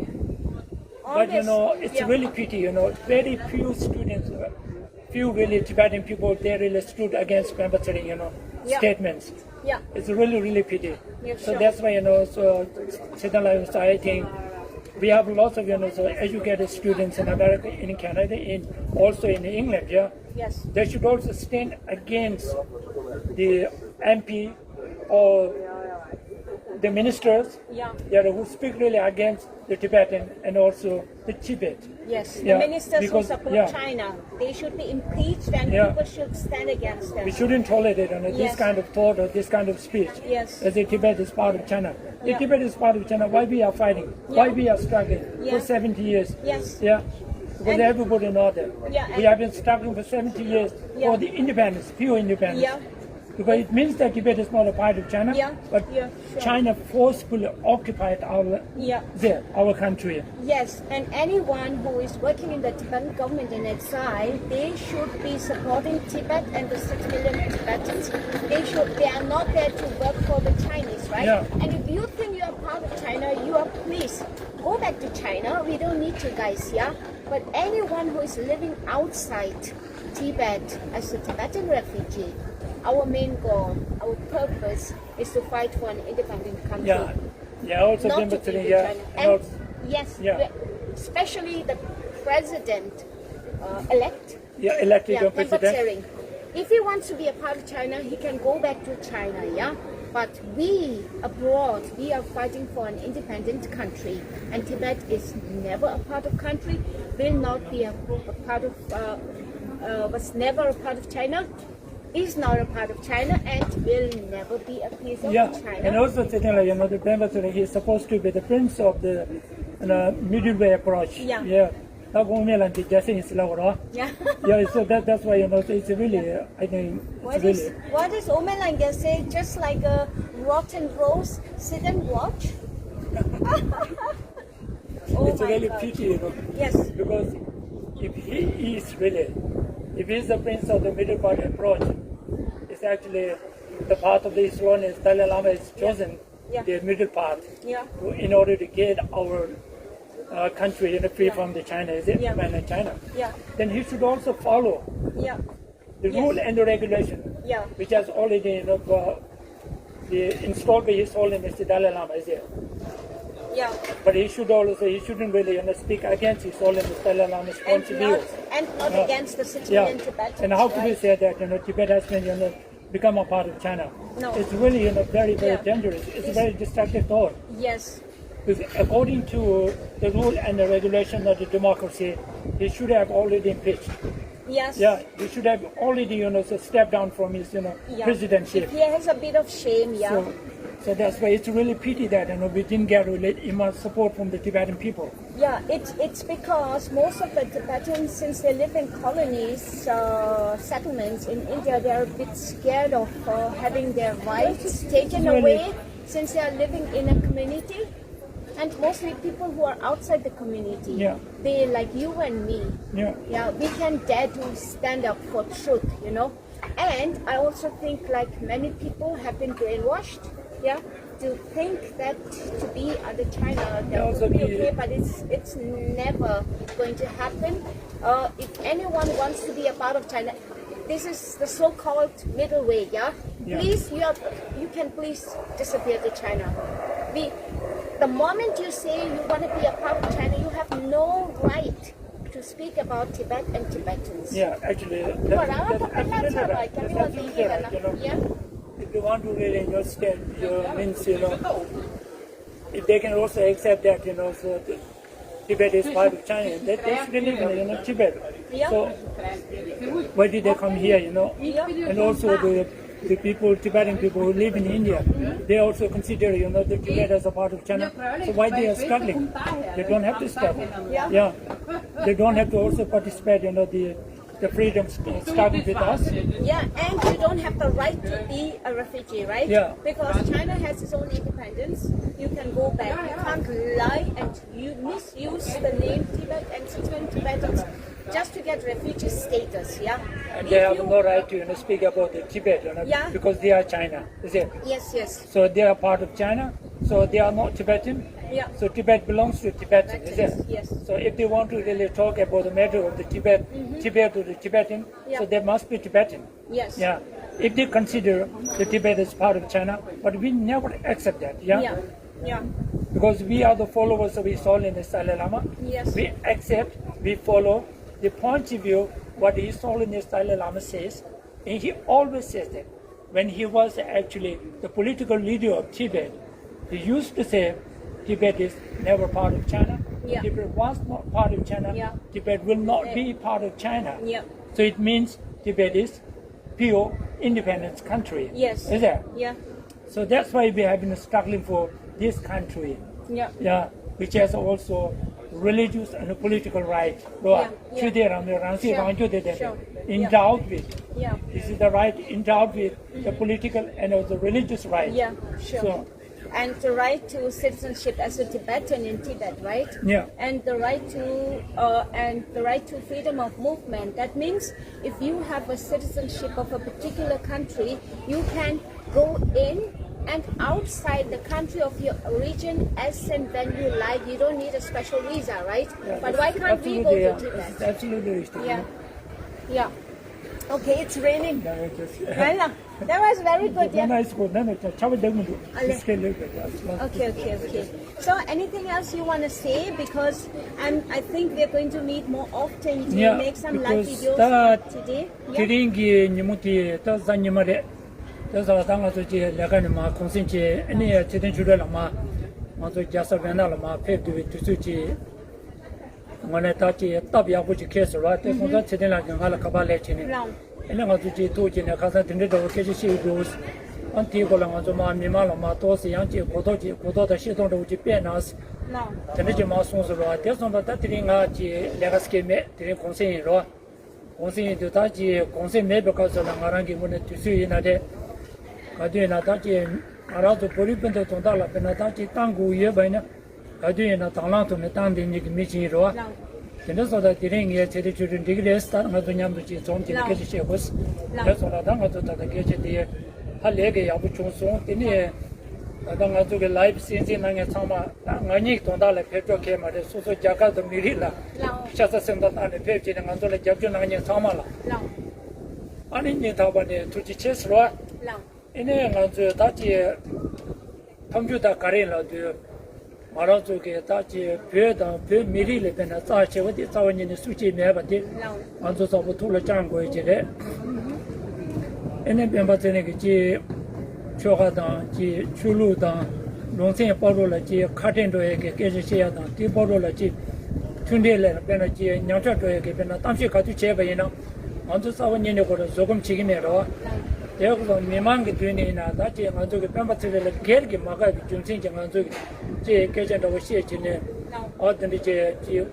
But you Honest. know, it's Yeah. really pity, you know, very few students, uh, few really Tibetan people, they really stood against Pema Tsering, you know, Yeah. statements. Yeah. It's really, really pity. Yeah, So sure. that's why, you know, so Tse Teng Lhasam, I think we have lots of, you know, so educated students in America, in Canada, in also in England, yeah. Yes. They should also stand against the M P or the ministers Yeah. yeah, who speak really against the Tibetan and also the Tibet. Yes, the Yeah, ministers who because- support yeah. China, they should be impeached and Yeah. people should stand against them. We shouldn't tolerate, you know, this Yes. kind of thought or this kind of speech. Yes. As if Tibet is part of China. If Yeah. Tibet is part of China, why we are fighting? Why Yeah. we are struggling Yeah. for seventy years? Yes. Yeah. Because And everybody know that. Yeah, We and have been struggling for seventy years Yeah. for the independence, pure independence. Yeah. Because it means that Tibet is not a part of China, Yeah, but yeah, sure. China forcefully occupied our Yeah. there, our country. Yes, and anyone who is working in the Tibetan government in exile, they should be supporting Tibet and the six million Tibetans. They should. They are not there to work for the Chinese, right? Yeah. And if you think you are part of China, you are please go back to China. We don't need you guys here. But anyone who is living outside Tibet as a Tibetan refugee, our main goal, our purpose is to fight for an independent country. Yeah, yeah, also Not to be with China. And also, yes, yeah. we- especially the president uh, elect. Yeah, elected Yeah, president. Pema Tsering. If he wants to be a part of China, he can go back to China, yeah? But we abroad, we are fighting for an independent country. And Tibet is never a part of country, will not be a, a part of, uh, uh, was never a part of China, is not a part of China, and will never be a piece of Yeah, China. And also Tse Teng Lhasam, you know, the Pema Tsering, he is supposed to be the prince of the, you know, middle way approach. Yeah. Yeah. ད་གོང་མའི་ལམ་གྱི་རྒྱལ་སྲས་ཡིན་ཟེར་ལབ་པ་རེད། Yeah. Yeah, so that, that's why, you know, so it's really, uh, I think it's What is really, what is Aung Hlaing say? Just like a rotten rose, sit and watch. Oh It's my really God. pity, you know, Yes. because if he is really, if he is the prince of the middle path approach, it's actually the path of the His Holiness Dalai Lama is chosen Yeah. the middle path Yeah. to, in order to get our uh, country, you know, free Yeah. from the China, is it? Yeah. Mainland China. Yeah. Then he should also follow Yeah. the Yes. rule and the regulation, Yeah. which has already, you know, uh, the installed by His Holiness the Dalai Lama, is it? Yeah. But he should also, he shouldn't really, you know, speak against His Holiness Dalai Lama's And points of view. not, and not Uh, against the six yeah. million Tibetans, And how could you right? say that, you know, Tibet has been, you know, become a part of China? No. It's really, you know, very, very Yeah. dangerous. It's a It's very destructive thought. Yes. Because according to the rule and the regulation of the democracy, he should have already impeached. Yes. Yeah, he should have already, you know, so stepped down from his, you know, Yeah. presidentship. He has a bit of shame, yeah. So, so that's why it's really pity that, you know, we didn't get really enough support from the Tibetan people. Yeah, it's, it's because most of the Tibetans, since they live in colonies, uh, settlements in India, they are a bit scared of uh, having their rights taken Really? away. Since you are living in a community, and mostly people who are outside the community, yeah, they like you and me. Yeah. Yeah, we can dare to stand up for truth, you know. And I also think, like, many people have been brainwashed, yeah, to think that to be under China, that would be okay, but it's it's never going to happen. Uh, if anyone wants to be a part of China, this is the so-called middle way, yeah? Yeah. Please, you are, you can please disappear to China. We, the moment you say you want to be a part of China, you have no right to speak about Tibet and Tibetans. Yeah, actually, that, that's absolutely right. That's absolutely right, you know. Yeah. If you want to really understand, you means, you know, if they can also accept that, you know, so the, Tibet is part of China, that they shouldn't live in, you know, Tibet. Yeah. So why did they come here, you know? Yeah. And also the, the people, Tibetan people who live in India, they also consider, you know, the Tibet as a part of China. So why they are struggling? They don't have to struggle. Yeah. Yeah. They don't have to also participate, you know, the the freedom struggle with us. Yeah, and you don't have the right to be a refugee, right? Yeah. Because China has its own independence. You can go back. You can't lie and you misuse the name Tibet and Xinjiang Tibetans just to get refugee status, yeah? And they have no right to, you know, speak about the Tibet, you know, yeah, because they are China, is it? Yes, yes. So they are part of China, so they are not Tibetan. Yeah. So Tibet belongs to Tibetan, is it? Yes. So if they want to really talk about the matter of the Tibet, mm-hmm, Tibet to the Tibetan, yeah, so they must be Tibetan. Yes. Yeah. If they consider the Tibet as part of China, but we never accept that. Yeah. Yeah. Yeah. Because we are the followers of His Holiness Dalai Lama. Yes. We accept, we follow the point of view what His Holiness Dalai Lama says, and he always says that when he was actually the political leader of Tibet, he used to say, "Tibet is never part of China. Yeah. Tibet was not part of China. Yeah. Tibet will not, yeah, be part of China." Yeah. So it means Tibet is pure independence country. Yes. Is it? Yeah. So that's why we have been struggling for this country. Yeah. Yeah, which has also religious and political right. Yeah, yeah. Sure. Yeah. Endowed with. Yeah. This is the right endowed with the political and also religious right. Yeah, sure. So, and the right to citizenship as a Tibetan in Tibet, right? Yeah. And the right to, uh, and the right to freedom of movement. That means if you have a citizenship of a particular country, you can go in and outside the country of your region as and when you like. You don't need a special visa, right? Yeah, but why can't we go to Tibet? Absolutely, yeah. It's absolutely restricted. Yeah. Yeah. Okay, it's raining. Yeah, it is. Well, that was very good, yeah. Nice, good. No, no, ཆར་པ་བརྡབ་མི་འདུག་ཨ་ལེ། It's okay, little bit, yeah. Okay, okay, okay. So, anything else you want to say? Because I'm, I think we're going to meet more often to, yeah, make some live videos today. Yeah, because ད་དེ་རིང་གི་ཉིན་མོ་དེ་ད་གཟའ་ཉི་མ་རེད། དེ་ཚོ་ལ་ད་ང་ཚོ་ཅིག་ལས་ཀ་ནས་མར་གུང་སེང་བྱས། ཨ་ནི་ཚེ་བརྟན་ཆོས་སྒྲོན་ལགས་མར་ང་ཚོ་རྒྱལ་ས་ཝེ་ན་ལ་མར་ཕེབས་དགོས་པའི་དུས་ཚོད་ཅིག་ངོས་ནས་ད་ཅིག་སྟབས་ཡག་པོ་ཅིག་འཁེལ་སོང་ལ། དེ་སོང་ཙང་ཚེ་བརྟན་ལགས་ཀྱིས་ང་ལ་ཁ་པར་སླེབས་བྱས་ནས། ལགས། ཨ་ནི་ང་ཚོ་ཅིག་ཐུག་བྱས་ནས་ཁ་སང་དེ་འདྲའི་འདྲ་བོ་སྐད་ཆ་བཤད་ཡོད་འདུག་ཨ་ནི་དེའི་སྐོར་ལ་ང་ཚོ་མར་མི་མང་ལ་མར་ཏོག་ཙམ་ཡང་ཅིག་གོ་རྟོགས་ཅིག་གོ་རྟོགས་དང་ཤེས་རྟོགས་འདྲ་བོ་ཅིག་སྤེལ་གནང་། ལགས། དེ་འདྲ་ཅིག་མར་གསུངས་སོང་ལ། དེ་སོང་ཙང་ད་དེ་རིང་ང་ཅིག་ལས་ཀ་སྐྱེལ་མེད། དེ་རིང་གུང་སེང་ཡིན་རོ། གུང་སེང་ཡིན་དུས་ད་ཅིག་གུང་སེང་མེད་པའི་སྐབས་སུ་ལ་ང་རང་གི་ངོས་ནས་དུས་ཚོད་ཡིན་ན་རེད། ག་དུས་ཡིན་ན་ད་ཅིག་ང་རང་ཚོ་བོད་རིགས་སྤུན་ཟླ་དོན་དག་ལ་དཔེར་ན་ད་ཅིག་བཏང་དགོས་ཡོད་པ་ཡིན་ན། ག་དུས་ཡིན་ན་དང་བླངས་ཐོག་ནས་བཏང་བསྡད་མཁན་གྱི་མི་ཅིག་ཡིན་རེད་བ། ལགས། དེ་འདྲ་སོང་ཙང་དེ་རིང་ངས་ཚེ་བརྟན་ཆོས་སྒྲོན་འགྲིག་གི་རེད་ཟེར། ད་ང་ཚོ་མཉམ་དུ་ཅིག་འཛོམས་བྱས་ནས་སྐད་ཆ་བཤད་དགོས། ལགས། དེ་སོང་ཙང་ད་ང་ཚོ་ད་ལྟ་སྐད་ཆ་དེ་ཧ་ལས་ཀྱི་ཡག་པོ་བྱུང་སོང་། དེ་ནས་ད་ལྟ་ང་ཚོ་གི་ལའིབ་གསན་གཟིགས་གནང་མཁན་ཚང་མ། ད་ང་གཉིས་དོན་དག་ལ་ཕེབས་ཕྱོགས་གལ་མ་རེད། སོ་སོ་རྒྱལ་ཁབ་དང་མི་རིགས་ལ། ལགས། ཤ་ཚ་སེམས་ཚ་བཏང་ནས་ཕེབས་བྱས་ནས་ང་ཚོ་ལ་རྒྱབ་སྐྱོར་གནང་མཁན་ཚང་མ་ལ། ལགས། ཨ་ནི་སྙིང་ཐག་པ་ནས་ཐུགས་རྗེ་ཆེ་ཟེར་བ། ལགས། ཨ་ནི་ང་ཚོས་ད་ཅིག་ཐབས་ཇུས་ད་ག་རེ་ལབ་དུས། ང་རང་ཚོ་གི་ད་ཅིག་བོད་དང་བོད་མི་རིགས་ལ་དཔེར་ན་རྩ་ཆེ་བ་དེ་རྩ་བ་ཉིད་ནས་སུ་གཅིག་མེད་པ་དེ། ལགས། ང་ཚོ་གཙོ་བོ་ཐུགས་ལ་བཅངས་དགོས་ཀྱི་རེད། ཨ་ནི་སྤེན་པ་ཚེ་རིང་གི་ཅིག་ཆོལ་ཁ་དང་ཅིག་ཆོས་ལུགས་དང་ལུང་ཚན་བར་དུ་ལ་ཅིག་ཁ་བྲལ་འགྲོ་ཡས་ཀྱི་སྐད་ཆ་བཤད་ཡ་དང་། དེ་བར་དུ་ལ་ཅིག་མཐུན་འབྲེལ་ལ་དཔེར་ན་ཅིག་ཉམས་ཆག་འགྲོ་ཡས་ཀྱི་དཔེར་ན་གཏམ་བཤད་ག་དུས་བྱས་པ་ཡིན་ན། ང་ཚོ་རྩ་བ་ཉིད་ནས་ཁོ་རང་བཟོད་སྒོམ་བྱེད་ཀྱི་མེད་རོ། དེ་ཁོ་རང་མི་མང་གི་མདུན་ནས་ཡིན་ན་ད་ཅིག་ང་ཚོ་གི་སྤེན་པ་ཚེ་རིང་ལ་སྒེར་གྱི་མ་དགའ་བའི་རྒྱུ་མཚན་གྱིས་ང་ཚོ་གི་ཅིག་སྐད་ཆ་འདྲ་བོ་བཤད་བྱས་ནས། ཨ་དེ་འདྲ་ཅིག་ཅིག་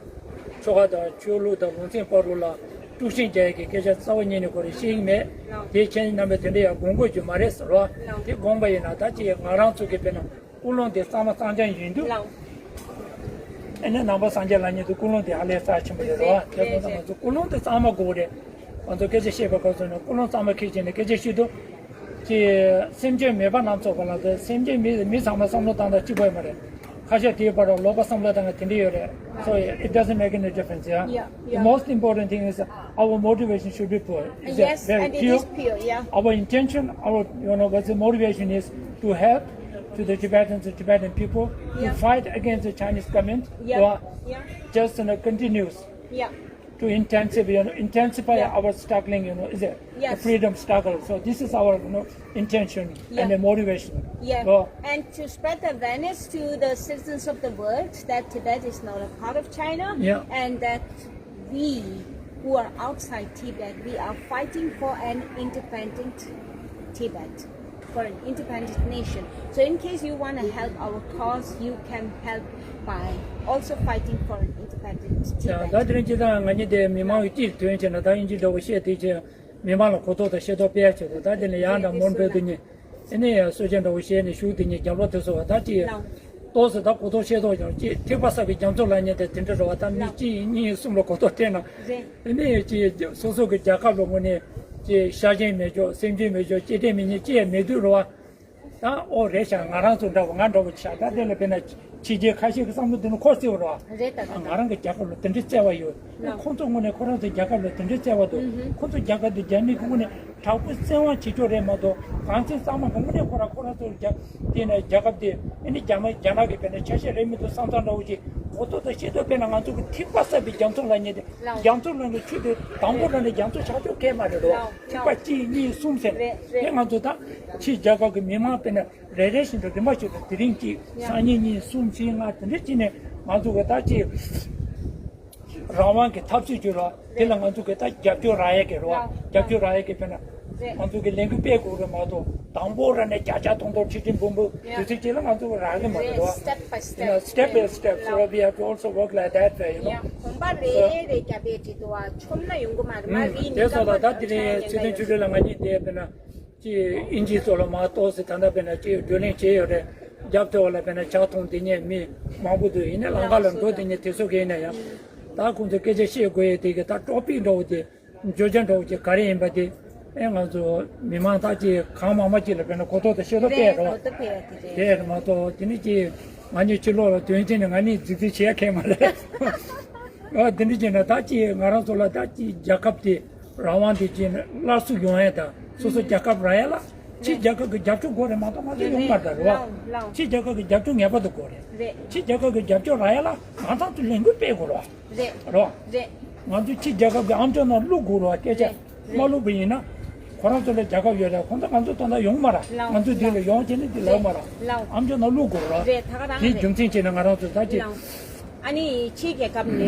ཆོལ་ཁ་དང་ཆོས་ལུགས་དང་ལུང་ཚན་བར་དུ་ལ་ དཀྲུག་ཤིང་རྒྱག་ཡས་ཀྱི་སྐད་ཆ་རྩ་བ་ཉིད་ནས་ཁོ་རང་བཤད་ཀྱི་མེད། ལགས། དེ་ཁྱེད་རྣམ་པས་དེ་འདྲ་ཡང་དགོངས་དགོས་རྒྱུ་མ་རེད་ཟེར་བ། ལགས། དེ་དགོངས་པ་ཡིན་ན་ད་ཅི་ང་རང་ཚོ་གི་དཔེར་ན་ཀུན་སློང་དེ་གཙང་མ་གཙང་རྐྱང་ཡིན་དུས། ལགས། ཨ་ནི་ནང་པ་སངས་རྒྱས་ལབ་མཁན་དེ་ཀུན་སློང་དེ་ཧ་ལས་རྩ་ཆེན་པོ་རེད་རེད་བ། རེད། དེ་སོང་ཙང་རེད། ང་ཚོ་ཀུན་སློང་དེ་གཙང་མ་དགོས་རེད། ང་ཚོ་སྐད་ཆ་བཤད་པའི་སྐབས་སུ་ནི་ཀུན་སློང་གཙང་མ་འཁྱེར་བྱས་ནས་སྐད་ཆ་བཤད་དུས། ཀྱི་སེམས་ཅན་མེད་པ་སྣ་ཚོགས་པ་ལ་དེ་སེམས་ཅན་མི་མི་ཚང་མ་བསམ་བློ་བཏང་སྟངས་གཅིག་པ་ཡོད་མ་རེད། ཁ་ཤས་དེའི་བར་ལ་ལོག་པ་བསམ་བློ་བཏང་མཁན་དེ་འདྲ་ཡོད་རེད། So it doesn't make any difference, yeah. Yeah, yeah. The most important thing is our motivation should be pure. Is that Yes, very and it pure? Is pure, yeah. Our intention, our, you know, what's the motivation is to help to the Tibetans, the Tibetan people, to Yeah. fight against the Chinese government. Yeah, Or yeah. Just, you know, continuous. Yeah. To intensify, you know, intensify Yeah. our struggling, you know, is it? Yes. The freedom struggle. So this is our, you know, intention Yeah. and the motivation. Yeah. So, And to spread awareness to the citizens of the world that Tibet is not a part of China Yeah. and that we who are outside Tibet, we are fighting for an independent Tibet, for an independent nation. So in case you want to help our cause, you can help by also fighting for an independent ཡ། Tibet. ད་དེ་རིང་སྤྱིར་བཏང་ང་གཉིས་དེ་མི་མང་གི་སྤྱིར་དོན་བྱས་ན་ད་དབྱིན་ཇི་འདྲ་བོ་བཤད་དེ་བྱས་མི་མང་ལ་གོ་རྟོགས་དང་ཤེས་རྟོགས་སྤེལ་ཡ་ཆེད་དུ། ད་དེ་ནས་ཡང་འདྲ་མོར་འབོད་དུ་ཉེ། ཨེ་ནས་གསོལ་ཇ་འདྲ་བོ་བཞེས་ནས་བཞུགས་དེ་ཉེ་རྒྱབ་ལོགས་དེ་སོ་བ་ད་ཅི། ལགས། ཏོག་ཙམ་ད་གོ་རྟོགས་ཤེས་རྟོགས་ཀྱང་ཅི་ཐེག་པ་གསར་པའི་རྒྱ་མཚོ་ལབ་མཁན་དེ་དེ་འདྲ་རེད་བ། ད་མི་ལགས། གཅིག་གཉིས་གསུམ་ལ་གོ་རྟོགས་སྤྲད་ན། རེད། ཨེ་ནས་ཅི་སོ་སོ་གི་རྒྱལ་ཁབ་ལ་དངོས་གནས་ཅི་ཤ་ཞེན་མེད་ཆོག་སེམས་ཅན་མེད་ཆོག་སྐྱེ་ལྡན་མི་སྙིང་ཅི་ཡང་མེད་དུས་རེད་བ། ད་ཨོ་རེད་ཤག་ང་རང་ཚོ་འདྲ་བོ་ང་འདྲ་བོ་ཆགས་ད་དེ་ལ་དཔེར་ན་ཕྱི་རྒྱལ་ཁ་ཤས་ཀྱི་བསམ་བློ་དེ་ནི་ཁོ་བརྩི་བ་རེད་བ། རེད་ད་ད་ད། ང་རང་གི་རྒྱལ་ཁབ་ལ་དེ་འདྲའི་བརྩེ་བ་ཡོད། ལགས། ཁོང་ཚོ་དངོས་གནས་ཁོ་རང་ཚོའི་རྒྱལ་ཁབ་ལ་དེ་འདྲའི་བརྩེ་བ་འདུག་ཨུ་ཧུ། ཁོང་ཚོ་རྒྱལ་ཁབ་དེ་རྒྱ་མི་གི་དངོས་གནས་དྲག་པོའི་བཙན་དབང་བྱེད་ཆོག་རེད་མ་གཏོགས་གང་ཚེ་གཙང་མ་གི་དངོས་གནས་ཁོ་རང་ཁོ་རང་ཚོ་རྒྱ་དེ་ནས་རྒྱལ་ཁབ་དེ་ཨེ་ནི་རྒྱ་མ་རྒྱ་ནག་གི་དཔེར་ན་ཆ་ཤས་རེད་མི་འདུག་བསམ་བསམ་འདྲ་བོ་ཅིག་གོ་རྟོགས་དང་ཤེས་རྟོགས་དཔེར་ན་ང་ཚོ་གི་ཐེག་པ་གསར་པའི་རྒྱ་མཚོ་ལབ་མཁན་དེ། ལགས། རྒྱ་མཚོ་ལབ་མཁན་ཆུ་དེ་དང་པོ་རང་ནས་རྒྱ་མཚོ་ཆགས་ཆོག་གས་མ་རེད་རོ། ལགས། ཐེག་པ་གཅིག་གཉིས་གསུམ་ཟེར། རེད་རེད། དེ་ང་ཚོ་ད་ཕྱི་རྒྱལ་ཁབ་ཀྱི་མི་མང་དཔེར་ན་རེ་རེ་བཞིན་དུ་རིམ་པ་བཞིན་དུ་དེ་རིང་གཅིག་ཡ། སང་ཉིན་གཉིས་གསུམ་བཞི་ལྔ་དེ་འདྲ་བྱས་ནས་ང་ཚོ་གི་ད་ཅིག་རང་དབང་གི་འཐབ་རྩོད་བྱོས་རོགས། དེ་ལ་ང་ཚོ་གི་ད་རྒྱབ་སྐྱོར་རག་ཡས་ཀྱི་རོགས། རྒྱབ་སྐྱོར་རག་ཡས་ཀྱི་དཔེར་ན་རེད། ང་ཚོ་གི་ལས་འགུལ་སྤེལ་དགོས་རེད་མ་གཏོགས་དང་པོ་ར་ནས་བརྒྱ་ཆ་ཐོང་ཐོང་ཁྲི་ཁྲི་འབུམ་འབུམ་ཡ། དུས་ཚོད་ཅིག་ལ་ང་ཚོ་གི་རག་གི་མ་རེད་རོགས། Step by step. You know, step by step. So we have to also work like that way, you know. ཡ། གོམ་པ་རེ་རེ་རྒྱབ་པའི་དེ་དུ་བ་ཆོམ་ན་ཡོང་གི་མ་རེད་མ་རེད། དེ་སོགས་ལ་ད་དེ་རིང་ཚེ་བརྟན་ཆོས་སྒྲོན་ལ་ང་གཉིས་དེ་དཔེར་ན། ཅིག་དབྱིན་ཇིའི་སོགས་ལ་མ་གཏོགས་ཟེར་ད་ལྟ་དཔེར་ན་ཅིག་བགྲོ་གླེང་བྱས་ཡོད་རེད། རྒྱབ་ཐོག་ལ་དཔེར་ན་ཇ་འཐུང་དེ་ཉིད་མི་མང་པོ་འདུག་ཡིན་ནའི་ལམ་ཁ་ལ་འགྲོ་དེ་ཉིད་དེ་ཚོ་གི་ཡིན་ན་ཡང་། ད་ཁོང་ཚོ་སྐད་ཆ་བཤད་དགོས་ཡས་དེ་གི་ད་ཀྲོག་པི་འདྲ་བོ་དེ་བརྗོད་བྱ་འདྲ་བོ་ཅིག་ག་རེ་ཡིན་པ་དེ་ཨེ་ང་ཚོ་མི་མང་ད་ཅིག་གང་མང་མང་ཅིག་ལ་དཔེར་ན་གོ་རྟོགས་དང་ཤེས་རྟོགས་སྤེལ་རོགས། དེ་མ་གཏོགས་དེ་ནི་ཅིག་ང་གཉིས་ཕྱི་ལོགས་ལ་དོན་ཆེན་ནས་ང་གཉིས་རྫིག་རྫིག་བྱེད་ཡ་ཁེལ་མ་རེད། ཨ་དེ་འདྲ་བྱས་ན་ད་ཅིག་ང་རང་ཚོ་ལ་ད་ཅིག་རྒྱལ་ཁབ་དེ། རང་དབང་དེ་བྱས་ནས་སླར་གསོ་ཡོང་ཡས་དང་སོ་སོ་རྒྱལ་ཁབ་རག་ཡས་ལ་ཕྱི་རྒྱལ་ཁབ་ཀྱི་རྒྱབ་སྐྱོར་དགོས་རེད་མ་གཏོགས་ང་ཚོ་ཡོང་མ་རེད་རེད་བ། ལགས་ལགས། ཕྱི་རྒྱལ་ཁབ་ཀྱི་རྒྱབ་སྐྱོར་ངེས་པར་དུ་དགོས་རེད། རེད། ཕྱི་རྒྱལ་ཁབ་ཀྱི་རྒྱབ་སྐྱོར་རག་ཡས་ལ་ང་ཚང་ཚོ་ལས་འགུལ་སྤེལ་དགོས་རེད་བ། རེད། རེད་བ། རེད། ང་ཚོ་ཕྱི་རྒྱལ་ཁབ་ཀྱི་ཨམ་ཅོག་ནང་བླུག་དགོས་རེད་བ་སྐད་ཆ། རེད། མ་བླུག་པ་ཡིན་ན། ཁོ་རང་ཚོ་ལ་རྒྱལ་ཁབ་ཡོད་རེད་ཁོང་ཚོ་ང་ཚོ་དོན་དག་ཡོང་མ་རེད། ལགས། ང་ཚོ་འདི་ལ་ཡོང་བྱས་ནས་འདི་ལབ་མ་རེད། ལགས། ཨམ་ཅོག་ནང་བླུག་དགོས་རེད་བ། རེད་ད་ག་རང་དེའི་རེད། རྒྱུ་མཚན་བྱས་ནས་ང་རང་ཚོ་ད་ཅི། ལགས། ཨ་ནི་ཕྱིའི་རྒྱལ་ཁབ་ནས་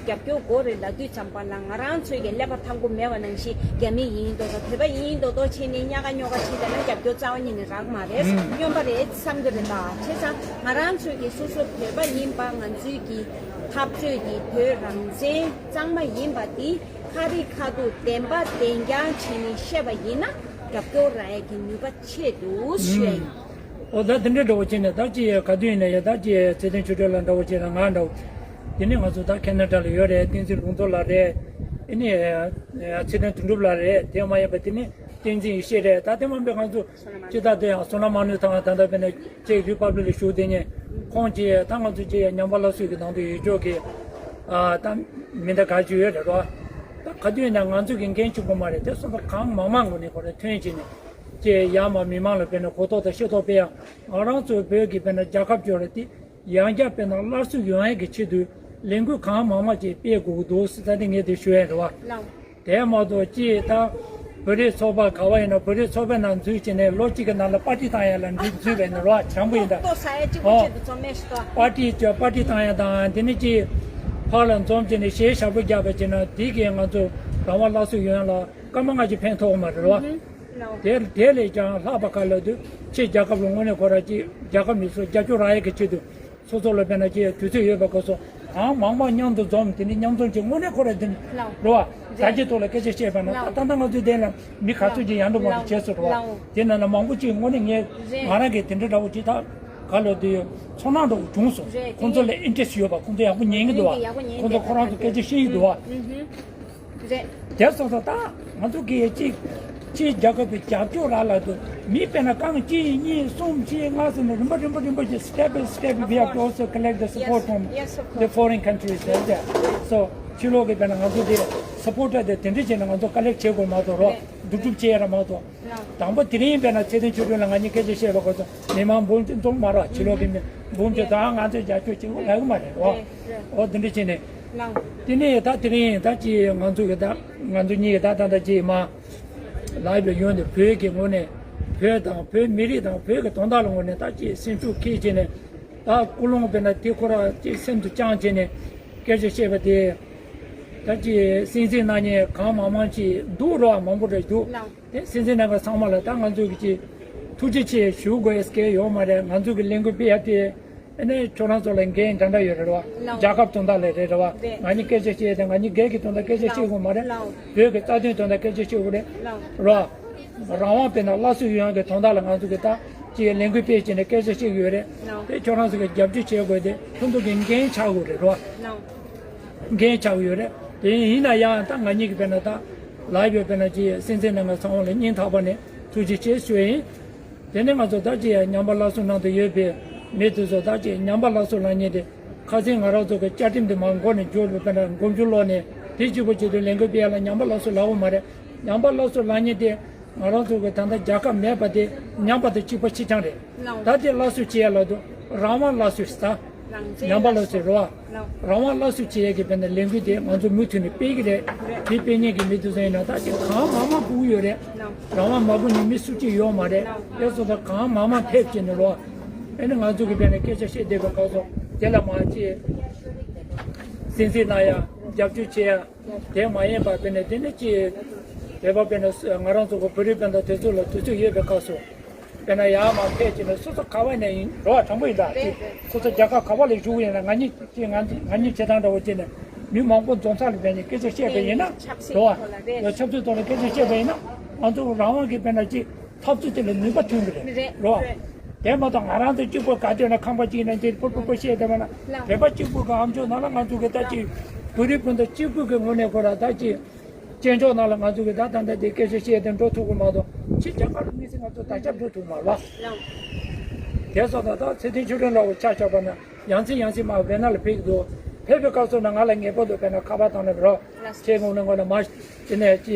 རྒྱབ་སྐྱོར་དགོས་རེད་ལབ་དུས་ཙམ་པ་ལ་ང་རང་ཚོའི་གི་ཀླད་པ་ཐང་པོ་མེད་པ་ནང་བཞིན་རྒྱ་མི་ཡིན་མདོག་མདོག་བོད་པ་ཡིན་མདོག་མདོག་བྱས་ནས་གཉའ་ཁ་སྨྱོ་ཁ་བྱས་བསྡད་ན་རྒྱབ་སྐྱོར་རྩ་བ་ཉིད་ནས་རག་མ་རེད། ཨུམ། སྨྱོན་པ་རེད་བསམ་གི་རེད་ད། བྱས་ཙང་ང་རང་ཚོའི་གི་སོ་སོ་བོད་པ་ཡིན་པ་ང་ཚོའི་གི་འཐབ་རྩོད་ཀྱི་བོད་རང་བཙན་གཙང་མ་ཡིན་པ་འདི་ཁ་རི་ཁ་ཐུག་བདེན་པ་བདེན་རྐྱང་བྱས་ནས་བཤད་པ་ཡིན་ན་རྒྱབ་སྐྱོར་རག་ཡས་ཀྱི་ནུས་པ་ཆེ་འདུག་ཞུ་ཡ་ཡིན། ཨོ་ད་དེ་འདྲའི་འདྲ་བོ་བྱས་ནས་ད་ཅི་ག་དུས་ཡིན་ན་ཡ་ད་ཅི་ཚེ་བརྟན་ཆོས་སྒྲོན་ལགས་འདྲ་བོ་བྱས་ན་ང་འདྲ་བོ། དེ་ནས་ང་ཚོ་ད་ཁེ་ན་ཌ་ལ་ཡོད་རེད་བསྟན་འཛིན་ལུང་རྟོགས་ལགས་རེད། ཨེ་ནས་ཚེ་བརྟན་དོན་གྲུབ་ལགས་རེད་དེ་མ་ཡིན་པ་དེ་ནས་བསྟན་འཛིན་ཡེ་ཤེས་རེད་ད་དེ་མ་འབད་ང་ཚོ་ཅི་ད་དེ་ཡང་བསོད་ནམས་དམངས་གླུ་ཐང་ད་ལྟ་བས་ན་ཅེག་རི་པབ་ལིག་ལ་བཞུགས་དེ་ནས་ཁོང་ཅི་ད་ང་ཚོ་ཅི་ཉམས་པ་སླར་གསོ་གི་ནང་དུ་ཡོད་ཆོག་གི་ད་མི་འདྲ་ག་ཅི་ཡོད་རེད་རོ། ད་ག་དུས་ཡིན་ན་ང་ཚོ་གི་འགན་གཅིག་པོ་མ་རེད་དེ་སོང་ཙང་གང་མང་མང་ངོ་ནས་ཁོ་རེ་ཐོན་བྱས་ནས་ཅེ་ཡར་མར་མི་མང་ལ་དཔེར་ན་གོ་རྟོགས་དང་ཤེས་རྟོགས་སྤེལ་ཡ། ང་རང་ཚོའི་བོད་ཀྱི་དཔེར་ན་རྒྱལ་ཁབ་སྐྱོང་རེད་དེ་ཡང་བསྐྱར་དཔེར་ན་སླར་གསོ་ཡོང་ཡ་གི་ཆེད་དུ་ལས་འགུལ་གང་མང་མང་ཅིག་སྤེལ་དགོས་ཀྱི་འདུག་ཟེར་ད་དེ་ངས་དེ་ཞུ་ཡ་རེད་བ། ལགས། དེ་མ་གཏོགས་ཅིག་ད་བོད་རིགས་ཚོགས་པ་ག་བ་ཡིན་ན་བོད་རིགས་ཚོགས་པའི་ནང་འཛུལ་བྱས་ནས་ལོ་གཅིག་གི་ནང་ལ་པར་ཊི་བཏང་ཡ་ལ་འཛུལ་འཛུལ་བས་ནི་རོ་བྱང་བུ་ཡིན་ད། ཏོག་ས་ཡ་གཅིག་པོ་ཨོ། ཆེད་དུ་འཛོམས་མེད་ཞིག་ཏོ། པར་ཊི་ཅིག་པར་ཊི་བཏང་ཡ་དང་དེ་ནི་ཅིག་ཕར་ལ་འཛོམས་བྱས་ནས་གཞས་ཞབས་བྲོ་རྒྱག་པ་བྱས་ན་དེ་གིས་ང་ཚོ་རང་དབང་སླར་གསོ་ཡོང་ཡ་ལ་སྐར་མ་ལྔ་བཅུ་ཕན་ཐོགས་མ་རེད་རོ། ལགས། དེ་དེ་ལས་ཀྱང་ལྷག་པ་ག་ལ་དུས་ཕྱི་རྒྱལ་ཁབ་ལ་དངོས་གནས་ཁོ་ར་ཅིག་རྒྱལ་ཁབ་མི་སོ་རྒྱབ་སྐྱོར་རག་ཡས་ཀྱི་ཆེད་དུ་སོ་སོ་ལ་དཔེར་ན་ཅིག་དུས་ཚོད་ཡོད་པའི་སྐབས་སུ་ གང་མང་མང་མཉམ་དུ་འཛོམས། དེ་ནི་མཉམ་འཛོམས་ཀྱི་དངོས་གནས་ཁོ་ར་དེ་ནི་ལའོ། རེད་བ། ལའོ། རྫ་ཆུ་ཐོག་ལ་སྐད་ཆ་བཤད་པ་ན་ད་ལའོ། ད་ལྟ་ང་ཚོའི་དེ་ལ་མི་ག་ཚོད་ཅིག་ཡར་འགྲོ་མར་འགྲོ་བྱས་སོང་རེད་བ། ལའོ། དེ་ན་ན་མང་པོ་ཅིག་དངོས་གནས་ངས་རེད། ང་རང་གིས་དེ་འདྲ་འདྲ་བོ་ཅིག་ད་ག་ལ་དེ་ཚོར་སྣང་འདྲ་བོ་བྱུང་སོང་། རེད། ཁོང་ཚོ་ལ་ཨིན་ཊི་རེ་སི་ཡོད་པ། ཁོང་ཚོ་ཡག་པོ་ཉན་གྱི་འདུག་བ། ཡག་པོ་ཉན་ཁོང་ཚོ་གྱི་ཁོ་རང་ཚོ་འདུག་སྐད་ཆ་བཤད་ཀྱི་འདུག་བ། ཨུ་ཧུ། རེད། དེ་སོང་ཙང་ད་ང་ཚོ་གིས་གཅིག་གཅིག་རྒྱལ་ཁབ་ཀྱི་རྒྱབ་སྐྱོར་རག་ལ་དུ་མི་དཔེར་ན་རྐང་གཅིག་གཉིས་གསུམ་བཞི་ལྔ་ཟེར་ནས་རིམ་པ་རིམ་པ་རིམ་པ་བཞིན་step by step we have to also collect the support from the foreign countries there. So ཕྱི་ལོགས་ཀྱི་དཔེར་ན་ང་ཚོ་དེ་སབ་པོར་ཊར་དེ་དེ་འདྲ་བྱས་ནས་ང་ཚོ་ཀ་ལེག་བྱེད་དགོས་མ་གཏོགས་རོགས་བསྡུ་སྒྲུབ་བྱེད་ཡ་ར་མ་གཏོགས། དང་པོ་དེ་རིང་དཔེར་ན་ཚེ་བརྟན་ཆོས་སྒྲོན་ལ་ང་གཉིས་སྐད་ཆ་བཤད་པ་གོ་ཚོ་མི་མང་འབུམ་གཅིག་འཛོམས་མ་རེད། ཕྱི་ལོགས་ཀྱི་མི་འབུམ་གཅིག་དང་ང་ཚོས་རྒྱབ་སྐྱོར་བྱེད་དགོས་ལབ་གི་མ་རེད་རོགས། ཨོ་དེ་འདྲ་བྱས་ནས། དེ་ནས་ད་དེ་རིང་ད་ཅི་ང་ཚོ་གི་ད་ང་ཚོ་གཉིས་ཀྱི་ད་ད་ད་ཅི་མ་ལའིབ་ལ་ཡོང་དུས་བོད་ཀྱི་ངོས་ནས་བོད་དང་བོད་མི་རིགས་དང་བོད་ཀྱི་དོན་དག་ལ་ངོས་ནས་ད་ཅི་སེམས་ཤུགས་འཁྱེར་བྱས་ནས་ད་ཀུན་སློང་དཔེར་ན་དེ་ཁོ་ར་ཅི་སེམས་སུ་བཅངས་བྱས་ནས་སྐད་ཆ་བཤད་པ་དེ་ད་ཅི་སེམས་སེམས་གནང་མཁན་གང་མང་མང་ཅིག་འདུག་རོགས། མང་པོ་རེ་འདུག་དེ་སེམས་སེམས་གནང་མཁན་ཚང་མ་ལ་ད་ང་ཚོ་གི་ཅི་ཐུགས་རྗེ་ཆེ་ཞུ་དགོས་སྐལ་ཡོད་མ་རེད། ང་ཚོ་གི་ལས་འགུལ་སྤེལ་ཡ་དེ། ཨ་ནི་ཁྱོད་རང་ཚོ་ལ་འགན་འདྲ་འདྲ་ཡོད་རེད་བ། ལའོ། རྒྱལ་ཁབ་དོན་དག་ལ་རེད་རེད་བ། རེད། ང་གཉིས་སྐད་ཆ་བཤད་དེ་ང་གཉིས་སྒེར་གྱི་དོན་དག་སྐད་ཆ་བཤད་དགོས་མ་རེད། ལའོ། བོད་ཀྱི་རྩ་དོན་དོན་དག་སྐད་ཆ་བཤད་དགོས་རེད། ལའོ། རེད་བ། རང་དབང་དཔེར་ན་སླར་གསོ་ཡོང་ཡག་གི་དོན་དག་ལ་ང་ཚོ་གི་ད་ཅིག་ལས་འགུལ་སྤེལ་བྱས་ནས་སྐད་ཆ་བཤད་ཀྱི་ཡོད་རེད། ལའོ། དེ་ཁྱོད་རང་ཚོ་གི་རྒྱབ་སྐྱོར་བྱེད་དགོས་དེ་ཁོང་ཚོ་གི་འགན་ཆགས་དགོས་རེད་རེད་བ། ལའོ། འགན་ཆགས་ཀྱི་ཡོད་རེད། དེ་ཡིན་ན་ཡང་ད་ང་གཉིས་ཀྱི་དཔེར་ན་ད་ལའིབ་ཡོད་དཔེར་ན་ཅིག་སེམས་ཅན་རྣམས་ལ་ཚང་མ་ལ་སྙིང་ཐག་པ་ནས་ཐུགས་རྗེ་ཆེ་ཞུ་ཡིན། དེ་ནས་ང་ཚོ་ད་ཅི་ཉམས་པ་སླར་གསོ་ནང་དུ་ཡོད་པའི་མི་དེ་ཚོ་ད་ཅི་ཉམས་པ་སླར་གསོ་ལབ་མཁན་དེ་ཁ་སང་ང་རང་ཚོ་གི་བཅའ་ཁྲིམས་དེ་མར་མགོ་ནས་མཇུག་བར་དུ་མགོ་མཇུག་ལོག་ནས་དེ་གཅིག་པོ་བྱེད་དུས་ལས་འགུལ་སྤེལ་ཡ་ལ་ཉམས་པ་སླར་གསོ་ལབ་ཡོད་མ་རེད། ཉམས་པ་སླར་གསོ་ལབ་མཁན་དེ་ང་རང་ཚོ་གི་ད་ལྟ་རྒྱལ་ཁབ་མེད་པ་དེ་ཉམས་པ་དང་གཅིག་པ་གཅིག་རྐྱང་རེད། ད་དེ་སླར་གསོ་བྱེད་ཡ་ལ་དུ་རང་དབང་སླར་གསོ་ཟེར། ཉམས་པ་སླར་གསོ་རེད་བ། རང་དབང་སླར་གསོ་བྱེད་ཡས་ཀྱི་དཔེར་ན་ལས་འགུལ་དེ་ང་ཚོ་མུ་མཐུད་ནས་སྤེལ་གྱི་རེད། དེ་སྤེལ་མཁན་གྱི་མི་དེ་ཚོ་ཡིན་ན་ད་ཅིག་གང་མང་མང་སྒུག་ཡོད་རེད། རང་དབང་མ་སྒུག་མཁན་མི་སུ་གཅིག་ཡོད་མ་རེད། དེ་སོང་ཙང་གང་མང་མང་ཕེབས་བྱས་ནས་རོགས། ཨེ་ནི་ང་ཚོ་གི་དཔེར་ན་སྐད་ཆ་བཤད་བསྡད་པའི་སྐབས་སུ་དེ་ལ་མ་ཅིག་སེམས་གཟིགས་གནང་ཡ་རྒྱབ་སྐྱོར་བྱེད་ཡ་དེ་མ་ཡིན་པ་དཔེར་ན་དེ་ནི་ཅིག་བོད་པ་དཔེར་ན་ང་རང་ཚོ་གི་བོད་རིགས་སྤུན་ཟླ་དེ་ཚོ་ལ་དུས་ཚོད་ཡོད་པའི་སྐབས་སུ། དཔེར་ན་ཡར་མར་ཕེབས་ཀྱི་ན་སོ་སོ་ག་བ་ནས་ཡིན་རོགས་དྲང་པོ་ཡིན་ད་ཅི་སོ་སོ་རྒྱལ་ཁབ་ག་བ་ལ་བཞུགས་ཡིན་ན་ང་གཉིས་ཀྱི་ང་ང་གཉིས་བྱེད་སྟངས་འདྲ་བོ་བྱས་ནས་མི་མང་པོ་འཛོམས་ས་ལ་བས་ནས་སྐད་ཆ་བཤད་པ་ཡིན་ན་རོགས་ཡ་ཆབ་སྲིད་ཐོག་ལ་སྐད་ཆ་བཤད་པ་ཡིན་ན་ང་ཚོ་རང་དབང་གི་དཔེར་ན་ཅི་འཐབ་རྩོད་དེ་ལ་ནུས་པ་ཐོན་གི་རེད་རོགས། དེ་མ་གཏོགས་ང་རང་ཚོ་གཅིག་པོ་ག་དུས་ན་ཁང་པ་གཅིག་ན་འདིར་པོ་པོ་པོ་བཤད་བསྡད་པ་ན་བོད་པ་གཅིག་པུ་གི་ཨམ་ཅོག་ནང་ལ་ང་ཚོ་གི་ད་ཅི་བོད་རིགས་སྤུན་ཟླ་གཅིག་པུ་གི་ངོས་ནས་ཁོ་ར་ད་ཅི། སྤྱི་ཚོགས་ནང་ལ་ང་ཚོ་གི་ད་ད་ལྟ་དེ་སྐད་ཆ་བཤད་དེ་འགྲོ་ཐུབ་ཀྱི་མ་གཏོགས་ཕྱི་རྒྱ་གར་དུ་དམིགས་བསལ་ང་ཚོ་ད་ཆ་འགྲོ་ཐུབ་མ་རེད་བ། དེ་སོགས་ད་ལྟ་ཚེ་བརྟན་ཆོས་སྒྲོན་ལགས་ཆ་བཞག་པ་ན་ཡང་སེ་ཡང་སེ་མ་ཝེ་ན་ལ་ཕེབས་ཀྱི་འདུག་ཕེབས་པའི་སྐབས་སུ་ན་ང་ལ་ངེས་པར་དུ་དཔེར་ན་ཁ་པར་བཏང་ན་རོགས་ཁྱེད་ངོ་ནས་ངོ་ན་མ་དེ་ནས་ཅི་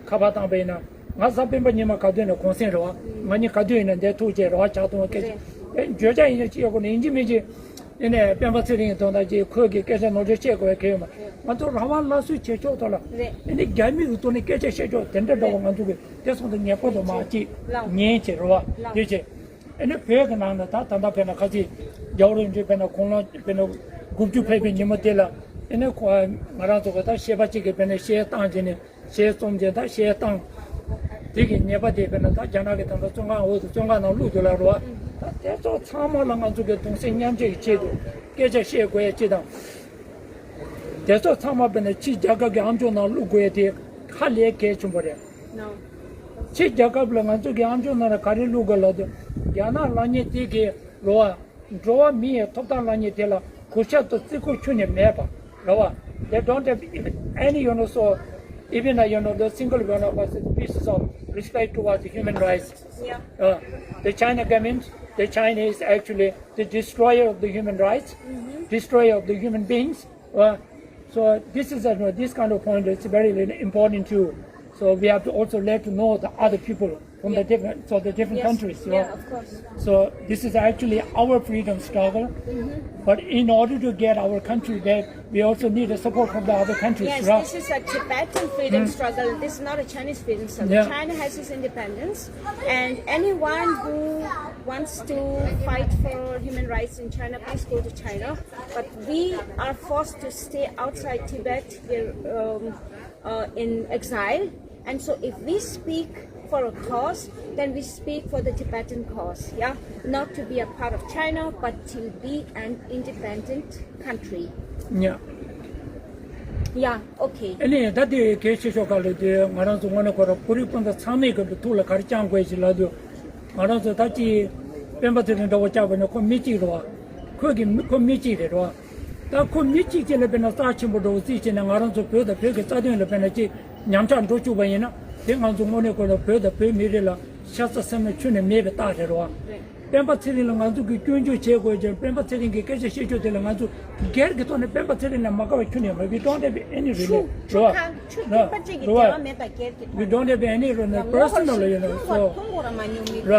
ཁ་པར་བཏང་པ་ཡིན་ན་ང་གཟའ་སྤེན་པ་ཉི་མ་ག་དུས་ནས་གུང་སེང་རེད་བ། ང་གཉིས་ག་དུས་ཡིན་ན་འདིར་ཐུག་བྱས་རེད་བ། ཇ་འཐུང་བ་སྐད་ཆ་བརྗོད་བྱ་ཡིན་ན་ཅི་ཡོད་གོ་ནས་ཡིན་གཅིག་མིན་གཅིག་ཨེ་ནས་སྤེན་པ་ཚེ་རིང་གི་དོན་དག་ཅིག་ཁོས་ཀྱི་སྐད་ཆ་ནོར་འཁྲུལ་བཤད་དགོས་པའི་གལ་ཡོད་མ་རེད། ང་ཚོ་རང་དབང་སླར་གསོ་བྱེད་ཕྱོགས་ཐོག་ལ་རེད། ཨེ་ནས་རྒྱ་མི་གི་ཐོག་ནས་སྐད་ཆ་བཤད་ཕྱོགས་དེ་འདྲ་འདྲ་བོ་ང་ཚོ་གི་དེ་སོང་དུ་ངེས་པར་དུ་མ་ཅིག་ལགས། ཉན་བྱེད་རོགས་ལགས། དེ་བྱེད། ཨེ་ནས་བོད་ཀྱི་ནང་ནས་ད་ད་ལྟ་དཔེར་ན་ཁ་ཅིག་རྒྱལ་བ་རིན་པོ་ཆེ་དཔེར་ན་དགུང་ལོ་དཔེར་ན་དགུ་བཅུ་ཕེབས་པའི་ཉིན་མོ་དེ་ལ་ཨེ་ནས་ཁོ་ང་རང་ཚོ་གི་ད་བཤད་པ་གཅིག་གི་དཔེར་ན་བཤད་སྟངས་བྱས་ནས། གཞས་རྩོམ་བྱས་ད་གཞས་བཏང་། དེ་གི་ཉེས་པ་དེ་དཔེར་ན་ད་རྒྱ་ནག་གི་ད་ལྟ་བཙོན་ཁང་འོག་ཏུ་བཙོན་ཁང་ནང་བླུགས་འདུག་ལ་རོ། ད་དེ་ཚོ་ཚང་མ་ལ་ང་ཚོ་གི་གདུང་སེམས་མཉམ་སྐྱེད་ཀྱི་ཆེད་དུ་སྐད་ཆ་བཤད་དགོས་ཡ་ཅི་དང་། དེ་ཚོ་ཚང་མ་དཔེར་ན་ཕྱི་རྒྱལ་ཁབ་ཀྱི་ཨམ་ཅོག་ནང་བླུགས་དགོས་ཡ་དེ་ཧ་ལས་གལ་ཆེན་པོ་རེད། ཕྱི་རྒྱལ་ཁབ་ལ་ང་ཚོ་གི་ཨམ་ཅོག་ནང་ལ་ག་རེ་བླུགས་དགོས་ལབ་དུས་རྒྱ་ནག་ལབ་མཁན་དེ་གི་རོ། འགྲོ་བ་མི་ཡི་ཐོབ་ཐང་ལབ་མཁན་དེ་ལ་གུས་ཞབས་དང་བརྩི་བཀུར་ཁྱོན་ནས་མེད་པ་རེད་བ། They don't have any, you know, so even, uh, you know, the single, you know, pieces of respect towards the human rights. Yeah. Uh, the China government, the China is actually the destroyer of the human rights, destroyer of the human beings. Uh, so this is, uh, this kind of point is very important too. So we have to also let to know the other people from the different, so the different countries, you know. Yeah, of course. So this is actually our freedom struggle. But in order to get our country back, we also need the support from the other countries, yes, right? This is a Tibetan freedom struggle. This is not a Chinese freedom struggle. Yeah. China has its independence, and anyone who wants to fight for human rights in China, please go to China. But we are forced to stay outside Tibet. We're, um, uh, in exile. And so if we speak for a cause, then we speak for the Tibetan cause, yeah? Not to be a part of China, but to be an independent country. ཉ། ཡ། ཨོ་ཁེ། ཨ་ནི་ད་དེ་གལ་ཆེ་ཤོས་ག་ལ་དེ་ང་རང་ཚོ་དངོས་གནས་ཁོ་ར་བོད་རིགས་སྤུན་ཟླ་ཚང་མས་གི་ཐུགས་ལ་ག་རེ་བཅངས་དགོས་ཞེས་ལབ་དུས། ང་རང་ཚོ་ད་ཅི་སྤེན་པ་ཚེ་རིང་འདྲ་བོ་བཅག་པ་ནི་ཁོ་མི་གཅིག་རེད་བ། ཁོ་གི་མི་ཁོ་མི་གཅིག་རེད་བ། ད་ཁོ་མི་གཅིག་ཅིག་ལ་དཔེར་ན་རྩ་ཆེན་པོ་འདྲ་བོ་རྩིས་བྱས་ནས་ང་རང་ཚོ་བོད་དང་བོད་ཀྱི་རྩ་དོན་ལ་དཔེར་ན་ཅིག་ཉམས་ཆག་འགྲོ་བཅུག་པ་ཡིན་ན། དེ་ང་ཚོ་དངོས་གནས་ཁོ་ལ་བོད་དང་བོད་མི་རིགས་ལ་ཤ་ཚ་སེམས་ལ་ཁྱོན་ནས་མེད་པའི་རྟགས་རེད་བ། སྤེན་པ་ཚེ་རིང་ལ་ང་ཚོ་གིས་སྐྱོན་བརྗོད་བྱེད་དགོས་ཀྱང་སྤེན་པ་ཚེ་རིང་གི་སྐད་ཆ་བཤད་ཕྱོགས་དེ་ལ་ང་ཚོ་སྒེར་གྱི་ཐོག་ནས་སྤེན་པ་ཚེ་རིང་ལ་མ་དགའ་བ་ཁྱོན་ནས་མེད། We don't have any relation. ཆུ་ཆུ་ཁ་ཆུ་ཐིགས་པ་གཅིག་གི་འབྲེལ་བ་མེད་པ་སྒེར་གྱི་ཐོག་ནས། We don't have any relation. Personal, you know, so. ར།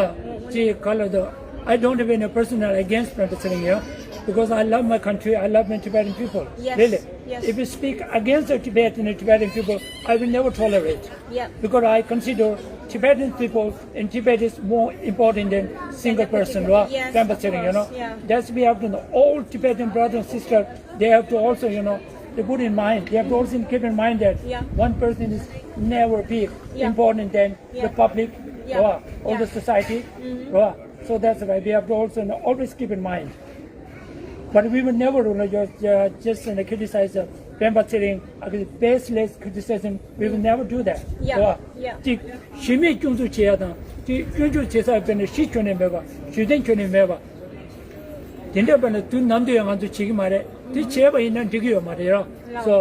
ཅེས་ག་ལ་དོ། I don't have any personal against President Tsering, yeah, because I love my country, I love my Tibetan people. Yes, really. Yes. If you speak against the Tibetan and Tibetan people, I will never tolerate. Yeah. Because I consider Tibetan people in Tibet is more important than single person, right? Yes, of course, yeah. That's we have to know. All Tibetan brothers and sisters, they have to also, you know, they put in mind, they have to also keep in mind that one person is never be important than the public, right? Or the society, right? So that's why we have to also, you know, always keep in mind. But we will never, you know, just, uh, just, you know, criticize, uh, Pemba Tsering, uh, baseless criticism. We will never do that. Yeah. Yeah. ཅིག་གཞི་མེད་སྐྱོན་འཛུགས་བྱེད་ཡ་དང་ཅིག་སྐྱོན་བརྗོད་བྱེད་ས་དཔེར་ན་གཞི་ཁྱོན་ནས་མེད་པ། གཞི་རྟེན་ཁྱོན་ནས་མེད་པ། དེ་འདྲ་དཔེར་ན་དུས་ནམ་དུ་ཡང་ང་ཚོ་བྱེད་ཀྱི་མ་རེད། དེ་བྱས་པ་ཡིན་ན་འགྲིག་གི་ཡོད་མ་རེད་ཡ། So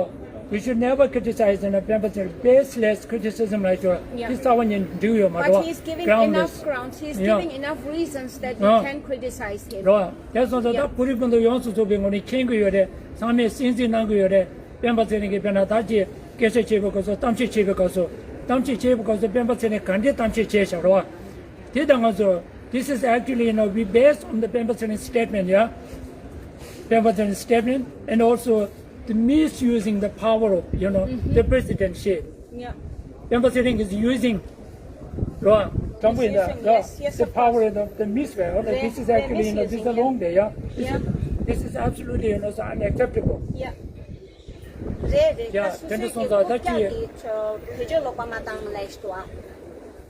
we should never criticize and Pemba Tsering, baseless criticism ལ་ཅོ། Yeah. དེ་རྩ་བ་ཉིད་འགྲིག་གི་ཡོད་མ་རེད་བ། But he is giving enough grounds, he is giving enough reasons that we can criticize him. རོ། དེ་སོང་ཙང་ད་བོད་རིགས་སྤུན་ཟླ་ཡོངས་སུ་རྫོགས་པའི་ངོས་ནས་མཁྱེན་གྱི་ཡོད་རེད། ཚང་མས་གསན་གཟིགས་གནང་གི་ཡོད་རེད། སྤེན་པ་ཚེ་རིང་གིས་དཔེར་ན་ད་ཅི་སྐད་ཆ་བྱེད་པའི་སྐབས་སུ་གཏམ་བཤད་བྱེད་པའི་སྐབས་སུ་གཏམ་བཤད་བྱེད་པའི་སྐབས་སུ་སྤེན་པ་ཚེ་རིང་ག་འདྲའི་གཏམ་བཤད་བྱས་བཞག་རོ། དེ་དང་ང་ཚོ། This is actually, you know, we based on the Pemba Tsering statement, yeah? Pemba Tsering statement and also the misusing the power of, you know, the presidentship. Yeah. Pemba Tsering is using, རོ། དྲང་པོ་ཡིན་ད། Yes, yes, the power of the mis way. This is actually, you know, this is a long day, yeah? This is, this is absolutely, you know, so unacceptable. Yeah. རེད་རེད། ཡ། དེ་འདྲ་སོང་ཙང་ད་ཅི། བོད་ཀྱི་བེད་སྤྱོད་ལོག་པ་མ་བཏང་ལབ་ཞིག་འདུག་ཨ།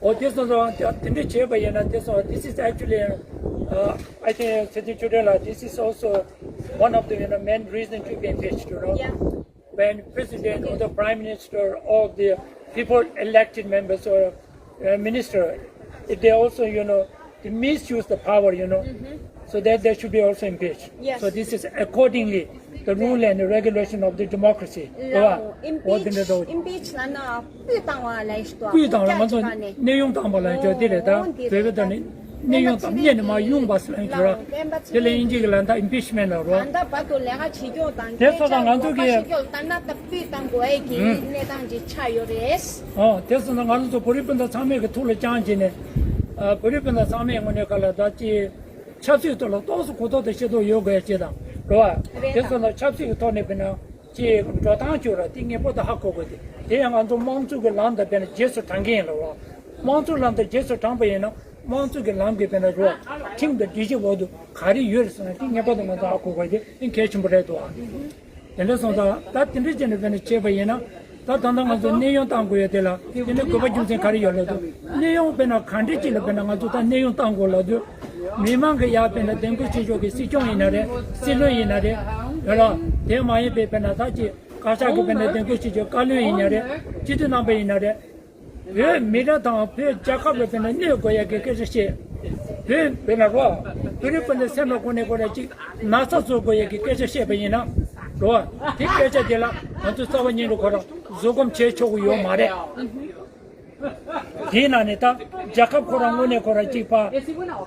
ཨོ་དེ་སོང་ཙང་དེ་འདྲ་བྱས་པ་ཡིན་ན་དེ་སོང་། This is actually, uh, I think, Sir Chudela, this is also one of the, you know, main reason to be impeached, you know. Yeah. When president or the prime minister or the people elected members or, uh, minister, if they also, you know, they misuse the power, you know, so that they should be also impeached. Yes. So this is accordingly the rule and the regulation of the democracy. ལའོ། ཨིམ་པིཆ། ཨིམ་པིཆ་ལབ་ན་སྤུས་བཏང་བ་ལབ་ཞིག་འདུག་ཨ། སྤུས་བཏང་བ། ང་ཚོ་གནས་དབྱུང་བཏང་བ་ལབ་ཀྱང་དེ་རེད་ད། བོད་པའི་ཐོག་ནས་གནས་དབྱུང་བཏང་། གནས་ནས་མར་དབྱུང་བ་ཟེར་ལབ་ཀྱང་ར། དེ་ལ་དབྱིན་ཇི་གི་ལབ་ན་ད་ཨིམ་པིཆ་མེན་ལབ་རོ། ད་ལྟ་བར་དུ་ལས་ཀ་བྱེད་སྐྱོང་དང་། དེ་སོང་ཙང་ང་ཚོ་གི་ལས་ཀ་བྱེད་སྐྱོང་ལྟར་ན་ད་སྤུས་བཏང་དགོས་ཀྱི་གནས་སྟངས་ཅིག་ཆགས་ཡོད་རེད། ཨོ་དེ་སོང་ཙང་ང་ཚོ་བོད་རིགས་སྤུན་ཟླ་ཚང་མས་ཀྱི་ཐུགས་ལ་བཅངས་བྱས་ནས། ཨ། བོད་རིགས་སྤུན་ཟླ་ཚང་མས་དངོས་གནས་ག་ལ་ད་ཅི། ཆབ་སྲིད་ཐོག་ལ་ཏོག་ཙམ་གོ་རྟོགས་དང་ཤེས་རྟོགས་ཡོད་དགོས་ཡ་ཅིག་དང་རེད་བ། རེད་དེ་ད། སོང་ཙང་ཆབ་སྲིད་ཀྱི་ཐོག་ནས་དཔེར་ན་ཅིག་འགྲོ་སྟངས་བྱུང་ར་དེ་ངེས་པར་དུ་ཧ་གོ་དགོས་ཏེ། དེ་ཡང་ང་ཚོ་དམངས་གཙོ་གི་ལམ་དང་དཔེར་ན་རྗེས་སུ་འབྲང་གི་ཡིན་ལ་རོ། དམངས་གཙོ་ལམ་དང་རྗེས་སུ་འབྲངས་པ་ཡིན་ན་དམངས་གཙོ་གི་ལམ་གྱི་དཔེར་ན་རོ། ཁྲིམས་དང་སྒྲིག་གཞི་འོག་ཏུ་ག་རེ་ཡོད་རེད་ཟེར་ན་དེ་ངེས་པར་དུ་ང་ཚོ་ཧ་གོ་དགོས་དེ་གལ་ཆེན་པོ་རེད་འདུག་ཨ། དེ་འདྲ་སོང་ཙང་ད་དེ་འདྲ་བྱས་ནས་དཔེར་ན་བྱས་པ་ཡིན་ན། ད་ད་ལྟ་ང་ཚོ་གནས་དབྱུང་བཏང་དགོས་ཡ་དེ་ལ་དེ་ནི་དགོས་པ་རྒྱུ་མཚན་ག་རེ་ཡོད་ལབ་དུས། གནས་དབྱུང་དཔེར་ན་ག་འདྲ་ཅིག་ལ་དཔེར་ན་ང་ཚོ་ད་གནས་དབྱུང་བཏང་དགོས་ལབ་དུས། མི་མང་གི་ཡ་དཔེར་ན་འདེམས་བསྐོ་བྱེད་ཕྱོགས་ཀྱི་སྲིད་སྐྱོང་ཡིན་ན་རེད། སྲིད་བློན་ཡིན་ན་རེད། ཡོད་ལ། དེ་མ་ཡིན་པའི་དཔེར་ན་ད་ཅིག་བཀའ་ཤག་གི་དཔེར་ན་འདེམས་བསྐོ་བྱེད་ཕྱོགས་བཀའ་བློན་ཡིན་ན་རེད། སྤྱི་འཐུས་རྣམ་པ་ཡིན་ན་རེད། བོད་མི་རིགས་དང་བོད་རྒྱལ་ཁབ་ལ་དཔེར་ན་གནོད་དགོས་ཡ་གི་སྐད་ཆ་བཤད། བོད་དཔེར་ན་རོ། བོད་རིགས་དཔེར་ན་སེམས་ལ་ཁོ་ནས་ཁོ་ར་ཅིག་ན་ཚ་བཟོ་དགོས་ཡ་གི་སྐད་ཆ་བཤད་པ་ཡིན་ན། རོ། དེ་སྐད་ཆ་དེ་ལ་ང་ཚོ་རྩ་བ་ཉིད་ནས་ཁོ་རང་བཟོད་སྒོམ་བྱེད་ཆོག་གི་ཡོད་མ་རེད། དེའི་ནང་ནས་ད་རྒྱལ་ཁབ་ཁོ་རང་དངོས་གནས་ཁོ་རང་གཅིག་པ་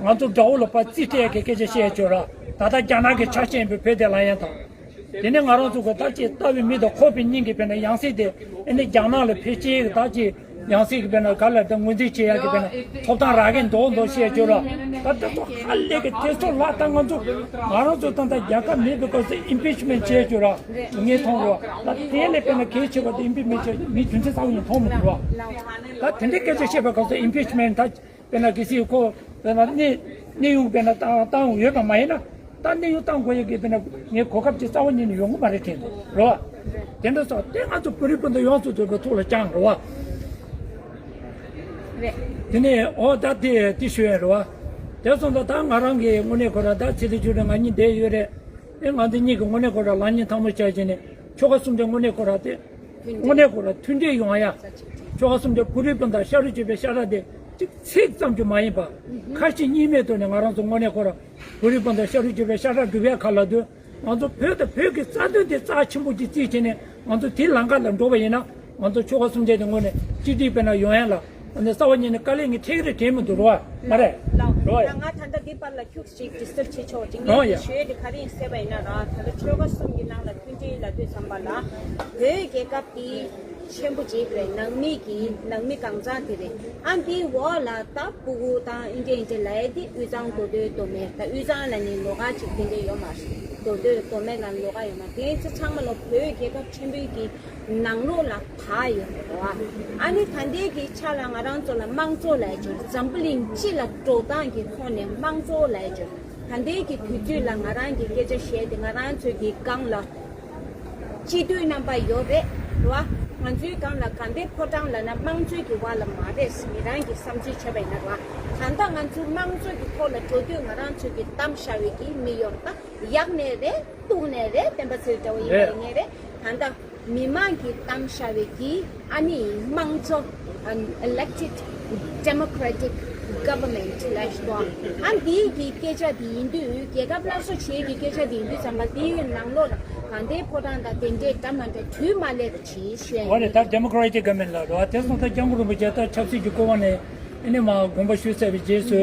ང་ཚོ་དགྲ་བོ་ལ་ཕར་རྩིས་སྤྲད་ཡ་གི་སྐད་ཆ་བཤད་ཡ་ཆོག་ར། ད་ལྟ་རྒྱ་ནག་གི་ཆ་ཤས་ཡིན་པའི་བོད་དེ་ལ་ཡང་དང་། དེ་ནས་ང་རང་ཚོ་གི་ད་ཅིག་ལྟ་བའི་མི་དང་ཁོག་པའི་སྙིང་གི་དཔེར་ན་ཡང་སྲིད་དེ་ཨ་ནི་རྒྱ་ནག་ལ་ཕལ་ཆེར་ད་ཅིག་ཡང་སྲིད་ཀྱི་དཔེར་ན་ག་ལ་ད་ངོས་འཛིན་བྱེད་ཡག་གི་དཔེར་ན་ཐོབ་ཐང་རག་གི་འདུག་འདུག་བཤད་རྒྱུ་ར། ད་དེ་ཚོ་ཧ་ལས་ཀྱི་དེ་ཚོ་ལ་ད་ང་ཚོ་ང་རང་ཚོ་ད་ད་རྒྱལ་ཁབ་མེད་པའི་སྐབས་སུ་ཨིམ་པིཆ་མེན་བྱེད་རྒྱུ་ར་ངས་མཐོང་རོགས། ད་དེ་ལས་དཔེར་ན་གལ་ཆེ་བ་དེ་ཨིམ་པིཆ་མེན་བྱེད་ངས་རྒྱུ་མཚན་གསལ་བོ་ཡང་མཐོང་མི་འདུག་ར། ད་དེ་འདྲའི་སྐད་ཆ་བཤད་པའི་སྐབས་སུ་ཨིམ་པིཆ་མེན་ད། དཔེར་ན་གལ་སྲིད་ཁོ་དཔེར་ན་གནས་གནས་དབྱུང་དཔེར་ན་བཏང་བཏང་ཡོད་པ་མ་ཡིན་ན་ད་གནས་དབྱུང་བཏང་དགོས་ཡ་གི་དཔེར་ན་ངའི་གོ་སྐབས་ཅིག་རྩ་བ་ཉིད་ནས་ཡོང་གི་མ་རེད་དྲན་འདུག་རེད་བ། དེ་འདྲ་སོགས་དེ་ང་ཚོ་བོད་རིགས་སྤུན་ཟླ་ཡོངས་སུ་རྫོགས་པའི་ཐུགས་ལ་བཅངས་རེད་བ། རེད། དེ་ནས་ཨོ་ད་དེ་དེ་ཞུ་ཡ་རེད་བ། དེ་སོང་ཙང་ད་ང་རང་གི་དངོས་གནས་ཁོ་ར་ད་ཚེ་ལས་ཆུ་རེད་ང་གཉིས་བསྡད་ཡོད་རེད། དེ་ང་ཚོ་གཉིས་ཀྱི་དངོས་གནས་ཁོ་ར་ལག་གཉིས་ཐལ་མོ་སྦྱར་བྱས་ནས་ཆོལ་ཁ་གསུམ་གྱི་དངོས་གནས་ཁོ་ར་དེ་དངོས་གནས་ཁོ་ར་མཐུན་སྒྲིལ་ཡོང་ཡ། ཆོལ་ཁ་གསུམ་གྱི་བོད་རིགས་སྤུན་ཟླ་ཤ་རུས་གཅིག་པའི་ཤ་ཁྲག་དེ་གཅིག་ཚིག་ཙམ་གྱིས་མ་ཡིན་པ་ཁ་ཞེ་གཉིས་མེད་ཐོག་ནས་ང་རང་ཚོ་དངོས་གནས་ཁོ་ར་བོད་རིགས་སྤུན་ཟླ་ཤ་རུས་གཅིག་པའི་ཤ་ཁྲག་སྒྲུབ་ཡ་ག་ལ་དུས། ང་ཚོ་བོད་དང་བོད་ཀྱི་རྩ་དོན་དེ་རྩ་ཆེན་པོ་ཅིག་བརྩིས་བྱས་ནས་ང་ཚོ་དེའི་ལམ་ཁ་ལ་འགྲོ་བ་ཡིན་ན་ང་ཚོ་ཆོལ་ཁ་གསུམ་ཆའི་དེ་དངོས་ནས་གཅིག་སྒྲིལ་དཔེར་ན་ཡོང་ཡ་ལ་ཨ་ནི་རྩ་བ་ཉིད་ནས་དཀའ་ལས་ངས་འཕྲད་ཀྱི་རེད་དྲན་མི་འདུག་རོ་བ་མ་རེད། ལགས་རོ་ཡ། ད་ང་ད་ལྟ་འདི་བར་ལ་ཁྱུག་ཅིག་ཌི་སི་ཊབ་བྱེད་ཆོག་ཅིག་ངས་ཨོ་ཡ། འདི་ཞུ་ཡ་དེ་ག་རེ་ཡིན་ཟེར་བ་ཡིན་ན་ར། ད་ལྟ་ཆོལ་ཁ་གསུམ་གྱི་ནང་ལ་མཐུན་སྒྲིལ་ལབ་དུས་ཙམ་པ་ལ་བོད་རྒྱལ་ཁབ་དེ་ཆེན་པོ་ཅིག་རེད། ནང་མི་གི་ནང་མི་གང་ཚང་དེ་རེད། ཨ་འདིའི་འོག་ལ་ད་སྤུ་གུ་དང་ཨིན་ཏྲེ་ཨིན་ཏྲེ་ལབ་ཡ་དེ་དབུས་གཙང་མདོ་སྟོད་མདོ་སྨད། ད་དབུས་གཙང་ལ་ནི་ལོགས་ཀ་ཅིག་དེ་འདྲ་ཡོད་མ་རེད། མདོ་སྟོད་མདོ་སྨད་ལ་ལོགས་ཀ་ཡོད་མ་རེད། དེ་ཚོ་ཚང་མ་ལ་བོད་རྒྱལ་ཁབ་ཆེན་པོའི་གི་ནང་ལོགས་ལ་བག་ཡོད་རེད་བ། ཨ་ནི་ད་ལྟའི་གི་ཆ་ལ་ང་རང་ཚོ་ལ་དམངས་གཙོ་ལབ་ཡ་ཅིག་འཛམ་བུ་གླིང་སྤྱི་ལ་འགྲོ་སྟངས་ཀྱི་ཐོག་ནས་དམངས་གཙོ་ལབ་ཡ་ཅིག་ད་ལྟའི་གི་དུས་ཚོད་ལ་ང་རང་གི་སྐད་ཆ་བཤད་དེ་ང་རང་ཚོའི་གི་སྒང་ལ་སྤྱི་འཐུས་རྣམ་པ་ཡོད་རེད་རེད་བ། ང་ཚོའི་སྒང་ལ་དགའ་ལྡན་ཕོ་བྲང་ལབ་ན་དམངས་གཙོའི་གི་བར་ལ་མ་རེད་ཟེར་ངེད་རང་གི་བསམ་ཚུལ་བྱས་པ་ཡིན་ན་རེད་བ། ད་ལྟ་ང་ཚོ་དམངས་གཙོ་གི་ཐོག་ལ་འགྲོ་དུས་ང་རང་ཚོའི་གི་གཏམ་བཤད་པའི་གི་མི་ཡོད་རེད། ད་ཡག་ནས་རེད། སྡུག་ནས་རེད། བསྟན་པ་ཚེ་རིང་འདྲ་བོ་ཡིན་པ་རེད། ཡིན་ངེས་རེད། ད་ལྟ་མི་མང་གི་གཏམ་བཤད་པའི་གི་ཨ་ནི་དམངས་གཙོ་elected democratic government ལབ་ཞིག་འདུག་ཨ་འདིའི་གི་སྐད་ཆ་དེ་ཡིན་དུས་རྒྱལ་ཁབ་སླར་གསོ་བྱེད་ཀྱི་སྐད་ཆ་དེ་ཡིན་དུས་ཙམ་པ་དེའི་ནང་ལོགས་ལ་དགའ་ལྡན་ཕོ་བྲང་དང་དེ་འདྲའི་འདྲ་མ་འདྲ་དུས་མ་སླེབས་པ་ཅིག་ཞུ་ཡ་ཡིན། འོ་ནས་ད་democratic government ལབ་འདུག་ཨ་དེ་སོང་ཙང་སྐྱབས་མགོན་རིན་པོ་ཆེ་ད་ཆབ་སྲིད་ཀྱི་སྐུ་དབང་ནས་ཨ་ནི་མར་དགོངས་པ་ཞུས་ཚར་བའི་རྗེས་སུ་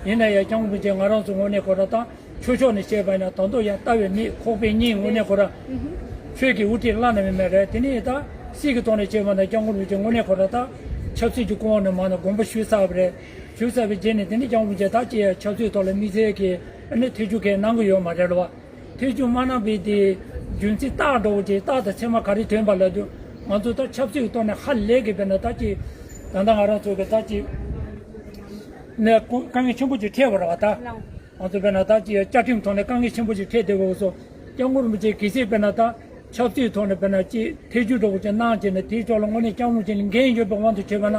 ཡིན་ན་ཡང་སྐྱབས་མགོན་རིན་པོ་ཆེ་ང་རང་ཚོ་ངོས་ནས་ཁོ་ར་ད། ཆོས་ཕྱོགས་ནས་བཤད་པ་ཡིན་ན་ད་དུང་ཡང་ལྟ་བའི་མིག་ཁོག་པའི་གཉིད་ངོས་ནས་ཁོ་ར་ཆོས་ཀྱི་དབུ་ཁྲིད་བླ་ན་མེད་མེད་རེད། དེ་ནས་ད་སྲིད་ཀྱི་ཐོག་ནས་བཤད་པ་ན་སྐྱབས་མགོན་རིན་པོ་ཆེ་ངོས་ནས་ཁོ་ར་ད་ཆབ་སྲིད་ཀྱི་སྐུ་དབང་ནས་མར་ནས་དགོངས་པ་ཞུས་ཚར་བ་རེད། ཞུས་ཚར་བའི་རྗེས་ནས་དེ་ནས་སྐྱབས་མགོན་རིན་པོ་ཆེ་ད་ཅི་ཡང་ཆབ་སྲིད་ཐོག་ལ་དམིགས་བསལ་གྱི་ཨ་ནི་ཐེ་བྱུས་གང་གནང་གི་ཡོད་མ་རེད་ལ། ཐེ་བྱུས་མ་གནང་བའི་དེ་རྒྱུ་མཚན་རྟགས་འདྲ་བོ་ཅིག་རྟགས་དང་མཚན་མ་ག་རེ་ཐོན་པ་ལབ་དུས་ང་ཚོ་ད་ཆབ་སྲིད་ཀྱི་ཐོག་ནས་ཧ་ལས་ཀྱི་དཔེར་ན་ད་ཅི་ད་ལྟ་ང་རང་ཚོ་གི་ད་ཅི་ནས་དཀའ་ངལ་ཆེན་པོ་ཅིག་འཕྲད་པ་རེད་བ་ད། ང་ཚོ་དཔེར་ན་ད་ཅིག་བཅའ་ཁྲིམས་ཐོག་ནས་དཀའ་ངལ་ཆེན་པོ་ཞིག་འཕྲད་བསྡད་པ་སོགས་སྐྱབས་མགོན་རིན་པོ་ཆེ་གལ་སྲིད་དཔེར་ན་ད་ཆབ་སྲིད་ཐོག་ནས་དཔེར་ན་ཅིག་ཐེ་བྱུས་འདྲ་བོ་ཅིག་གནང་བྱས་ནས་དེའི་ཕྱོགས་ལ་དངོས་གནས་སྐྱབས་མགོན་རིན་པོ་ཆེ་ལ་འགན་ཡོད་པའི་དབང་དུ་བྱས་པ་ན་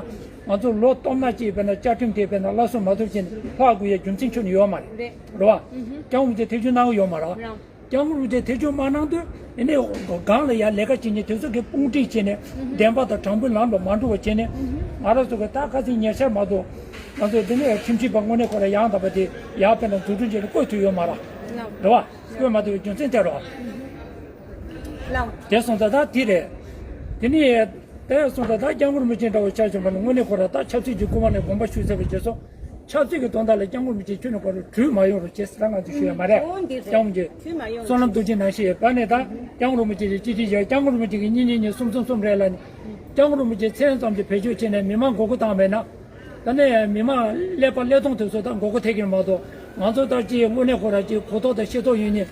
ང་ཚོ་ལོ་སྟོང་ཕྲག་གཅིག་དཔེར་ན་བཅའ་ཁྲིམས་དེ་དཔེར་ན་སླར་གསོ་མ་ཐུབ་བྱས་ནས་ལྷག་དགོས་ཡ་རྒྱུ་མཚན་ཁྱོན་ནས་ཡོད་མ་རེད། རེད་བ། སྐྱབས་མགོན་རིན་པོ་ཆེ་ཐེ་བྱུས་གནང་གི་ཡོད་མ་རེད། སྐྱབས་མགོན་རིན་པོ་ཆེ་ཐེ་བྱུས་མ་གནང་དུས་ཨ་ནི་སྒང་ལ་ཡ་ལས་ཀ་བྱེད་མཁན་དེ་ཚོ་གིས་དཔུང་སྒྲིག་བྱས་ནས་བདེན་པ་དང་དྲང་པོའི་ལམ་ལ་མ་འགྲོ་བ་བྱས་ནས་ང་རང་ཚོ་གི་ད་ཁ་སང་ཉེ་ཆར་མ་གཏོགས་ང་ཚོ་འདི་ནས་ཁྲིམས་ཞིབ་པ་དངོས་གནས་ཁོ་རང་ཡང་དག་པ་དེ་ཡར་ཕན་ལ་འཛུགས་སྐྲུན་བྱས་ནས་བསྐོ་ཐུབ་ཡོད་མ་རེད། རེད་བ། བསྐོ་མ་ཐུབ་པའི་རྒྱུ་མཚན་དེ་རེད་བ། དེ་སོང་ཙང་ད་དེ་རེད། དེ་ནས་དེ་སོང་ཙང་ད་སྐྱབས་མགོན་རིན་པོ་ཆེ་འདྲ་བོ་ཆ་བཞག་པ་ན་དངོས་གནས་ཁོ་རང་ད་ཆབ་སྲིད་ཀྱི་སྐུ་དབང་ནས་དགོངས་པ་ཞུས་ཚར་བའི་རྗེས་སུ། ཆབ་སྲིད་ཀྱི་དོན་དག་ལ་སྐྱབས་མགོན་རིན་པོ་ཆེ་ཁྱོན་ནས་ཁོ་རང་བྲོས་མ་ཡོང་རོགས་བྱེད་ཟེར་ང་ཚོས་ཞུ་ཡ་མ་རེད། ཨོ་འདི་རེད། སྐྱབས་མགོན་རིན་པོ་ཆེ་བྲོས་མ་ཡོང་། བསོད་ནམས་རྡོ་རྗེ་ནང་བཞིན་ཡོད་པ་ནས་ད་སྐྱབས་མགོན་རིན་པོ་ཆེ་གི་སྤྱི་ཁྲིམས་བཞག་སྐྱབས་མགོན་རིན་པོ་ཆེ་གི་གཉིས་གཉིས་གཉིས་གསུམ་གསུམ་གསུམ་རེད་ལ་ནི། སྐྱབས་མགོན་རིན་པོ་ཆེ་མཚན་ཙམ་གྱི་བེད་སྤྱོད་བྱས་ནས་མི་མང་མགོ་སྐོར་བཏང་བས་ན། ད་ནས་མི་མང་ཀླད་པ་ཀླད་སྟོང་དེ་ཚོ་ད་མགོ་སྐོར་ཐེབས་ཀྱི་མ་གཏོགས་ང་ཚོ་ད་ཅིག་དངོས་གནས་ཁོ་ར་ཅིག་གོ་རྟོགས་དང་ཤེས་རྟོགས་ཡོད་ནི།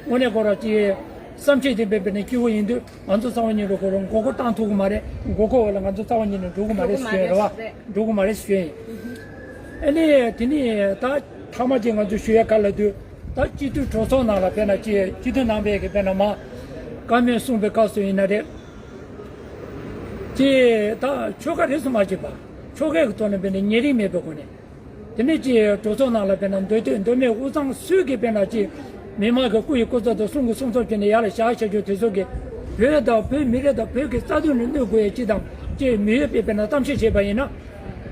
དངོས་གནས་ཁོ་ར་ཅིག་བསམ་ཤེས་ལྡན་པའི་དཔེར་ན་སྐྱེ་བོ་ཡིན་དུས། ང་ཚོ་རྩ་བ་ཉིད་ནས་ཁོ་རང་མགོ་སྐོར་བཏང་ཐུབ་ཀྱི་མ་རེད། མགོ་སྐོར་འོག་ལ་ང་ཚོ་རྩ་བ་ཉིད་ནས་འགྲོ་གི་མ་རེད་ཟེར་ཞུ་ཡ་རེད་བ། འགྲོ་གི་མ་རེད་ཟེར་ཞུ་ཡ་ཡིན། ཨ་ནི་དེ་ནི་ད་ཐ་མ་ཅིག་ང་ཚོ་ཞུ་ཡ་ག་ལ་དུས་ད་སྤྱི་འཐུས་གྲོས་ཚོགས་ནང་ལ་དཔེར་ན་ཅིག་སྤྱི་འཐུས་རྣམ་པས་ཀྱི་དཔེར་ན་མ་བཀའ་མོལ་གསུངས་པའི་སྐབས་སུ་ཡིན་ན་རེད། ཅིག་ད་ཆོལ་ཁ་རིས་སུ་མ་ཆད་པ་ཆོལ་ཁའི་གི་ཐོག་ནས་དཔེར་ན་ཉེ་རིང་མེད་པའི་སྒོ་ནས། དེ་ནས་ཀྱི་གྲོས་ཚོགས་ནང་ལ་དཔེར་ན་མདོ་སྟོད་མདོ་སྨད་དབུས་གཙང་སུས་ཀྱི་དཔེར་ན་ཀྱི་མི་མང་གི་སྐུ་ཡི་སྐུ་ཚབ་དང་གསུང་གི་གསུང་ཚབ་བྱས་ནས་ཡར་ལ་བཞག་བྱ་རྒྱུ་དེ་ཚོ་གི་བོད་དང་བོད་མི་རིགས་དང་བོད་ཀྱི་རྩ་དོན་ལ་གནོད་དགོས་ཡ་ཅི་དང་ཅི་མི་ཡོད་པའི་དཔེར་ན་གཏམ་བཤད་བྱས་པ་ཡིན་ན།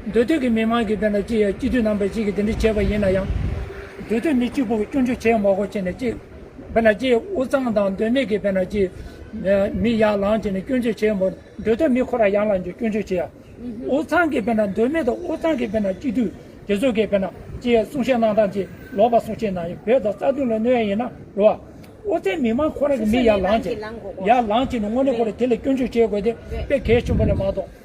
མདོ་སྟོད་ཀྱི་མི་མང་གི་དཔེར་ན་ཅི་སྤྱི་འཐུས་རྣམ་པ་ཞིག་གིས་དེ་འདྲ་བྱས་པ་ཡིན་ན་ཡང་། མདོ་སྟོད་མི་གཅིག་པུ་གི་སྐྱོན་བརྗོད་བྱས་མ་དགོས་བྱས་ནས་ཅི། དཔེར་ན་ཅི་དབུས་གཙང་དང་མདོ་སྨད་ཀྱི་དཔེར་ན་ཅི་མི་ཡར་ལངས་བྱས་ནས་སྐྱོན་བརྗོད་བྱས་མ་དགོས། མདོ་སྟོད་མི་ཁོ་ར་ཡར་ལངས་ཀྱི་སྐྱོན་བརྗོད་བྱེད་ཡ། དབུས་གཙང་གི་དཔེར་ན་མདོ་སྨད་དང་དབུས་གཙང་གི་དཔེར་ན་སྤྱི་འཐུས་དེ་ཚོ་གི་དཔེར་ན་ཅི་གསུང་བཤད་གནང་སྟངས་ཅི་ལོག་པ་གསུང་བཤད་གནང་ཡོད། བོད་དང་རྩ་དོན་ལ་གནོད་ཡ་ཡིན་ན་རེད་བ། དབུས་གཙང་མི་མང་ཁོ་ར་གི་མི་ཡར་ལངས་ཀྱི་ཡར་ལངས་ཀྱི་ནི་དངོས་གནས་ཁོ་ར་དེ་ལ་སྐྱོན་བརྗོད་བྱེད་དགོས་དེ་དཔེ་གལ་ཆེན་པོ་རེད་མ་གཏོགས།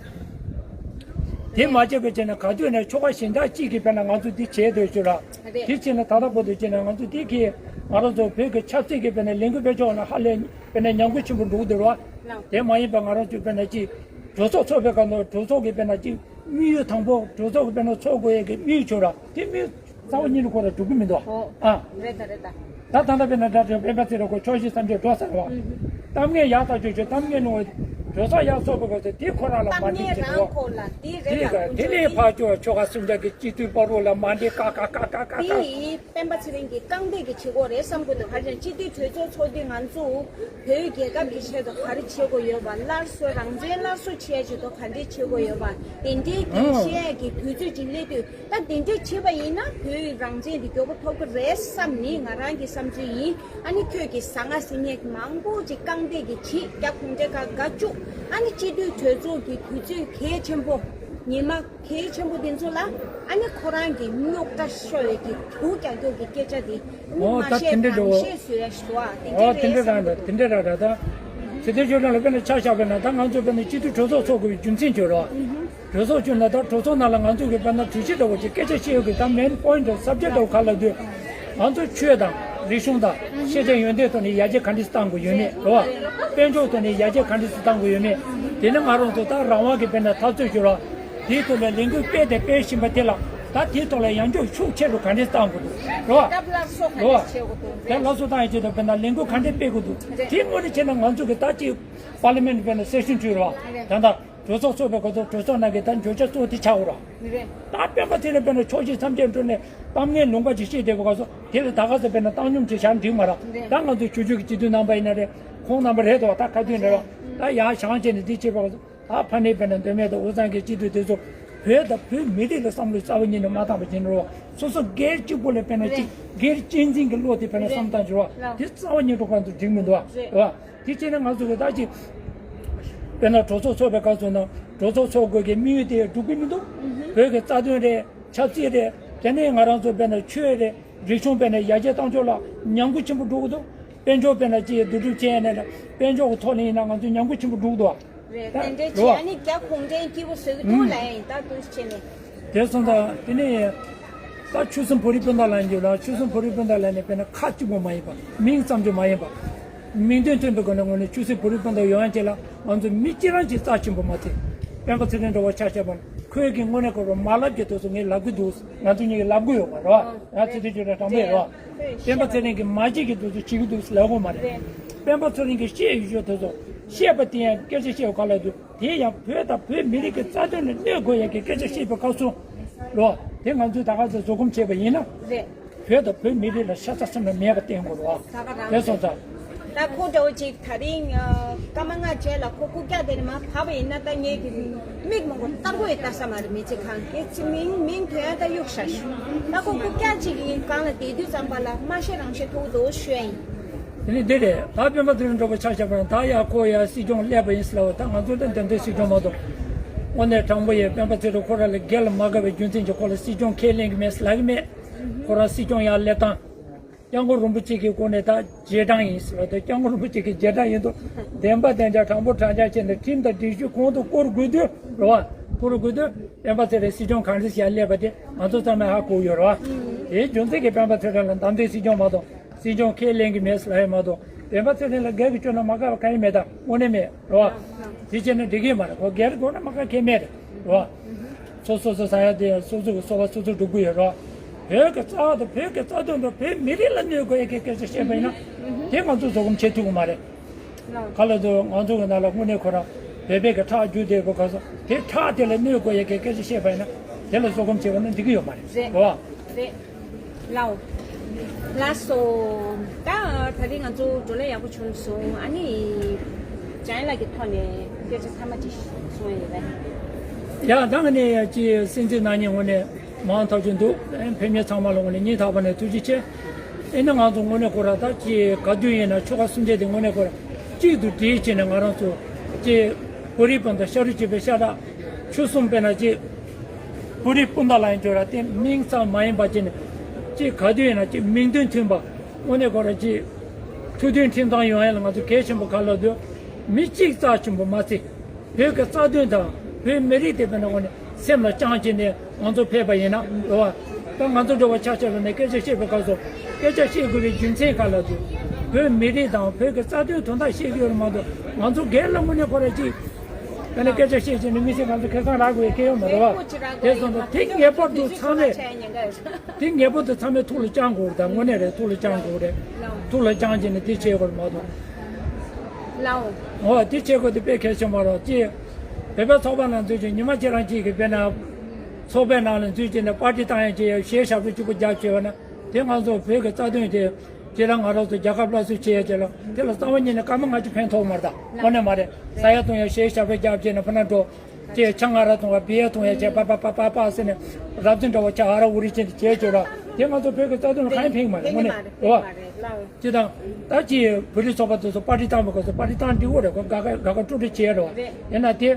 དེ་མ་བྱས་པའི་ཆ་ནས་ག་དུས་ནས་ཆོལ་ཁ་གཞན་དག་གཅིག་གིས་དཔེར་ན་ང་ཚོ་འདི་བྱས་སྡོད་ཤོག་ར། དེ་བྱས་ན་ད་ལྟ་བར་དུ་བྱས་ན་ང་ཚོ་འདི་གིས་ང་རང་ཚོ་བོད་ཀྱི་ཆབ་སྲིད་ཀྱི་དཔེར་ན་ལས་འགུལ་སྤེལ་ཕྱོགས་ནས་ཧ་ལས་དཔེར་ན་ཉམས་རྒུད་ཆེན་པོ་འགྲོ་གི་འདུག་ར། དེ་མ་ཡིན་པ་ང་རང་ཚོའི་དཔེར་ན་ཅིག་གྲོས་ཚོགས་ཚོགས་པའི་སྐབས་ནང་གྲོས་ཚོགས་ཀྱི་དཔེར་ན་ཅིག་དམིགས་ཡུལ་དང་པོ་གྲོས་ཚོགས་ཀྱི་དཔེར་ན་ཚོགས་དགོས་ཡས་ཀྱི་དམིགས་ཡུལ་ཆོག་ར། དེ་དམིགས་ཡུལ་རྩ་བ་ཉིད་ནས་ཁོ་ར་འགྲུབ་ཀྱི་མི་འདུག་ཨ། རེད་ད་རེད་ད། ད་ད་ལྟ་དཔེར་ན་འདྲ་འདྲ་སྤེན་པ་ཚེ་རིང་ཁོ་ཆོག་ཤེས་བསམ་གྱིས་འགྲོ་ཟེར་བ། གཏམ་ངན་ཡག་ཐག་ཆོད་ཆོད་གཏམ་ངན་ནོ། གྲོས་ཚོགས་ཡར་ཚོགས་པའི་སྐབས་སུ་དེ་ཁོ་རང་ལ་མ་འགྲིག་གི་རེད་བ། དེ་ག་དེ་ནས་ཕར་ཕྱོགས་ཆོལ་ཁ་སུམ་བརྒྱ་གི་སྤྱི་འཐུས་བར་རོ་ལ་མ་འགྲིག་ཀ་ཀ་ཀ་ཀ་ཀ་ཀ། དེ་སྤེན་པ་ཚེ་རིང་གིས་རྐང་སྟེགས་ཀྱི་བྱེད་སྒོ་རེད་བསམ་གི་འདུག་ག་རེ་ཟེར་ན་སྤྱི་འཐུས་གྲོས་ཚོགས་ཚོགས་དུས་ང་ཚོ་བོད་རྒྱལ་ཁབ་ཀྱི་ཆེད་དུ་ག་རེ་བྱེད་དགོས་ཡོད་པ། སླར་གསོ་རང་བཙན་སླར་གསོ་བྱེད་ཡ་ཆེད་དུ་ག་འདྲས་བྱེད་དགོས་ཡོད་པ། དེ་འདྲའི་གི་བཤད་ཡ་གི་དུས་ཚོད་ཅིག་སླེབས་དུས། ད་དེ་འདྲས་བྱས་པ་ཡིན་ན་བོད་རང་བཙན་དེ་མགྱོགས་པོ་ཐོབ་ཀྱི་རེད་བསམ་ནི་ང་རང་གི་བསམ་ཚུལ་ཡིན། ཨ་ནི་ཁྱོད་ཀྱིས་ཟ་ང་ཟིན་ཡས་མང་པོ་ཅིག་རྐང་སྟེགས་ཀྱི་བྱེད། རྒྱ་གུང་ཁྲན་ཁ་དགའ་བཅུག་ཨ་ནི་སྤྱི་འཐུས་གྲོས་ཚོགས་ཀྱི་དུས་ཚོད་གལ་ཆེན་པོ། ཉི་མ་གལ་ཆེན་པོ་དེ་ཚོ་ལ་ཨ་ནི་ཁོ་རང་གི་རྙོག་དྲ་ཤོར་བའི་གི་དུག་རྒྱག་རྒྱུ་གི་སྐད་ཆ་དེ་ཨ་ནི་ཨོ་མ་ད་དེ་བཤད་འདྲ་རང་འདྲ་བཤད་བཟོ་ཡ་ཞུ་བ་དེ་ཨོ་འདྲ་དེ་རེད་འདྲ་རང་བསམ་འདྲ་གི་དེ་འདྲ་རང་རེད་ད། ཚེ་བརྟན་ཆོས་གྲགས་ལ་དཔེར་ན་ཆ་བཞག་པ་ཡིན་ན་ད་ང་ཚོ་དཔེར་ན་སྤྱི་འཐུས་གྲོས་ཚོགས་ཚོགས་དགོས་པའི་རྒྱུ་མཚན་ཅིག་ཡོད་རེད་བ། གྲོས་ཚོགས་བཅུ་ན་ད་གྲོས་ཚོགས་ནང་ལ་ང་ཚོ་གི་དཔེར་ན་གྲོས་གཞི་འདྲ་བོ་ཅིག་སྐད་ཆ་བཤད་ཡོད་གི་ད་main point subject འདྲ་བོ་ག་ལ་དུས། ང་ཚོ་ཆོས་དང་རིག་གཞུང་དང་ཤེས་བྱ་ཡོན་ཏན་ཐོག་ནས་ཡར་རྒྱས་ག་འདྲས་སུ་གཏང་དགོས་ཡོད་མེད་རེད་བ། དཔལ་འབྱོར་ཐོག་ནས་ཡར་རྒྱས་ག་འདྲས་སུ་གཏང་དགོས་ཡོད་མེད། དེ་ནི་ང་རང་ཚོ་ད་རང་དབང་གི་དཔེར་ན་འཐབ་རྩོད་ཞུ་ར། དེའི་ཐོག་ལ་ལས་འགུལ་སྤེལ་དང་སྤེལ་བཞིན་པ་དེ་ལ་ད་དེའི་ཐོག་ལ་ཡང་འཇོག་ཤུགས་ཆེ་རུ་ག་འདྲས་གཏང་དགོས་འདུག་རེད་བ། སྟབས་ལགས་སོ་ག་རེ་བྱེད་དགོས་འདུག་དེ་ལགས་སོ་བཏང་ཡི་ཆེད་དུ་དཔེར་ན་ལས་འགུལ་ག་འདྲས་སྤེལ་དགོས་འདུག་དེ་དངོས་གནས་བྱས་ན་ང་ཚོ་གི་ད་ཅིག་པར་ལི་མེན་ཊི་དཔེར་ན་སེ་ཤན་བྱུང་ར། ད་ལྟ་གྲོས་ཚོགས་ཚོགས་པའི་སྐབས་སུ་གྲོས་ཚོགས་ནང་གི་ད་བརྗོད་བྱ་གཙོ་བོ་དེ་ཆགས་འོ་ར། རེད། ད་སྤེན་པ་ཚེ་རིང་དཔེར་ན་ཕྱོགས་བཞི་མཚམས་བརྒྱད་འགྲོ་ནས་གཏམ་ངན་ལུང་པ་ཅིག་བཤད་བསྡད་པའི་སྐབས་སུ་དེ་ལ་ད་ག་ཚོད་དཔེར་ན་བཏང་སྙོམས་ཅིག་བྱ་འགྲིག་མ་ར། རེད། ད་ང་ཚོ་ཆོས་བརྒྱུད་ཀྱི་སྤྱི་འཐུས་རྣམ་པ་ཡིན་ན་རེད། ཁོང་རྣམ་པ་རེད་དོ་ད་ག་དུས་ནས་ར། ད་ཡར་བཞེངས་བྱས་ནས་འདི་བྱེད་པའི་སྐབས་སུ། ད་ཕ་ནས་དཔེར་ན་མདོ་སྨད་དང་དབུས་གཙང་གི་སྤྱི་འཐུས་དེ་ཚོ་བོད་དང་བོད་མི་རིགས་ལ་བསམ་བློ་རྩ་བ་ཉིད་ནས་མ་བཏང་བ་ཡིན་རུང་སོ་སོ་སྒེར་གཅིག་པུ་ལ་དཔེར་ན་ཅིག་རེད། སྒེར་གཅེས་འཛིན་གྱི་བློ་དེ་དཔེར་ན་རེད། བསམ་བཏང་བྱེད་རོགས་ལགས། དེ་རྩ་བ་ཉིད་དུ་གང་དུ་འགྲིག་མི་འདུག་རེད། རེད་བ། དེ་བྱས་ན་ང་ཚོ་གི་ད་ཅིག་དཔེར་ན་གྲོས་ཚོགས་ཚོགས་པའི་སྐབས་སུ་ན་གྲོས་ཚོགས་ཚོགས་དགོས་ཀྱི་དམིགས་ཡུལ་དེ་འགྲུབ་ཀྱི་མི་འདུག་བོད་ཀྱི་རྩ་དོན་རེད། ཆབ་སྲིད་རེད། དེ་ནས་ང་རང་ཚོ་དཔེར་ན་ཆོས་རེད། རིག་གཞུང་དཔེར་ན་ཡར་རྒྱས་གཏང་ཕྱོགས་ལ་ཉམས་རྒུད་ཆེན་པོ་འགྲོ་གི་འདུག་དཔལ་འབྱོར་དཔེར་ན་ཅིག་བསྡུ་སྒྲིག་བྱས་ནས་དཔལ་འབྱོར་གྱི་ཐོག་ནས་ཡིན་ན་ང་ཚོ་ཉམས་རྒུད་ཆེན་པོ་འགྲོ་གི་འདུག་རེད། ད་དེ་འདྲའི་རེད་བ། བྱས་ཨ་ནི་རྒྱ་གུང་ཁྲན་སྐྱིད་པོ་བཟོ་གི་འདུག་ལབ་ཡ་ཡིན་ད་དུས་བྱས་ནས། དེ་སོང་ཙང་དེ་ནས་ད་ཆོལ་གསུམ་བོད་རིགས་སྤུན་ཟླ་ལབ་ཡིན་རྒྱུ་ལ་ཆོལ་གསུམ་བོད་རིགས་སྤུན་ཟླ་ལབ་ནས་དཔེར་ན་ཁག་གཅིག་པོ་མ་ཡིན་པ་མིང་ཙམ་གྱི་མ་ཡིན་པ། མིང་དོན་མཐུན་པའི་སྒོ་ནས་དངོས་གནས་ཆོལ་གསུམ་བོད་རིགས་སྤུན་ཟླ་ཡོང་ཡ་བཅས་ལ་ང་ཚོ་མི་གཅིག་རང་གཅིག་རྩ་ཆེན་པོ་མ་ཚད། སྤེན་པ་ཚེ་རིང་འདྲ་བོ་ཆ་བཞག་པ་ན་ཁོས་ཀྱི་དངོས་གནས་ཁོ་རང་མ་ལབ་ཀྱི་དུས་སུ་ངས་ལབ་ཀྱི་འདུག་ང་ཚོ་གཉིས་ཀྱིས་ལབ་དགོས་ཡོད་མ་རེད་བ། ང་ཚོ་དེ་ཅིག་རེད་དྲང་པོ་ཡོད་རེད་བ། སྤེན་པ་ཚེ་རིང་གིས་མ་བྱེད་ཀྱི་དུས་སུ་བྱེད་ཀྱི་འདུག་ལབ་དགོས་མ་རེད། སྤེན་པ་ཚེ་རིང་གིས་བཤད་ཡོད་ཆོག་དུས་སུ་བཤད་པ་དེ་ཡང་སྐད་ཆ་བཤད་ཡོད་ག་ལ་འདུག་དེ་ཡང་བོད་དང་བོད་མི་རིགས་ཀྱི་རྩ་དོན་ལ་གནོད་དགོས་ཡ་གི་སྐད་ཆ་བཤད་པའི་སྐབས་སུ་རོ། དེ་ང་ཚོས་ད་ག་ཚོད་བཟོད་སྒོམ་བྱས་པ་ཡིན་ན། རེད། བོད་དང་བོད་མི་རིགས་ལ་ཤ་ཚ་སེམས་ལ་མེད་པ་བསྟན་དགོས་རོ། ད་ག་རང་དེ་སོང་ཙང་། ད་ཁོ་འདྲ་བོ་ཅིག་ད་རིང་ཨ། སྐར་མ་ལྔ་རྗེས་ལ་ཁོ་རྐུབ་བཀྱག་དེ་ནས་མར་བབས་པ་ཡིན་ན་ད་ངས་ཀྱི་མིག་མང་པོ་ལྟ་དགོས་ཡ་ལྟ་ས་མ་རེད། མི་ཚེ་གང་གི་ཚེ་མིང་མིང་ཐོན་ཡ་ད་གཡུག་བཞག་ཤོག་ད་ཁོ་རྐུབ་བཀྱག་ཅིག་གི་སྒང་ལ་བསྡད་དུས་ཙམ་པ་ལ་མ་ཤེས་རང་ཤེས་ཐུག་འདུག་ཞུ་ཡ་ཡིན། དེ་ནི་འདི་རེད། ད་སྤེན་པ་ཚེ་རིང་འདྲ་བོ་ཆ་བཞག་པ་ན་ད་ཡ་ཁོ་ཡ་སྲིད་སྐྱོང་སླེབས་པ་ཡིན་ཟེར་ལབ་པ་ད་ང་ཚོ་ད་འདི་འདྲའི་སྲིད་སྐྱོང་མ་གཏོགས། དངོས་གནས་དྲང་པོ་ཡིན། སྤེན་པ་ཚེ་རིང་ཁོ་རང་ལ་སྒེར་ལ་མ་དགའ་བའི་རྒྱུ་མཚན་གྱིས་ཁོ་ལ་སྲིད་སྐྱོང་ཁས་ལེན་གྱི་མེད་ཟེར་ལབ་ཀྱི་མེད། ཁོ་རང་སྲིད་སྐྱོང་ཡར་སླེབས་སྟངས། སྐྱབས་མགོན་རིན་པོ་ཆེ་གི་སྒོ་ནས་ད་རྗེས་འབྲང་ཡིན་ཟེར་བ་དང་སྐྱབས་མགོན་རིན་པོ་ཆེ་གི་རྗེས་འབྲང་ཡིན་དུས་བདེན་པ་བདེན་འཇགས་དྲང་པོ་དྲང་འཇགས་བྱས་ནས་ཁྲིམས་དང་སྒྲིག་གཞི་གོང་དུ་བཀུར་དགོས་དུས་རེད་བ། བཀུར་དགོས་དུས་སྤེན་པ་ཚེ་རིང་སྲིད་སྐྱོང་གང་འདྲ་ཞིག་ཡར་སླེབས་པ་དེ་ང་ཚོ་ཚང་མས་ཧ་གོ་ཡོད་རེད་བ། དེའི་རྒྱུ་མཚན་གྱིས་སྤེན་པ་ཚེ་རིང་ལ་མདའ་མདུང་སྲིད་སྐྱོང་མ་གཏོགས་སྲིད་སྐྱོང་ཁས་ལེན་གྱི་མེད་ཟེར་ལབ་ཡ་མ་གཏོགས་སྤེན་པ་ཚེ་རིང་ལ་སྒེར་གྱི་སྐྱོན་ན་མ་དགའ་བ་གང་ཡང་མེད། ད་དངོས་གནས་མེད་རེད་བ། དེ་བྱས་ན་འགྲིག་གི་མ་རེད། ཁོ་སྒེར་དགོས་ན་མ་དགའ་མཁན་མེད་རེད་བ། སོ་སོ་སོ་ཟ་ཡ་དེ་སོ་སོ་གི་སོ་བ་སོ་སོ་སྒྲུབ་གི་ཡོད་རོགས། བོད་ཀྱི་རྩ་བ་དང་བོད་ཀྱི་རྩ་དོན་དང་བོད་མི་རིགས་ལ་གནོད་དགོས་ཡ་གི་སྐད་ཆ་བཤད་པ་ཡིན་ན། དེ་ང་ཚོ་བཟོད་སྒོམ་བྱེད་ཐུབ་ཀྱི་མ་རེད། ག་ལ་དུ་ང་ཚོ་གི་ནང་ལ་དངོས་གནས་ཁོ་རང་བོད་པའི་གི་ཁྲག་རྒྱུག་བསྡད་དགོས་ག་སོ་དེ་ཁྲག་དེ་ལ་གནོད་དགོས་ཡ་གི་སྐད་ཆ་བཤད་པ་ཡིན་ན་དེ་ལ་བཟོད་སྒོམ་བྱེད་པ་ན་འགྲིག་གི་ཡོད་མ་རེད། རེད། རོགས། རེད། ལའོ། ལགས་སོ། ད་ད་རིང་ང་ཚོ་བགྲོ་གླེང་ཡག་པོ་བྱུང་སོང་། ཨ་ནི། འཇམ་དབྱངས་ལགས་ཀྱི་ཐོག་ནས་སྐད་ཆ་ཐ་མ་ཅིག་གསུང་ཡ་ཡོད་པས། ཡ་ད་ང་ནས་ཅི་སྲིད་འཛིན་གནང་མཁན་ངོ་ནས་མང་ཐག་ཆོད་འདུག་ཕེབས་མཁན་ཚང་མ་ལ་ངོ་ནས་སྙིང་ཐག་པ་ནས་ཐུགས་རྗེ་ཆེ། ཨེ་ན་ང་ཚོ་དངོས་གནས་ཁོ་ར་ད་ཅི་ག་དུས་ཡིན་ན་ཆོལ་ཁ་གསུམ་ཆ་དེ་དངོས་གནས་ཁོ་ར་གཅིག་ཏུ་སྒྲིལ་བྱས་ནས་ང་རང་ཚོ་ཅི་བོད་རིགས་སྤུན་ཟླ་ཤ་རུས་གཅིག་པའི་ཤ་ཁྲག་ཆོལ་གསུམ་དཔེར་ན་ཅི་བོད་རིགས་སྤུན་ཟླ་ལ་ཡང་བརྗོད་ར་དེ་མིང་ཙམ་མ་ཡིན་པ་ཅི་ནས་ཅི་ག་དུས་ཡིན་ན་ཅི་མིང་དོན་མཐུན་པ་དངོས་གནས་ཁོ་ར་ཅི་ཐུགས་མཐུན་ཁྲིམས་གཙང་ཡོང་ཡ་ལ་ང་ཚོ་གལ་ཆེན་པོ་ག་ལ་འདུག་མི་གཅིག་རྩ་ཆེན་པོ་མ་ཚད། བོད་ཀྱི་རྩ་དོན་དང་བོད་མི་རིགས་དེ་བས་ན་འོ་ནས་སེམས་ལ་བཅངས་བྱས་ནས་ང་ཚོ་ཕེབས་པ་ཡིན་ན་རེད་བ། ད་ང་ཚོ་འདྲ་བ་ཆ་བཞག་པ་ནས་སྐད་ཆ་བཤད་པའི་སྐབས་སུ་སྐད་ཆ་བཤད་དགོས་པའི་རྒྱུ་མཚན་ག་ལ་འདུག་བོད་མི་རིགས་དང་བོད་ཀྱི་རྩ་དོན་དོན་དག་བཤད་ཀྱི་ཡོད་རེད་མ་གཏོགས་ང་ཚོ་སྒེར་ལ་དངོས་གནས་ཁོ་ར་ཅིག་ད་ནི་སྐད་ཆ་བཤད་བྱས་ནས་མི་ཚེ་ང་ཚོ་ཁེ་བཟང་རག་དགོས་ཡ་ཁེ་ཡོད་མ་རེད་བ། དེ་སོང་ཙང་དེ་ངེས་པར་དུ་ཚང་མས་དེ་ངེས་པར་དུ་ཚང་མས་ཐུགས་ལ་བཅངས་དགོས་རེད། ད་དངོས་གནས་རེད། ཐུགས་ལ་བཅངས་དགོས་རེད། ཐུགས་ལ་བཅངས་བྱས་ནས་དེ་བྱེད་དགོས་རེད་མ་གཏོགས། ལའོ། འོ་དེ་བྱེད་དགོས་དེ་དཔེ་གལ་ཆེན་པོ་རེད། ཅེས་བོད་པའི་ཚོགས་པ་ནང་འཛུལ་ཅིང་ཉི་མ་ཁྱེད་རང་གཅིག་གིས་དཔེར་ན་ཚོགས་པའི་ནང་ལ་འཛུལ་ཅིང་ནས་པར་ཊི་བཏང་ཡང་ཅེས་གཞས་ཞབས་བྲོ་གཅིག་པུ་རྒྱབ་བྱས་པ་ན་དེ་ང་ཚོ་བོད་ཀྱི་རྩ་དོན་དེ་ཁྱེད་རང་ང་རང་ཚོ་རྒྱལ་ཁབ་སླར་གསོ་བྱེད་ཡ་ཅེས་ལ་དེ་ལ་རྩ་བ་ཉིད་ནས་སྐར་མ་ལྔ་བཅུ་ཕན་ཐོགས་མ་རེད་ད། དངོས་གནས་མ་རེད། ཟ་ཡ་བཏུང་ཡ་གཞས་ཞབས་བྲོ་རྒྱབ་བྱས་ནས་ཕུ་ན་འགྲོ། ཅེས་ཆང་ང་ར་འཐུང་བ་བི་ཡ་འཐུང་ཡ་བྱས་པ་པ་པ་པ་པ་ཟེར་ནས་རབ་བརྩོན་འདྲ་བོ་ཆ་ཨ་ར་འུ་རི་ཅན་དུ་བྱས་བྱོས་ར། དེ་ང་ཚོ་བོད་ཀྱི་རྩ་དོན་ལ་གང་ཡང་ཕན་གྱི་མ་རེད་དངོས་གནས་རེད་བ། ཅེས་དང་ད་ཅི་བོད་རིགས་ཚོགས་པ་དེ་ཚོ་པར་ཊི་བཏང་བའི་སྐབས་སུ་པར་ཊི་བཏང་འགྲིག་གི་རེད། ཁོ་དགའ་དགའ་དགའ་སྤྲོ་སྤྲོ་བྱས་ར་བ། ཡིན་ན་དེ་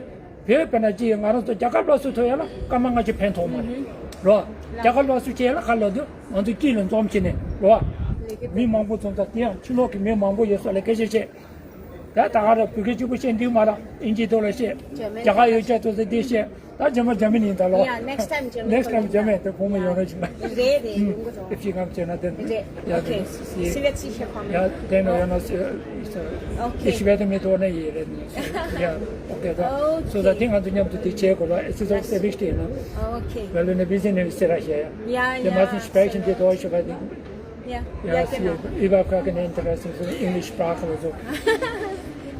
བོད་དཔེར་ན་ཅི་ང་རང་ཚོ་རྒྱལ་ཁབ་སླར་གསོ་ཐུབ་ཡ་ལ་སྐར་མ་ལྔ་བཅུ་ཕན་ཐོགས་མ་རེད་ར། རྒྱལ་ཁབ་སླར་གསོ་བྱས་ཡ་ལ་ག་ལ་དུ་ང་ཚོ་དཀྱིལ་ལ་འཛོམས་བྱས་ནས་ར་བ། མི་མང་པོ་འཛོམས་ས་དེ་ཡང་ཕྱི་ལོགས་ཀྱི་མི་མང་པོ་ཡོད་ས་ལ་སྐད་ཆ་བཤད། ད་ད་ག་ར་བོད་སྐད་གཅིག་པུ་བཤད་འདུག་མ་ར། ཨིན་ཇིའི་ཐོག་ལ་བཤད། རྒྱ་གར་ཡོད་ཅག་ཚོ་ཚོ་འདི་བཤད། ད་རྗེས་མ་འཇར་མ་ནི་ཡིན་ད་ལོ། Yeah, next time Germany next time འཇར་མ་དེ་བུ་མོ་ཡོང་རོགས་བྱེད་ན། རེད་རེད། ཡོང་གི་རེད། If she comes to another རེད། Yeah, okay. See, see, let's see her comment. Yeah, then you know, so, so okay. If she were to meet one year, yeah, okay. So the thing ང་ཚོ་མཉམ་དུ་དེ་བྱེད་དགོས་ལ། It's so selfish, you know. Okay. Well, in a business, you say, yeah, yeah. Yeah, yeah, yeah. They must inspect the door, yeah, ja, ja, genau. Überhaupt gar kein Interesse für Englisch Sprache oder so.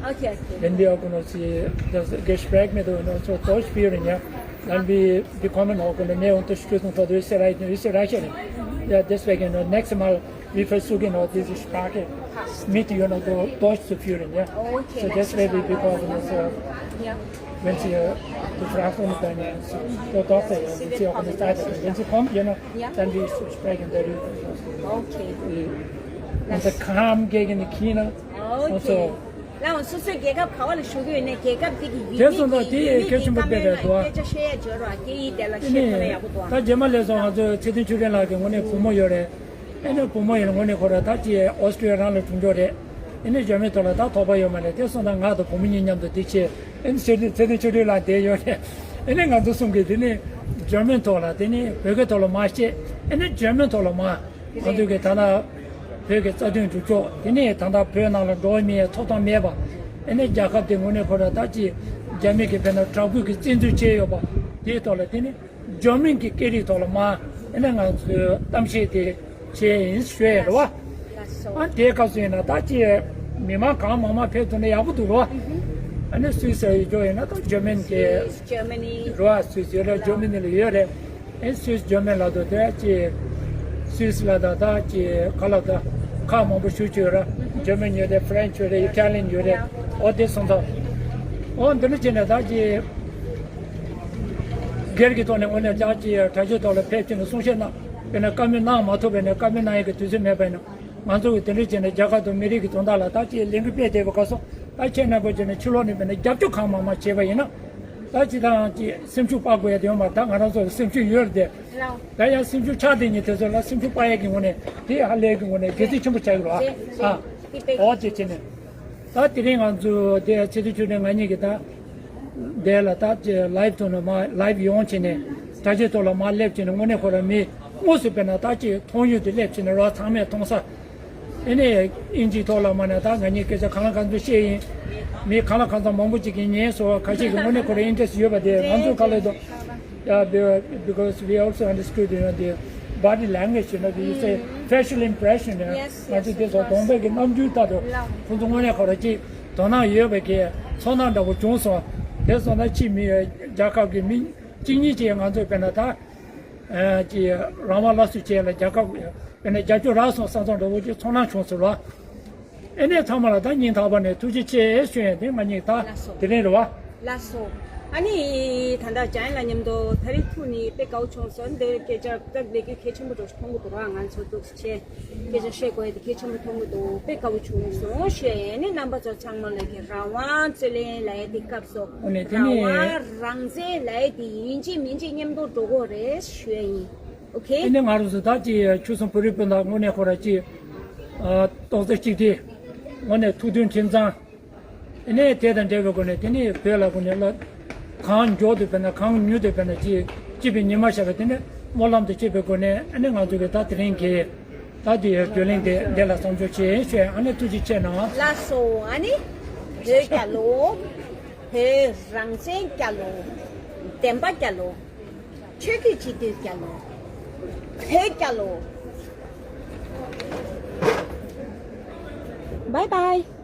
Okay, okay. Wenn wir auch noch sie das Gespräch mit uns so Deutsch führen, ja, dann wir bekommen auch eine mehr Unterstützung von Österreich und Österreicherinnen. Ja, deswegen, äh, nächstes Mal, wir versuchen auch diese Sprache mit, you know, so Deutsch zu führen, ja. Okay. So deswegen, wir bekommen uns, äh, ja. Wenn Sie, äh, die Frau von deiner, der Tochter, ja, wenn sie auch eine Zeit hat, wenn sie kommt, ja, dann wir sprechen darüber. Okay. Äh, unser Kampf gegen China und so. ལའང་སོ་སོའི་རྒྱལ་ཁབ་ག་བ་ལ་བཞུགས་ཡོད་ནས་རྒྱལ་ཁབ་འདི་གི་ཡུལ་མི་གི་ཡུལ་མི་གི་བཀའ་མོལ་ལ་སྐད་ཆ་བཤད་ཡ་འབྱོར་བ་སྐད་ཡིག་དེ་ལ་བཤད་ཐུབ་ན་ཡག་པོ་འདུག་ཨ། ད་རྗེས་མ་ལས་སོང་ང་ཚོའི་ཚེ་བརྟན་ཆོས་སྒྲོན་ལགས་ཀྱི་དངོས་གནས་བུ་མོ་ཡོད་རེད། ཨེ་ནས་བུ་མོ་ཡིན་ན་དངོས་གནས་ཁོ་ར་ད་ཅི་ཨོ་སི་ཀྲི་ཡ་རང་ལ་གྲོངས་འགྲོ་རེད། ཨེ་ནས་འཇར་མན་ཐོག་ལ་ད་དོགས་པ་ཡོད་མ་རེད། དེ་སོང་ཙང་ང་དང་བུ་མོ་གཉིས་མཉམ་དུ་དེ་བྱས། ཨེ་ནས་ཚེ་བརྟན་ཚེ་བརྟན་ཆོས་སྒྲོན་ལགས་བསྡད་ཡོད་རེད། ཨེ་ནས་ང་ཚོ་གསུམ་གྱིས་དེ་ནས་འཇར་མན་ཐོག་ལ་དེ་ནས་བོད་སྐད་ཐོག་ལ་མར་བཤད། ཨེ་ནས་འཇར་མན་ཐོག་ལ་མར་ང་ཚོ་གི་ད་ལྟ་བོད་ཀྱི་རྩ་དོན་སྒྲུབ་ཕྱོགས་དེ་ནས་ད་ལྟ་བོད་ནང་ལ་འགྲོ་བ་མིའི་ཐོབ་ཐང་མེད་པ། ཨེ་ནས་རྒྱལ་ཁབ་དེ་དངོས་གནས་ཁོ་ར་ད་ཅི་རྒྱ་མི་གིས་བོད་ནང་དྲག་པོའི་གི་བཙན་འཛུལ་བྱས་ཡོད་པ་དེའི་ཐོག་ལ་དེ་ནས། འཇར་མན་གྱི་སྐད་རིགས་ཐོག་ལ་མར་ཨ་ནི་ང་ཚོས་གཏམ་བཤད་དེ་བྱས་ཡིན་ཞུ་ཡས་རེད་བ། ལགས་སོ། ཨ་དེའི་སྐབས་སུ་ཡིན་ན་ད་ཅི་མི་མང་གང་མང་མང་ཕེབས་ཐུབ་ན་ཡག་པོ་འདུག་རེད་བ། ཨ་ནི་སུད་སི་ཡོད་ཡིན་ན་ད་འཇར་མན་གྱི་Germany རེད་བ། སུད་སི་ཡོད་རེད། འཇར་མ་ནི་ལ་ཡོད་རེད། ཨེ་སུད་སི་འཇར་མན་ལ་དུ་དེ་ཅི་སུད་སི་ལ་ད་ད་ཅི་ག་ལ་ད་ཁག་མང་པོ་ཞུ་ཅི་ཡོད་རེད། འཇར་མན་ཡོད་རེད། ཧྥ་རན་སི་ཡོད་རེད། ཨི་ཊ་ལི་ཡན་ཡོད་རེད། ཨོ་དེ་སོང་ཙང་ཨོ་འདི་འདྲ་བྱས་ནས་ད་ཅི། སྒེར་གྱི་ཐོག་ནས་དངོས་གནས་ཅག་ཅིག་དྲ་རྒྱའི་ཐོག་ལ་ཕེབས་ཀྱི་ནས་གསུང་བཤད་གནང་། དཔེར་ན་བཀའ་མོལ་གནང་མ་ཐུབ་པས་ནས་བཀའ་མོལ་གནང་ཡས་ཀྱི་དུས་ཚོད་མེད་པས་ན། ང་ཚོ་གིས་དེ་འདྲ་བྱས་ནས་རྒྱལ་ཁབ་དང་མི་རིགས་ཀྱི་དོན་དག་ལ་ད་ཅིག་ལས་འགུལ་སྤེལ་བསྡད་པའི་སྐབས་སུ་ད་ཁྱེད་རྣམ་པ་བྱས་ནས་ཕྱི་ལོགས་ནས་དཔེར་ན་རྒྱབ་སྐྱོར་གང་མང་མང་བྱས་པ་ཡིན་ན། ད་ཅི་ད་ཅིག་སེམས་ཤུགས་སྤར་དགོས་ཡ་དེ་ཡོད་མ་རེད། ད་ང་རང་ཚོ་ལ་སེམས་ཤུགས་ཡོད་རེད་དེ། ད་ཡང་སེམས་ཤུགས་ཆག་བསྡད་མཁན་དེ་ཚོ་ལ་སེམས་ཤུགས་སྤར་ཡས་ཀྱི་ངོས་ནས་དེ་ཧ་ལས་ཀྱི་ངོས་ནས་དགེ་མཚན་ཆེན་པོ་ཆགས་ཀྱི་རེད་ཨ། ཨོ་ཅེ་བྱས་ནས། ད་དེ་རིང་ང་ཚོ་དེ་ཚེ་བརྟན་ཆོས་སྒྲོན་ང་གཉིས་ཀྱིས་ད། དེ་ལ་ད་ཅི་ལའིབ་ཐོག་ནས་མར་ལའིབ་ཡོང་བྱས་ནས་དྲ་རྒྱའི་ཐོག་ལ་མར་སླེབས་བྱས་ནས་དངོས་གནས་ཁོ་རང་མི་དངོས་སུ་དཔེར་ན་ད་ཅི་མཐོང་ཡུལ་དུ་སླེབས་བྱས་ནས་རོགས་ཚང་མས་མཐོང་ས། ཨེ་ནས་ཨིན་ཇིའི་ཐོག་ལ་མར་ནས་ད་ང་གཉིས་སྐད་ཆ་གང་ལ་གང་འཚམ་བཤད་ཡིན། མི་གང་ལ་གང་འཚམ་མང་པོ་ཅིག་གིས་ཉན་སོང་། ཁ་ཤས་ཀྱིས་དངོས་གནས་ཁོ་རང་ཨིན་ཊི་རེ་སི་ཡོད་པ་དེ་ང་ཚོ་ག་ལ་དུ། Yeah, be- because we also understood, you know, the body language, you know, we say facial impression, you know, yes, yes, of course. ང་ཚོ་དེ་ཚོ་གདོང་པའི་གི་རྣམ་འགྱུར་ལྟར་དུ་ཁོང་ཚོ་དངོས་གནས་ཁོ་རང་ཅིག་དོ་སྣང་ཡོད་པའི་གི་ཚོར་སྣང་འདྲ་བོ་བྱུང་སོང་། དེ་སོང་ན་ཕྱི་མི་རྒྱལ་ཁབ་ཀྱི་མི་གཅིག་གཉིས་ཅིག་ང་ཚོ་དཔེར་ན་ད་ཅིག་རང་དབང་སླར་གསོ་བྱས་ལ་རྒྱལ་ཁབ་དཔེར་ན་རྒྱབ་སྐྱོར་རག་སོང་བསམ་བསམ་འདྲ་བོ་ཅིག་ཚོར་སྣང་བྱུང་སོང་ལ། ཨེ་ནས་ཚང་མ་ལ་ད་སྙིང་ཐག་པ་ནས་ཐུགས་རྗེ་ཆེ་ཞུ་ཡས་དེ་ང་གཉིས་ད་ལགས་སོ། དེ་རིང་རེད་བ། ལགས་སོ། ཨ་ནི་ད་ལྟ་ཇཱན་ལགས་མཉམ་དུ་ད་རེས་ཐུག་ནས་དཔེ་དགའ་བོ་བྱུང་སོང་། འདིར་སྐད་ཆ་སྐབས་ལས་འགུལ་གལ་ཆེན་པོ་འདྲ་ཞིག་མཐོང་གི་འདུག་ར། ང་ཚོ་འདུག་སེ་བྱས་སྐད་ཆ་བཤད་དགོས་ཡས་དེ་གལ་ཆེན་པོ་མཐོང་གི་འདུག་དཔེ་དགའ་བོ་བྱུང་སོང་ཞུ་ཡས། ཨ་ནི་རྣམ་པ་ཚོ་ཚང་མ་ལ་གི་རང་དབང་རྩོད་ལེན་ལབ་ཡས་དེ་སྐབས་སུ་ཨོ་ནི་དེ་རང་ནི་དབང་རང་བཙན་ལབ་ཡས་དེ་ཡིན་གཅིག་མིན་གཅིག་མཉམ་དུ་འགྲོ་དགོས་རེད་ཞུ་ཡས་ཡིན། ཨོ་ཁེ། དེ་ནས་ང་རང་ཚོ་ད་ཅི་ཆོལ་གསུམ་བོད་རིགས་སྤུན་ཟླ་དངོས་གནས་ཁོ་ར་ཅི། ཨ་རྡོག་རྩ་གཅིག་སྒྲིལ། དངོས་གནས་ཐུགས་མཐུན་ཁྲིམས་གཙང་། དེ་ནས་དེ་དང་འབྲེལ་བའི་སྒོ་ནས་དེ་ནས་བོད་ལ་སྒོ་ནས་ལ། གང་མགྱོགས་དུ་དཔེར་ན་གང་མྱུར་དུ་དཔེར་ན་ཅི་སྐྱིད་པའི་ཉི་མ་ཤར་བ་དེ་ནས་སྨོན་ལམ་དུ་སྐྱིད་པའི་སྒོ་ནས་ཨ་ནི་ང་ཚོ་གི་ད་དེ་རིང་གི་ད་དེ་བགྲོ་གླེང་དེ་འདི་ལ་མཚམས་འཇོག་བྱེད་ཞུ། ཨ་ནི་ཐུགས་རྗེ་ཆེ་གནང་། ལགས་སོ། ཨ་ནི་བོད་རྒྱལ་ལོ། བོད་རང་བཙན་རྒྱལ་ལོ། བདེན་པ་རྒྱལ་ལོ། ཆོས་བརྒྱུད་སྤྱི་འཐུས་རྒྱལ་ལོ། བོད་རྒྱལ་ལོ། Bye bye.